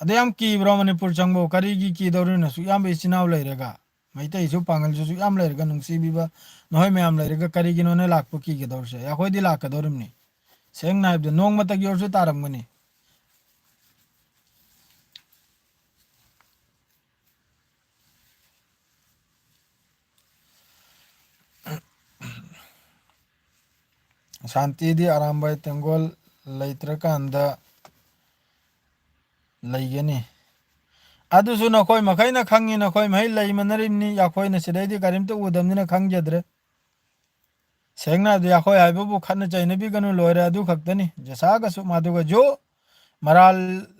ꯑꯗ ꯌꯥꯝ ꯀꯤꯕ꯭ꯔꯣ ꯃꯅꯤꯄꯨꯔ ꯆꯪꯕ? ꯀꯔꯤꯒꯤ ꯀꯤꯗꯧꯔꯤꯅꯣ? ꯑꯁꯨꯛ ꯌꯥꯝꯕ ꯏꯆꯤꯟ ꯏꯅꯥꯎ ꯂꯩꯔꯒ, ꯃꯩꯇꯩꯁꯨ ꯄꯥꯡꯒꯜꯁꯨ ꯑꯁꯨꯛ ꯌꯥꯝ ꯂꯩꯔꯒ, ꯅꯨꯡꯁꯤꯕꯤꯕ ꯅꯈꯣꯏ ꯃꯌꯥꯝ ꯂꯩꯔꯒ ꯀꯔꯤꯒꯤꯅꯣꯅꯦ ꯂꯥꯛꯄ ꯀꯤꯒꯗꯧꯔꯤꯁꯦ? ꯑꯩꯈꯣꯏꯗꯤ ꯂꯥꯛꯀꯗꯧꯔꯤꯕꯅꯤ꯫ ꯁꯦꯡꯅ ꯍꯥꯏꯕꯗ ꯅꯣꯡꯃꯇꯒꯤ ꯑꯣꯏꯔꯁꯨ ꯇꯥꯔꯝꯒꯅꯤ꯫ ꯁꯥꯟꯇꯤꯗꯤ ꯑꯔꯥꯝꯕꯥꯏ ꯇꯦꯡꯒꯣꯜ ꯂꯩꯇ꯭ꯔꯀꯥꯟꯗ ꯂꯩꯒꯅꯤ꯫ ꯑꯗꯨꯁꯨ ꯅꯈꯣꯏ ꯃꯈꯩꯅ ꯈꯪꯉꯤ, ꯅꯈꯣꯏ ꯃꯈꯩ ꯂꯩꯃꯤꯟꯅꯔꯤꯕꯅꯤ, ꯑꯩꯈꯣꯏꯅ ꯁꯤꯗꯩꯗꯤ ꯀꯔꯤꯝꯇ ꯎꯗꯕꯅꯤꯅ ꯈꯪꯖꯗ꯭ꯔꯦ꯫ ꯁꯦꯡꯅ ꯍꯥꯏꯔꯕꯗ ꯑꯩꯈꯣꯏ ꯍꯥꯏꯕꯕꯨ ꯈꯠꯅ ꯆꯩꯅꯕꯤꯒꯅꯨ, ꯂꯣꯏꯔꯦ, ꯑꯗꯨ ꯈꯛꯇꯅꯤ꯫ ꯖꯁꯥꯒꯁꯨ ꯃꯗꯨꯒꯁꯨ ꯃꯔꯥꯜ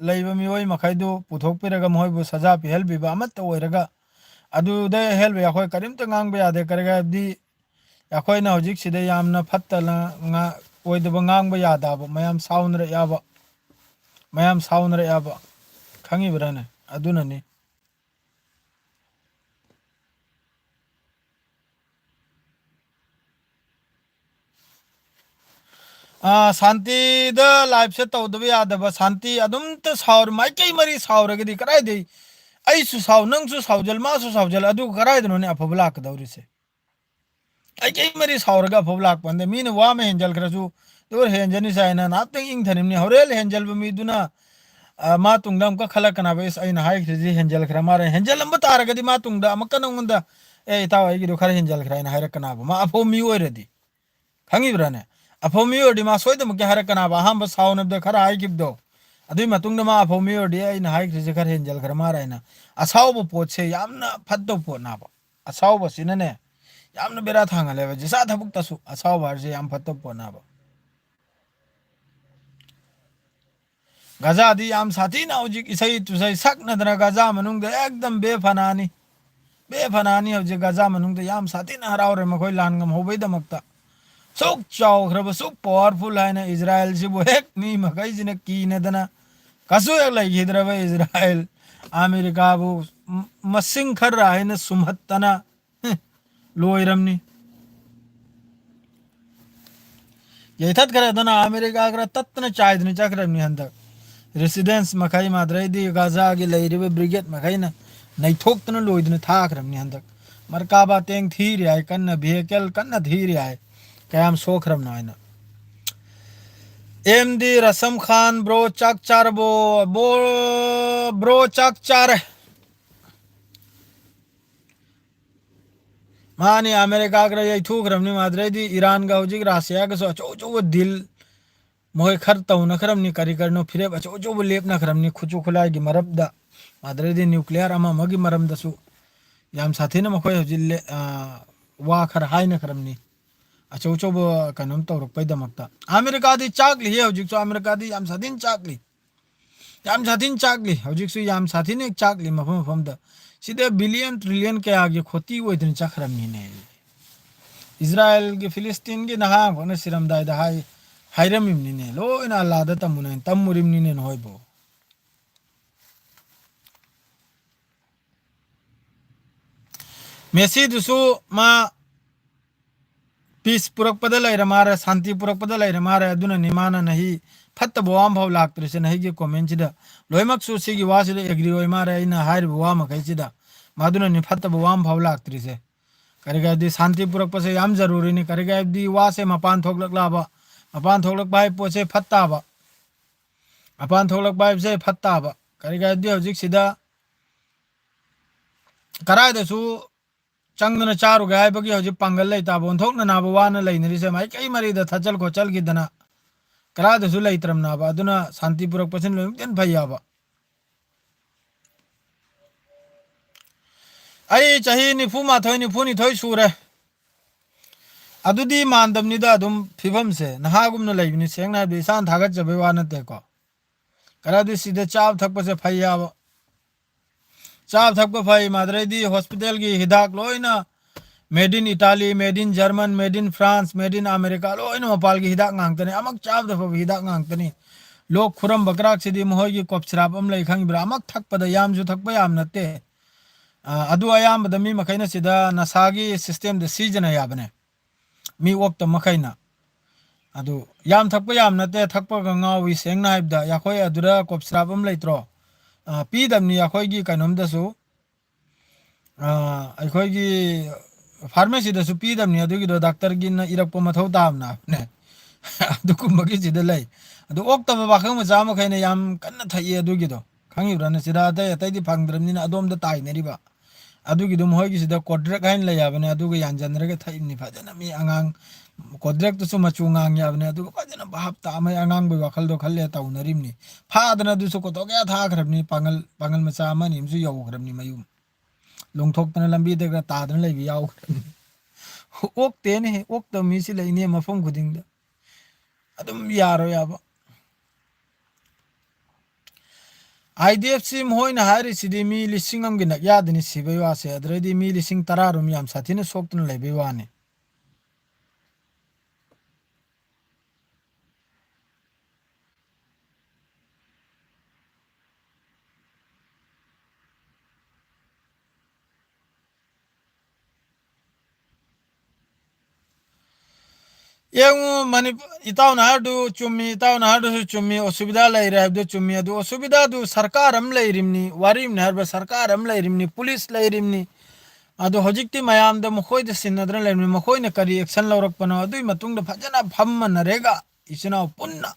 ꯂꯩꯕ ꯃꯤꯑꯣꯏ ꯃꯈꯩꯗꯨ ꯄꯨꯊꯣꯛꯄꯤꯔꯒ ꯃꯈꯣꯏꯕꯨ ꯁꯖꯥ ꯄꯤꯍꯜꯕꯤꯕ ꯑꯃꯠꯇ ꯑꯣꯏꯔꯒ, ꯑꯗꯨꯗ ꯑꯍꯦꯜꯕ ꯑꯩꯈꯣꯏ ꯀꯔꯤꯝꯇ ꯉꯥꯡꯕ ꯌꯥꯗꯦ꯫ ꯀꯔꯤꯒꯤ ꯍꯥꯏꯕꯗꯤ ꯑꯩꯈꯣꯏꯅ ꯍꯧꯖꯤꯛ ꯁꯤꯗ ꯌꯥꯝꯅ ꯐꯠꯇꯅ ꯉꯥ-, ꯑꯣꯏꯗꯕ ꯉꯥꯡꯕ ꯌꯥꯗꯕ, ꯃꯌꯥꯝ ꯁꯥꯎꯅꯔꯛꯑꯕ, ꯃꯌꯥꯝ ꯁꯥꯎꯅꯔꯛꯑꯕ, ꯈꯪꯉꯤꯕ꯭ꯔꯥꯅꯦ? ꯑꯗꯨꯅꯅꯤ꯫ ꯑꯥ, ꯁꯥꯟꯇꯤꯗ liveꯁꯦ ꯇꯧꯗꯕ ꯌꯥꯗꯕ꯫ ꯁꯥꯟꯇꯤ ꯑꯗꯨꯝꯇ ꯁꯥꯎꯔ-, ꯃꯥꯏꯀꯩ ꯃꯔꯤ ꯁꯥꯎꯔꯒꯗꯤ ꯀꯗꯥꯏꯗꯩ ꯑꯩꯁꯨ ꯁꯥꯎ, ꯅꯪꯁꯨ ꯁꯥꯎꯖꯜ, ꯃꯥꯁꯨ ꯁꯥꯎꯖꯜ, ꯑꯗꯨ ꯀꯗꯥꯏꯗꯅꯣꯅꯦ ꯑꯐꯕ ꯂꯥꯛꯀꯗꯧꯔꯤꯁꯦ? ꯃꯥꯏꯀꯩ ꯃꯔꯤ ꯁꯥꯎꯔꯒ ꯑꯐꯕ ꯂꯥꯛꯄ ꯅꯠꯇꯦ꯫ ꯃꯤꯅ ꯋꯥ ꯑꯃ ꯍꯦꯟꯖꯜꯈ꯭ꯔꯁꯨ, "ꯑꯗꯨ ꯍꯦꯟꯖꯅꯤ" ꯁꯥꯏꯅ ꯉꯥꯏꯍꯥꯛꯇꯪ ꯏꯪꯊꯔꯤꯕꯅꯤ꯫ ꯍꯣꯔꯦꯟ ꯍꯦꯟꯖꯜꯕ ꯃꯤꯗꯨꯅ, ꯑ, ꯃꯥ ꯇꯨꯡꯗ ꯑꯃꯨꯛꯀ ꯈꯜꯂꯛꯀꯅꯕ, "ꯏꯁ, ꯑꯩꯅ ꯍꯥꯏꯈ꯭ꯔꯤꯁꯤ ꯍꯦꯟꯖꯜꯈ꯭ꯔ ꯃꯥꯜꯂꯦ"꯫ ꯍꯦꯟꯖꯜꯂꯝꯕ ꯇꯥꯔꯒꯗꯤ ꯃꯥ ꯇꯨꯡꯗ ꯑꯃꯨꯛꯀ ꯅꯉꯣꯟꯗ, "ꯑꯦ, ꯏꯇꯥꯎ, ꯑꯩꯒꯤꯗꯣ ꯈꯔ ꯍꯦꯟꯖꯜꯈ꯭ꯔꯦ" ꯍꯥꯏꯅ ꯍꯥꯏꯔꯛꯀꯅꯕ, ꯃꯥ ꯑꯐꯕ ꯃꯤ ꯑꯣꯏꯔꯗꯤ꯫ ꯈꯪꯉꯤꯕ꯭ꯔꯥꯅꯦ? ꯑꯐꯕ ꯃꯤ ꯑꯣꯏꯔꯗꯤ ꯃꯥ ꯁꯣꯏꯗꯅꯃꯛꯀꯤ ꯍꯥꯏꯔꯛꯀꯅꯕ, ꯑꯍꯥꯟꯕ ꯁꯥꯎꯅꯕꯗ ꯈꯔ ꯍꯥꯏꯈꯤꯕꯗꯣ, ꯑꯗꯨꯏ ꯃꯇꯨꯡꯗ ꯃꯥ ꯑꯐꯥꯎ ꯃꯤ ꯑꯣꯏꯔꯗꯤ ꯑꯩꯅ ꯍꯥꯏꯈ꯭ꯔꯤꯁꯦ ꯈꯔ ꯍꯦꯟꯖꯜꯈ꯭ꯔ ꯃꯥꯜꯂꯦ ꯍꯥꯏꯅ꯫ ꯑꯁꯥꯎꯕ ꯄꯣꯠꯁꯦ ꯌꯥꯝꯅ ꯐꯠꯇꯕ ꯄꯣꯠꯅꯦꯕ꯫ ꯑꯁꯥꯎꯕꯁꯤꯅꯅꯦ ꯌꯥꯝꯅ ꯕꯦꯔꯥ ꯊꯥꯡꯍꯜꯂꯦꯕ꯫ ꯖꯤꯁꯥ ꯊꯕꯛꯇꯁꯨ ꯑꯁꯥꯎꯕ ꯍꯥꯏꯁꯦ ꯌꯥꯝ ꯐꯠꯇꯕ ꯄꯣꯠꯅꯦꯕ꯫ ꯒꯖꯥꯗꯤ ꯌꯥꯝ ꯁꯥꯊꯤꯅ ꯍꯧꯖꯤꯛ ꯏꯁꯩ ꯇꯨꯁꯩ ꯁꯛꯅꯗꯅ ꯒꯖꯥ ꯃꯅꯨꯡꯗ ꯑꯦꯛꯗꯝ ꯕꯦ ꯐꯅꯥꯅꯤ꯫ ꯕꯦ ꯐꯅꯥꯅꯤ ꯍꯧꯖꯤꯛ ꯒꯖꯥ ꯃꯅꯨꯡꯗ ꯌꯥꯝ ꯁꯥꯊꯤꯅ ꯍꯔꯥꯎꯔꯦ ꯃꯈꯣꯏ ꯂꯥꯟ ꯉꯝꯍꯧꯕꯩꯗꯃꯛꯇ꯫ ꯁꯨꯛ ꯆꯥꯎꯈ꯭ꯔꯕ, ꯁꯨꯛ ꯄꯋꯥꯔꯐꯨꯜ ꯍꯥꯏꯅ ꯏꯖꯔꯥꯌꯦꯜꯁꯤꯕꯨ ꯍꯦꯛ ꯃꯤ ꯃꯈꯩꯁꯤꯅ ꯀꯤꯅꯗꯅ ꯀꯩꯁꯨ ꯍꯦꯛ ꯂꯩꯈꯤꯗ꯭ꯔꯕ ꯏꯖꯔꯥꯌꯦꯜ, ꯑꯃꯦꯔꯤꯀꯥꯕꯨ ꯃ-, ꯃꯁꯤꯡ ꯈꯔ ꯍꯥꯏꯅ ꯁꯨꯝꯍꯠꯇꯅ, ꯍꯦ, ꯂꯣꯏꯔꯝꯅꯤ꯫ ꯌꯩꯊꯠꯈ꯭ꯔꯦ꯫ ꯑꯗꯨꯅ ꯑꯃꯦꯔꯤꯀꯥ ꯈꯔ ꯇꯠꯇꯅ ꯆꯥꯏꯗꯅ ꯆꯠꯈ꯭ꯔꯕꯅꯤ ꯍꯟꯗꯛ꯫ ꯔꯦꯁꯤꯗꯦꯟꯁ ꯃꯈꯩ, ꯃꯥꯗ꯭ꯔꯩꯗꯤ ꯒꯥꯖꯥꯒꯤ ꯂꯩꯔꯤꯕ ꯕ꯭ꯔꯤꯒꯦꯗ ꯃꯈꯩꯅ ꯅꯩꯊꯣꯛꯇꯅ ꯂꯣꯏꯗꯅ ꯊꯥꯈ꯭ꯔꯕꯅꯤ ꯍꯟꯗꯛ꯫ ꯃꯔꯀꯥꯕꯥ ꯇꯦꯡ ꯊꯤꯔꯤ ꯍꯥꯏ ꯀꯟꯅ, ꯚꯤꯍꯤꯀꯜ ꯀꯟꯅ ꯊꯤꯔꯤ ꯍꯥꯏ, ꯀꯌꯥꯝ ꯁꯣꯛꯈ꯭ꯔꯕꯅꯣ ꯍꯥꯏꯅ꯫ ꯑꯦꯝ ꯗꯤ ꯔꯁꯝ ꯈꯥꯟ, ꯕ꯭ꯔꯣ, ꯆꯥꯛ ꯆꯥꯔꯕꯣ? ꯕꯣ-, ꯕ꯭ꯔꯣ, ꯆꯥꯛ ꯆꯥꯔꯦ꯫ ꯃꯥꯅꯤ, ꯑꯃꯦꯔꯤꯀꯥꯒ ꯌꯩꯊꯣꯛꯈ꯭ꯔꯕꯅꯤ꯫ ꯃꯥꯗ꯭ꯔꯩꯗꯤ ꯏꯔꯥꯟꯒ ꯍꯧꯖꯤꯛ ꯔꯥꯁꯤꯌꯥꯒꯁꯨ ꯑꯆꯧ ꯑꯆꯧꯕ ꯗꯤꯜ ꯃꯈꯣꯏ ꯈꯔ ꯇꯧꯅꯈ꯭ꯔꯕꯅꯤ, ꯀꯔꯤ ꯀꯔꯤꯅꯣ ꯐꯤꯔꯦꯞ ꯑꯆꯧ ꯑꯆꯧꯕ ꯂꯦꯞꯅꯈ꯭ꯔꯕꯅꯤ, ꯈꯨꯠꯁꯨ ꯈꯨꯠꯂꯥꯏꯒꯤ ꯃꯔꯝꯗ, ꯑꯗꯨꯗꯩꯗꯤ ꯅ꯭ꯌꯨꯀ꯭ꯂꯤꯌꯥꯔ ꯑꯃ ꯑꯃꯒꯤ ꯃꯔꯝꯗꯁꯨ ꯌꯥꯝ ꯁꯥꯊꯤꯅ ꯃꯈꯣꯏ ꯍꯧꯖꯤꯛ ꯂꯦ-, ꯑ, ꯋꯥ ꯈꯔ ꯍꯥꯏꯅꯈ꯭ꯔꯕꯅꯤ, ꯑꯆꯧ ꯑꯆꯧꯕ ꯀꯩꯅꯣꯝ ꯇꯧꯔꯛꯄꯩꯗꯃꯛꯇ꯫ ꯑꯃꯦꯔꯤꯀꯥꯗꯤ ꯆꯥꯛꯂꯤꯍꯦ ꯍꯧꯖꯤꯛꯁꯨ, ꯑꯃꯦꯔꯤꯀꯥꯗꯤ ꯌꯥꯝ ꯁꯥꯊꯤꯅ ꯆꯥꯛꯂꯤ, ꯌꯥꯝ ꯁꯥꯊꯤꯅ ꯆꯥꯛꯂꯤ, ꯍꯧꯖꯤꯛꯁꯨ ꯌꯥꯝ ꯁꯥꯊꯤꯅ ꯆꯥꯛꯂꯤ ꯃꯐꯝ ꯃꯐꯝꯗ꯫ ꯁꯤꯗ ꯕꯤꯂꯤꯌꯟ ꯇ꯭ꯔꯤꯂꯤꯌꯟ ꯀꯌꯥꯒꯤ ꯈꯣꯇꯤ ꯑꯣꯏꯗꯅ ꯆꯠꯈ꯭ꯔꯕꯅꯤꯅꯦ꯫ ꯏꯖꯔꯥꯌꯦꯜꯒꯤ, ꯐꯤꯂꯤꯁꯇꯤꯟꯒꯤ ꯅꯍꯥ ꯑꯃꯈꯛꯅ ꯁꯤꯔꯝꯗꯥꯏꯗ ꯍꯥꯏ-, ꯍꯥꯏꯔꯝꯃꯤꯕꯅꯤꯅꯦ, "ꯂꯣꯏꯅ ꯑꯜꯂꯥꯗ ꯇꯝꯃꯨꯅꯦ", ꯇꯝꯃꯨꯔꯤꯕꯅꯤꯅꯦ ꯅꯈꯣꯏꯕꯨ꯫ ꯃꯦꯁꯤꯗꯨꯁꯨ ꯃꯥ ꯄꯤꯁ ꯄꯨꯔꯛꯄꯗ ꯂꯩꯔ ꯃꯥꯔꯦ, ꯁꯥꯟꯇꯤ ꯄꯨꯔꯛꯄꯗ ꯂꯩꯔ ꯃꯥꯔꯦ, ꯑꯗꯨꯅꯅꯤ ꯃꯥꯅ ꯅꯍꯤ ꯐꯠꯇꯕ ꯋꯥ ꯑꯃꯐꯥꯎ ꯂꯥꯛꯇ꯭ꯔꯤꯁꯦ꯫ ꯅꯍꯤꯒꯤ ꯀꯣꯃꯦꯟꯁꯤꯗ ꯂꯣꯏꯅꯃꯛꯁꯨ ꯁꯤꯒꯤ ꯋꯥꯁꯤꯗ ꯑꯦꯒ꯭ꯔꯤ ꯑꯣꯏ ꯃꯥꯔꯦ, ꯑꯩꯅ ꯍꯥꯏꯔꯤꯕ ꯋꯥ ꯃꯈꯩꯁꯤꯗ꯫ ꯃꯗꯨꯅꯅꯤ ꯐꯠꯇꯕ ꯋꯥ ꯑꯃꯐꯥꯎ ꯂꯥꯛꯇ꯭ꯔꯤꯁꯦ꯫ ꯀꯔꯤꯒꯤ ꯍꯥꯏꯕꯗꯤ ꯁꯥꯟꯇꯤ ꯄꯨꯔꯛꯄꯁꯦ ꯌꯥꯝ ꯖꯔꯨꯔꯤꯅꯤ꯫ ꯀꯔꯤꯒꯤ ꯍꯥꯏꯕꯗꯤ ꯋꯥꯁꯦ ꯃꯄꯥꯟ ꯊꯣꯛꯂꯛꯂꯕ, ꯃꯄꯥꯟ ꯊꯣꯛꯂꯛꯄ ꯍꯥꯏꯕ ꯄꯣꯠꯁꯦ ꯐꯠꯇꯕ, ꯃꯄꯥꯟ ꯊꯣꯛꯂꯛꯄ ꯍꯥꯏꯕꯁꯦ ꯐꯠꯇꯕ꯫ ꯀꯔꯤꯒꯤ ꯍꯥꯏꯕꯗꯤ ꯍꯧꯖꯤꯛꯁꯤꯗ ꯀꯗꯥꯏꯗꯁꯨ ꯆꯪꯗꯅ ꯆꯥꯔꯨꯒꯦ ꯍꯥꯏꯕꯒꯤ ꯍꯧꯖꯤꯛ ꯄꯥꯡꯒꯜ ꯂꯩꯇꯕ, ꯑꯣꯟꯊꯣꯛꯅꯅꯕ ꯋꯥꯅ ꯂꯩꯅꯔꯤꯁꯦ꯫ ꯃꯥꯏꯀꯩ ꯃꯔꯤꯗ ꯊꯠꯆꯜ ꯈꯣꯠꯆꯜꯈꯤꯗꯅ, ꯀꯔꯥꯗꯁꯨ ꯂꯩꯇ꯭ꯔꯕꯅꯦꯕ꯫ ꯑꯗꯨꯅ ꯁꯥꯟꯇꯤ ꯄꯨꯔꯛꯄꯁꯤꯅ ꯂꯣꯏꯅꯃꯛꯇꯩ ꯍꯦꯟꯅ ꯐꯩ ꯍꯥꯏꯕ꯫ ꯑꯩ ꯆꯍꯤ ꯅꯤꯐꯨ ꯃꯥꯊꯣꯏ, ꯅꯤꯐꯨ ꯅꯤꯊꯣꯏ ꯁꯨꯔꯦ꯫ ꯑꯗꯨꯗꯤ ꯃꯥꯟꯗꯕꯅꯤꯗ, ꯑꯗꯨꯝ ꯐꯤꯕꯝꯁꯦ ꯅꯍꯥꯒꯨꯝꯅ ꯂꯩꯕꯅꯤ꯫ ꯁꯦꯡꯅ ꯍꯥꯏꯕꯗ ꯏꯁꯥꯅ ꯊꯥꯒꯠꯆꯕꯩ ꯋꯥ ꯅꯠꯇꯦꯀꯣ꯫ ꯀꯔꯥꯗꯤ ꯁꯤꯗ ꯆꯥꯕ ꯊꯛꯄꯁꯦ ꯐꯩ ꯍꯥꯏꯕ꯫ ꯆꯥꯕ ꯊꯛꯄ ꯐꯩ, ꯃꯥꯗ꯭ꯔꯩꯗꯤ ꯍꯣꯁꯄꯤꯇꯥꯜꯒꯤ ꯍꯤꯗꯥꯛ ꯂꯣꯏꯅ made in Italy, made in German, made in France, made in America, ꯂꯣꯏꯅ ꯃꯄꯥꯜꯒꯤ ꯍꯤꯗꯥꯛ ꯉꯥꯛꯇꯅꯤ꯫ ꯑꯃꯨꯛ ꯆꯥꯕꯗ ꯐꯕ ꯍꯤꯗꯥꯛ ꯉꯥꯛꯇꯅꯤ꯫ ꯂꯣꯛ ꯈꯨꯔꯝꯕ ꯀꯔꯥꯛꯁꯤꯗꯤ ꯃꯈꯣꯏꯒꯤ cough syrup ꯑꯃ ꯂꯩ, ꯈꯪꯕ꯭ꯔꯥ? ꯑꯃꯨꯛ ꯊꯛꯄꯗ ꯌꯥꯝꯁꯨ ꯊꯛꯄ ꯌꯥꯝ ꯅꯠꯇꯦ꯫ ꯑ, ꯑꯗꯨ ꯑꯌꯥꯝꯕꯗ ꯃꯤ ꯃꯈꯩꯅ ꯁꯤꯗ ꯅꯁꯥꯒꯤ systemꯗ ꯁꯤꯖꯤꯟꯅꯩ ꯍꯥꯏꯕꯅꯦ꯫ ꯃꯤ ꯑꯣꯛꯇ ꯃꯈꯩꯅ꯫ ꯑꯗꯨ ꯌꯥꯝ ꯊꯛꯄ ꯌꯥꯝ ꯅꯠꯇꯦ, ꯊꯛꯄꯒ ꯉꯥꯎꯏ꯫ ꯁꯦꯡꯅ ꯍꯥꯏꯕꯗ, ꯑꯩꯈꯣꯏ ꯑꯗꯨꯗ cough syrup ꯑꯃ ꯂꯩꯇ꯭ꯔꯣ? ꯑ, ꯄꯤꯗꯕꯅꯤ ꯑꯩꯈꯣꯏꯒꯤ ꯀꯩꯅꯣꯝꯗꯁꯨ꯫ ꯑ, ꯑꯩꯈꯣꯏꯒꯤ pharmacyꯗꯁꯨ ꯄꯤꯗꯕꯅꯤ ꯑꯗꯨꯒꯤꯗꯣ, ꯗꯥꯛꯇꯔꯒꯤꯅ ꯏꯔꯛꯄ ꯃꯊꯧ ꯇꯥꯕꯅꯦ꯫ ꯑꯗꯨꯒꯨꯝꯕꯒꯤꯁꯤꯗ ꯂꯩ꯫ ꯑꯗꯨ ꯑꯣꯛꯇꯕ ꯄꯥꯈꯪ ꯃꯆꯥ ꯃꯈꯩꯅ ꯌꯥꯝ ꯀꯟꯅ ꯊꯛꯏ ꯑꯗꯨꯒꯤꯗꯣ꯫ ꯈꯪꯉꯤꯕ꯭ꯔꯥ? ꯅꯆꯤꯟꯗ ꯑꯇꯩ ꯑꯇꯩꯗꯤ ꯐꯪꯗ꯭ꯔꯕꯅꯤꯅ ꯑꯗꯣꯝꯗ ꯇꯥꯏꯅꯔꯤꯕ꯫ ꯑꯗꯨꯒꯤꯗꯣ ꯃꯈꯣꯏꯒꯤꯁꯤꯗ ꯀꯣꯗ꯭ꯔꯦꯛ ꯍꯥꯏꯅ ꯂꯩ ꯍꯥꯏꯕꯅꯦ, ꯑꯗꯨꯒ ꯌꯥꯟꯖꯟꯅꯔꯒ ꯊꯛꯏꯕꯅꯤ ꯐꯖꯅ꯫ ꯃꯤ ꯑꯉꯥꯡ ꯀꯣꯗ꯭ꯔꯦꯛꯇꯨꯁꯨ ꯃꯆꯨ ꯉꯥꯡꯉꯤ ꯍꯥꯏꯕꯅꯦ, ꯑꯗꯨꯒ ꯐꯖꯅ ꯚꯥꯞ ꯇꯥ ꯑꯃꯒꯤ ꯑꯉꯥꯡꯕꯒꯤ ꯋꯥꯈꯜꯗꯣ ꯈꯜꯂꯦ ꯇꯧꯅꯔꯤꯕꯅꯤ꯫ ꯐꯥꯗꯅ ꯑꯗꯨꯁꯨ ꯀꯣꯊꯣꯛꯀꯌꯥ ꯊꯥꯈ꯭ꯔꯕꯅꯤ ꯄꯥꯡꯒꯜ, ꯄꯥꯡꯒꯜ ꯃꯆꯥ ꯑꯃ ꯑꯅꯤ ꯑꯃꯁꯨ ꯌꯧꯈ꯭ꯔꯕꯅꯤ ꯃꯌꯨꯝ꯫ ꯂꯣꯡꯊꯣꯛꯇꯅ ꯂꯝꯕꯤꯗꯒ ꯇꯥꯗꯅ ꯂꯩꯕ ꯌꯥꯎꯈ꯭ꯔꯕꯅꯤ꯫ ꯑꯣꯛꯇꯦꯅꯦ, ꯑꯣꯛꯇꯕ ꯃꯤꯁꯤ ꯂꯩꯅꯦ ꯃꯐꯝ ꯈꯨꯗꯤꯡꯗ꯫ ꯑꯗꯨꯝ ꯌꯥꯔꯣꯏ ꯍꯥꯏꯕ꯫ IDFC ꯃꯈꯣꯏꯅ ꯍꯥꯏꯔꯤꯁꯤꯗꯤ ꯃꯤ ꯂꯤꯁꯤꯡ ꯑꯃꯒꯤ ꯅꯛꯌꯥꯗꯅꯤ ꯁꯤꯕꯩ ꯋꯥꯁꯦ, ꯑꯗꯨꯗꯩꯗꯤ ꯃꯤ ꯂꯤꯁꯤꯡ ꯇꯔꯥ ꯔꯣꯝ ꯌꯥꯝ ꯁꯥꯊꯤꯅ ꯁꯣꯛꯇꯅ ꯂꯩꯕꯩ ꯋꯥꯅꯤ꯫ ꯌꯦꯡꯉꯨ, ꯃꯅꯤ-, ꯏꯇꯥꯎꯅ ꯍꯥꯏꯔꯗꯨ ꯆꯨꯝꯃꯤ, ꯏꯇꯥꯎꯅ ꯍꯥꯏꯔꯗꯨꯁꯨ ꯆꯨꯝꯃꯤ, ꯑꯁꯨꯕꯤꯙꯥ ꯂꯩꯔꯦ ꯍꯥꯏꯕꯗꯨ ꯆꯨꯝꯃꯤ꯫ ꯑꯗꯨ ꯑꯁꯨꯕꯤꯙꯥꯗꯨ ꯁꯔꯀꯥꯔ ꯑꯃ ꯂꯩꯔꯤꯕꯅꯤ, ꯋꯥꯔꯤꯕꯅꯤ ꯍꯥꯏꯔꯕ ꯁꯔꯀꯥꯔ ꯑꯃ ꯂꯩꯔꯤꯕꯅꯤ, ꯄꯨꯂꯤꯁ ꯂꯩꯔꯤꯕꯅꯤ꯫ ꯑꯗꯣ ꯍꯧꯖꯤꯛꯇꯤ ꯃꯌꯥꯝꯗ ꯃꯈꯣꯏꯗ ꯁꯤꯟꯅꯗꯅ ꯂꯩꯔꯤꯕꯅꯤ, ꯃꯈꯣꯏꯅ ꯀꯔꯤ action ꯂꯧꯔꯛꯄꯅꯣ, ꯑꯗꯨꯒꯤ ꯃꯇꯨꯡꯗ ꯐꯖꯅ ꯐꯝꯃ ꯅꯔꯦꯒꯥ ꯏꯆꯤꯟ ꯏꯅꯥꯎ ꯄꯨꯟꯅ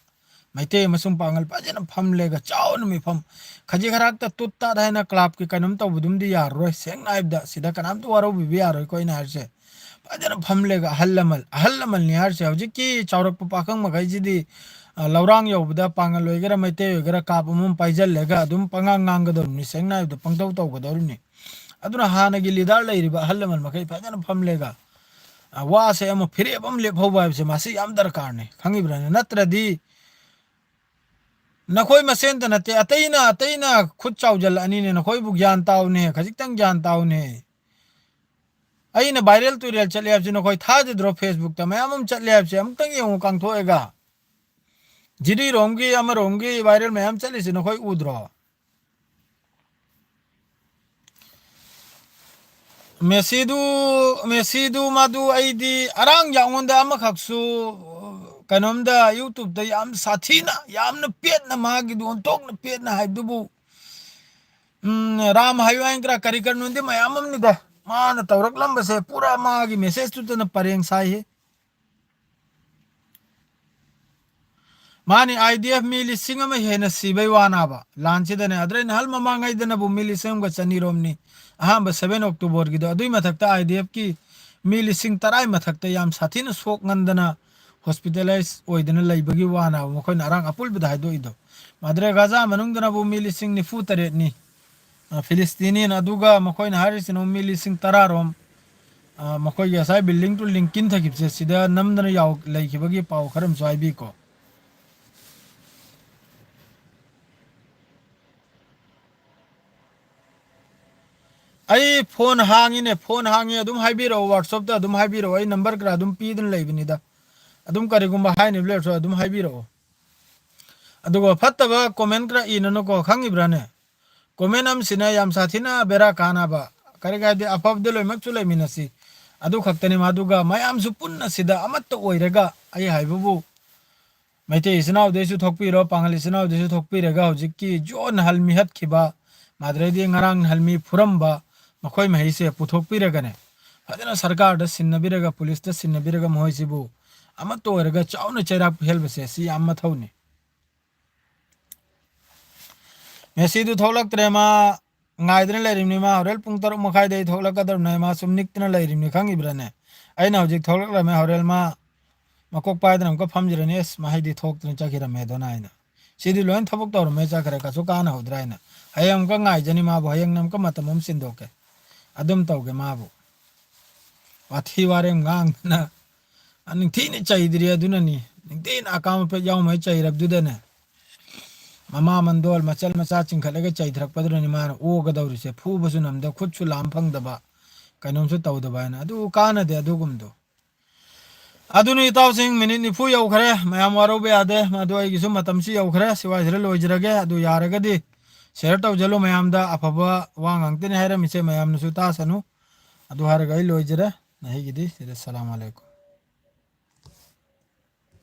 ꯃꯩꯇꯩ ꯑꯃꯁꯨꯡ ꯄꯥꯉꯜ ꯐꯖꯅ ꯐꯝꯂꯦꯒ ꯆꯥꯎꯅ ꯃꯤꯐꯝ, ꯈꯖꯤꯛ ꯈꯔꯥꯛꯇ ꯇꯨꯠ ꯇꯥꯠ ꯍꯥꯏꯅ clubꯀꯤ ꯀꯩꯅꯣꯝ ꯇꯧꯕꯗꯨꯝꯗꯤ ꯌꯥꯔꯔꯣꯏ꯫ ꯁꯦꯡꯅ ꯍꯥꯏꯕꯗ ꯁꯤꯗ ꯀꯅꯥꯝꯇ ꯋꯥꯔꯧꯕꯤꯕ ꯌꯥꯔꯣꯏꯀꯣ ꯑꯩꯅ ꯍꯥꯏꯔꯤꯁꯦ꯫ ꯐꯖꯅ ꯐꯝꯂꯦꯒ ꯑꯍꯜ ꯂꯃꯟ, ꯑꯍꯜ ꯂꯃꯟꯅꯤ ꯍꯥꯏꯔꯤꯁꯦ꯫ ꯍꯧꯖꯤꯛꯀꯤ ꯆꯥꯎꯔꯛꯄ ꯄꯥꯈꯪ ꯃꯈꯩꯁꯤꯗꯤ ꯑ, ꯂꯧꯔꯥꯡ ꯌꯧꯕꯗ ꯄꯥꯡꯒꯜ ꯑꯣꯏꯒꯦꯔꯥ ꯃꯩꯇꯩ ꯑꯣꯏꯒꯦꯔꯥ ꯀꯥꯞ ꯑꯃꯃꯝ ꯄꯥꯏꯁꯤꯜꯂꯒ ꯑꯗꯨꯝ ꯄꯉꯥꯡ ꯉꯥꯡꯒꯗꯧꯔꯤꯕꯅꯤ, ꯁꯦꯡꯅ ꯍꯥꯏꯕꯗ ꯄꯪꯇꯧ ꯇꯧꯒꯗꯧꯔꯤꯕꯅꯤ꯫ ꯑꯗꯨꯅ ꯍꯥꯟꯅꯒꯤ ꯂꯤꯗꯔ ꯂꯩꯔꯤꯕ ꯑꯍꯜ ꯂꯃꯟ ꯃꯈꯩ ꯐꯖꯅ ꯐꯝꯂꯒ, ꯑ, ꯋꯥꯁꯦ ꯑꯃ ꯐꯤꯔꯦꯞ ꯑꯃ ꯂꯦꯞꯍꯧꯕ ꯍꯥꯏꯕꯁꯦ ꯃꯁꯤ ꯌꯥꯝ ꯗꯔꯀꯥꯔꯅꯤ, ꯈꯪꯉꯤꯕ꯭ꯔꯥꯅꯦ? ꯅꯠꯇ꯭ꯔꯗꯤ ꯅꯈꯣꯏ ꯃꯁꯦꯟꯇ ꯅꯠꯇꯦ, ꯑꯇꯩꯅ, ꯑꯇꯩꯅ ꯈꯨꯠ ꯆꯥꯎꯖꯜꯂꯛꯑꯅꯤꯅꯦ, ꯅꯈꯣꯏꯕꯨ ꯒ꯭ꯌꯥꯟ ꯇꯥꯎꯅꯦ, ꯈꯖꯤꯛꯇꯪ ꯒ꯭ꯌꯥꯟ ꯇꯥꯎꯅꯦ꯫ ꯑꯩꯅ viral ꯇꯨꯏꯔꯦꯜ ꯆꯠꯂꯦ ꯍꯥꯏꯕꯁꯤ ꯅꯈꯣꯏ ꯊꯥꯖꯗ꯭ꯔꯣ? Facebookꯇ ꯃꯌꯥꯝ ꯑꯃ ꯆꯠꯂꯦ ꯍꯥꯏꯕꯁꯦ ꯑꯃꯨꯛꯇꯪ ꯌꯦꯡꯉꯨ ꯀꯥꯡꯊꯣꯛꯑꯒ꯫ ꯖꯤꯔꯤꯔꯣꯝꯒꯤ ꯑꯃꯔꯣꯝꯒꯤ viral ꯃꯌꯥꯝ ꯆꯠꯂꯤꯁꯦ ꯅꯈꯣꯏ ꯎꯗ꯭ꯔꯣ? ꯃꯦꯁꯤꯗꯨ, ꯃꯦꯁꯤꯗꯨ ꯃꯥꯗꯨ ꯑꯩꯗꯤ ꯑꯔꯥꯡ ꯌꯥꯉꯣꯟꯗ ꯑꯃꯈꯛꯁꯨ ꯀꯩꯅꯣꯝꯗ YouTubeꯇ ꯌꯥꯝ ꯁꯥꯊꯤꯅ, ꯌꯥꯝꯅ ꯄꯦꯠꯅ, ꯃꯥꯒꯤꯗꯨ ꯑꯣꯟꯊꯣꯛꯅ ꯄꯦꯠꯅ ꯍꯥꯏꯕꯗꯨꯕꯨ, ꯎꯝ, ꯔꯥꯝ ꯍꯥꯏꯌꯨ ꯍꯥꯏꯟꯀ꯭ꯔꯥ ꯀꯔꯤ ꯀꯔꯤꯅꯣꯗꯤ ꯃꯌꯥꯝ ꯑꯃꯅꯤꯗ꯫ ꯃꯥꯅ ꯇꯧꯔꯛꯂꯝꯕꯁꯦ ꯄꯨꯔꯥ ꯃꯥꯒꯤ messageꯇꯨꯗꯅ ꯄꯔꯦꯡ ꯁꯥꯏꯍꯦ꯫ ꯃꯥꯅꯤ, IDF ꯃꯤ ꯂꯤꯁꯤꯡ ꯑꯃ ꯍꯦꯟꯅ ꯁꯤꯕꯩ ꯋꯥꯅꯥꯕ ꯂꯥꯟꯁꯤꯗꯅꯦ꯫ ꯑꯗꯨꯗꯩ ꯅꯍꯥꯟ ꯃꯃꯥꯡꯉꯩꯗꯅꯕꯨ ꯃꯤ ꯂꯤꯁꯤꯡ ꯑꯃꯒ ꯆꯅꯤꯔꯣꯝꯅꯤ, ꯑꯍꯥꯟꯕ seven Octoberꯒꯤꯗꯣ꯫ ꯑꯗꯨꯏ ꯃꯊꯛꯇ IDFꯀꯤ ꯃꯤ ꯂꯤꯁꯤꯡ ꯇꯔꯥ ꯃꯊꯛꯇ ꯌꯥꯝ ꯁꯥꯊꯤꯅ ꯁꯣꯛ ꯉꯟꯗꯅ hospitalize ꯑꯣꯏꯗꯅ ꯂꯩꯕꯒꯤ ꯋꯥꯅꯥꯕ ꯃꯈꯣꯏꯅ ꯑꯔꯥꯡ ꯑꯄꯨꯜꯕꯗ ꯍꯥꯏꯗꯣꯛꯏꯗꯣ꯫ ꯃꯥꯗ꯭ꯔꯦ ꯒꯥꯖꯥ ꯃꯅꯨꯡꯗꯅꯕꯨ ꯃꯤ ꯂꯤꯁꯤꯡ ꯅꯤꯐꯨ ꯇꯔꯦꯠꯅꯤ꯫ ꯑ, Palestinian ꯑꯗꯨꯒ ꯃꯈꯣꯏꯅ ꯍꯥꯏꯔꯤꯁꯤꯅ ꯃꯤ ꯂꯤꯁꯤꯡ ꯇꯔꯥꯔꯣꯝ, ꯑ, ꯃꯈꯣꯏꯒꯤ ꯉꯁꯥꯏ buildingꯗꯨ ꯂꯤꯡ ꯀꯤꯟꯊꯈꯤꯕꯁꯦ ꯁꯤꯗ ꯅꯝꯗꯅ ꯌꯥꯎ-, ꯂꯩꯈꯤꯕꯒꯤ ꯄꯥꯎ ꯈꯔ ꯑꯃꯁꯨ ꯍꯥꯏꯕꯤꯀꯣ꯫ ꯑꯩ phone ꯍꯥꯡꯉꯤꯅꯦ, phone ꯍꯥꯡꯉꯤ, ꯑꯗꯨꯝ ꯍꯥꯏꯕꯤꯔꯛꯑꯣ, WhatsAppꯇ ꯑꯗꯨꯝ ꯍꯥꯏꯕꯤꯔꯛꯑꯣ, ꯑꯩ number ꯈꯔ ꯑꯗꯨꯝ ꯄꯤꯗꯨꯅ ꯂꯩꯕꯅꯤꯗ꯫ ꯑꯗꯨꯝ ꯀꯔꯤꯒꯨꯝꯕ ꯍꯥꯏꯅꯕ ꯂꯩꯔꯁꯨ ꯑꯗꯨꯝ ꯍꯥꯏꯕꯤꯔꯛꯑꯣ꯫ ꯑꯗꯨꯒ ꯐꯠꯇꯕ comment ꯈꯔ ꯏꯅꯅꯨꯀꯣ, ꯈꯪꯉꯤꯕ꯭ꯔꯥꯅꯦ? Comment ꯑꯃꯁꯤꯅ ꯌꯥꯝ ꯁꯥꯊꯤꯅ ꯕꯦꯔꯥ ꯀꯥꯅꯕ, ꯀꯔꯤ ꯍꯥꯏꯗꯤ ꯑꯐꯕꯗ ꯂꯣꯏꯅꯃꯛꯁꯨ ꯂꯩꯃꯤꯟꯅꯁꯤ, ꯑꯗꯨ ꯈꯛꯇꯅꯤ꯫ ꯃꯗꯨꯒ ꯃꯌꯥꯝꯁꯨ ꯄꯨꯟꯅ ꯁꯤꯗ ꯑꯃꯠꯇ ꯑꯣꯏꯔꯒ, ꯑꯩ ꯍꯥꯏꯕꯕꯨ ꯃꯩꯇꯩ ꯏꯆꯤꯟ ꯏꯅꯥꯎꯗꯩꯁꯨ ꯊꯣꯛꯄꯤꯔꯣ, ꯄꯥꯉꯜ ꯏꯆꯤꯟ ꯏꯅꯥꯎꯗꯩꯁꯨ ꯊꯣꯛꯄꯤꯔꯒ ꯍꯧꯖꯤꯛꯀꯤ ꯖꯣꯟ ꯍꯜ ꯃꯤꯍꯠꯈꯤꯕ, ꯃꯥꯗ꯭ꯔꯩꯗꯤ ꯉꯔꯥꯡ ꯍꯜꯃꯤ ꯐꯨꯔꯝꯕ, ꯃꯈꯣꯏ ꯃꯍꯩꯁꯦ ꯄꯨꯊꯣꯛꯄꯤꯔꯒꯅꯦ, ꯐꯖꯅ ꯁꯔꯀꯥꯔꯗ ꯁꯤꯟꯅꯕꯤꯔꯒ, ꯄꯨꯂꯤꯁꯇ ꯁꯤꯟꯅꯕꯤꯔꯒ ꯃꯈꯣꯏꯁꯤꯕꯨ ꯑꯃꯠꯇ ꯑꯣꯏꯔꯒ ꯆꯥꯎꯅ ꯆꯩꯔꯥꯛ ꯄꯤꯍꯜꯕꯁꯦ ꯁꯤ ꯌꯥꯝ ꯃꯊꯧꯅꯤ꯫ ꯃꯦꯁꯤꯗꯨ ꯊꯣꯛꯂꯛꯇ꯭ꯔꯦ, ꯃꯥ ꯉꯥꯏꯗꯅ ꯂꯩꯔꯤꯕꯅꯤ꯫ ꯃꯥ ꯍꯣꯔꯦꯟ ꯄꯨꯡ ꯇꯔꯨꯛ ꯃꯈꯥꯏꯗ ꯑꯩ ꯊꯣꯛꯂꯛꯀꯗꯧꯔꯤꯕꯅꯤ꯫ ꯃꯥ ꯁꯨꯝ ꯅꯤꯛꯇꯅ ꯂꯩꯔꯤꯕꯅꯤ, ꯈꯪꯉꯤꯕ꯭ꯔꯥꯅꯦ? ꯑꯩꯅ ꯍꯧꯖꯤꯛ ꯊꯣꯛꯂꯛꯂꯝꯃꯦ, ꯍꯣꯔꯦꯟ ꯃꯥ ꯃꯀꯣꯛ ꯄꯥꯏꯗꯅ ꯑꯃꯨꯛꯀ ꯐꯝꯖꯤꯜꯂꯅꯤ, "ꯑꯁ, ꯃꯍꯩꯗꯤ ꯊꯣꯛꯇꯅ ꯆꯠꯈꯤꯔꯝꯃꯦ ꯑꯗꯣꯅ" ꯍꯥꯏꯅ꯫ "ꯁꯤꯗꯤ ꯂꯣꯏ ꯊꯕꯛ ꯇꯧꯔꯝꯃꯦ ꯆꯠꯈ꯭ꯔꯦ, ꯀꯩꯁꯨ ꯀꯥꯟꯅꯍꯧꯗ꯭ꯔꯦ" ꯍꯥꯏꯅ꯫ ꯍꯌꯦꯡ ꯑꯃꯨꯛꯀ ꯉꯥꯏꯖꯅꯤ ꯃꯥꯕꯨ, ꯍꯌꯦꯡꯅ ꯑꯃꯨꯛꯀ ꯃꯇꯝ ꯑꯃ ꯁꯤꯟꯗꯣꯛꯀꯦ꯫ ꯑꯗꯨꯝ ꯇꯧꯒꯦ ꯃꯥꯕꯨ꯫ ꯋꯥꯊꯤ ꯋꯥꯔꯦꯝ ꯉꯥꯡꯗꯅ꯫ ꯑ, ꯅꯤꯡꯊꯤꯅ ꯆꯩꯗ꯭ꯔꯤ ꯑꯗꯨꯅꯅꯤ꯫ ꯅꯤꯡꯊꯤꯅ ꯑꯀꯥꯝ ꯑꯄꯦꯠ ꯌꯥꯎꯃꯩ ꯆꯩꯔꯕꯗꯨꯗꯅꯦ꯫ ꯃꯃꯥ ꯃꯟꯗꯣꯜ ꯃꯆꯜ ꯃꯆꯥ ꯆꯤꯡꯈꯠꯂꯒ ꯆꯩꯊꯔꯛꯄꯗꯨꯅꯅꯤ ꯃꯥꯅ ꯑꯣꯒꯗꯧꯔꯤꯁꯦ꯫ ꯐꯨꯕꯁꯨ ꯅꯝꯗ, ꯈꯨꯠꯁꯨ ꯂꯥꯝ ꯐꯪꯗꯕ, ꯀꯩꯅꯣꯝꯁꯨ ꯇꯧꯗꯕ ꯍꯥꯏꯅ꯫ ꯑꯗꯨ ꯀꯥꯟꯅꯗꯦ ꯑꯗꯨꯒꯨꯝꯗꯣ꯫ ꯑꯗꯨꯅ ꯏꯇꯥꯎꯁꯤꯡ, ꯃꯤꯅꯤꯠ ꯅꯤꯐꯨ ꯌꯧꯈ꯭ꯔꯦ꯫ ꯃꯌꯥꯝ ꯋꯥꯔꯧꯕ ꯌꯥꯗꯦ꯫ ꯃꯗꯨ ꯑꯩꯒꯤꯁꯨ ꯃꯇꯝꯁꯤ ꯌꯧꯈ꯭ꯔꯦ꯫ ꯁꯤꯋꯥꯏꯁꯤꯗ ꯂꯣꯏꯖꯔꯒꯦ꯫ ꯑꯗꯨ ꯌꯥꯔꯒꯗꯤ share ꯇꯧꯖꯜꯂꯨ ꯃꯌꯥꯝꯗ꯫ ꯑꯐꯕ ꯋꯥ ꯉꯥꯛꯇꯅꯤ ꯍꯥꯏꯔꯝꯃꯤꯁꯦ, ꯃꯌꯥꯝꯅꯁꯨ ꯇꯥꯁꯅꯨ꯫ ꯑꯗꯨ ꯍꯥꯏꯔꯒ ꯑꯩ ꯂꯣꯏꯖꯔꯦ꯫ ꯅꯍꯩꯒꯤꯗꯤ ꯁꯤꯗ ꯁꯂꯥꯝ ꯑꯂꯩꯀꯨꯝ꯫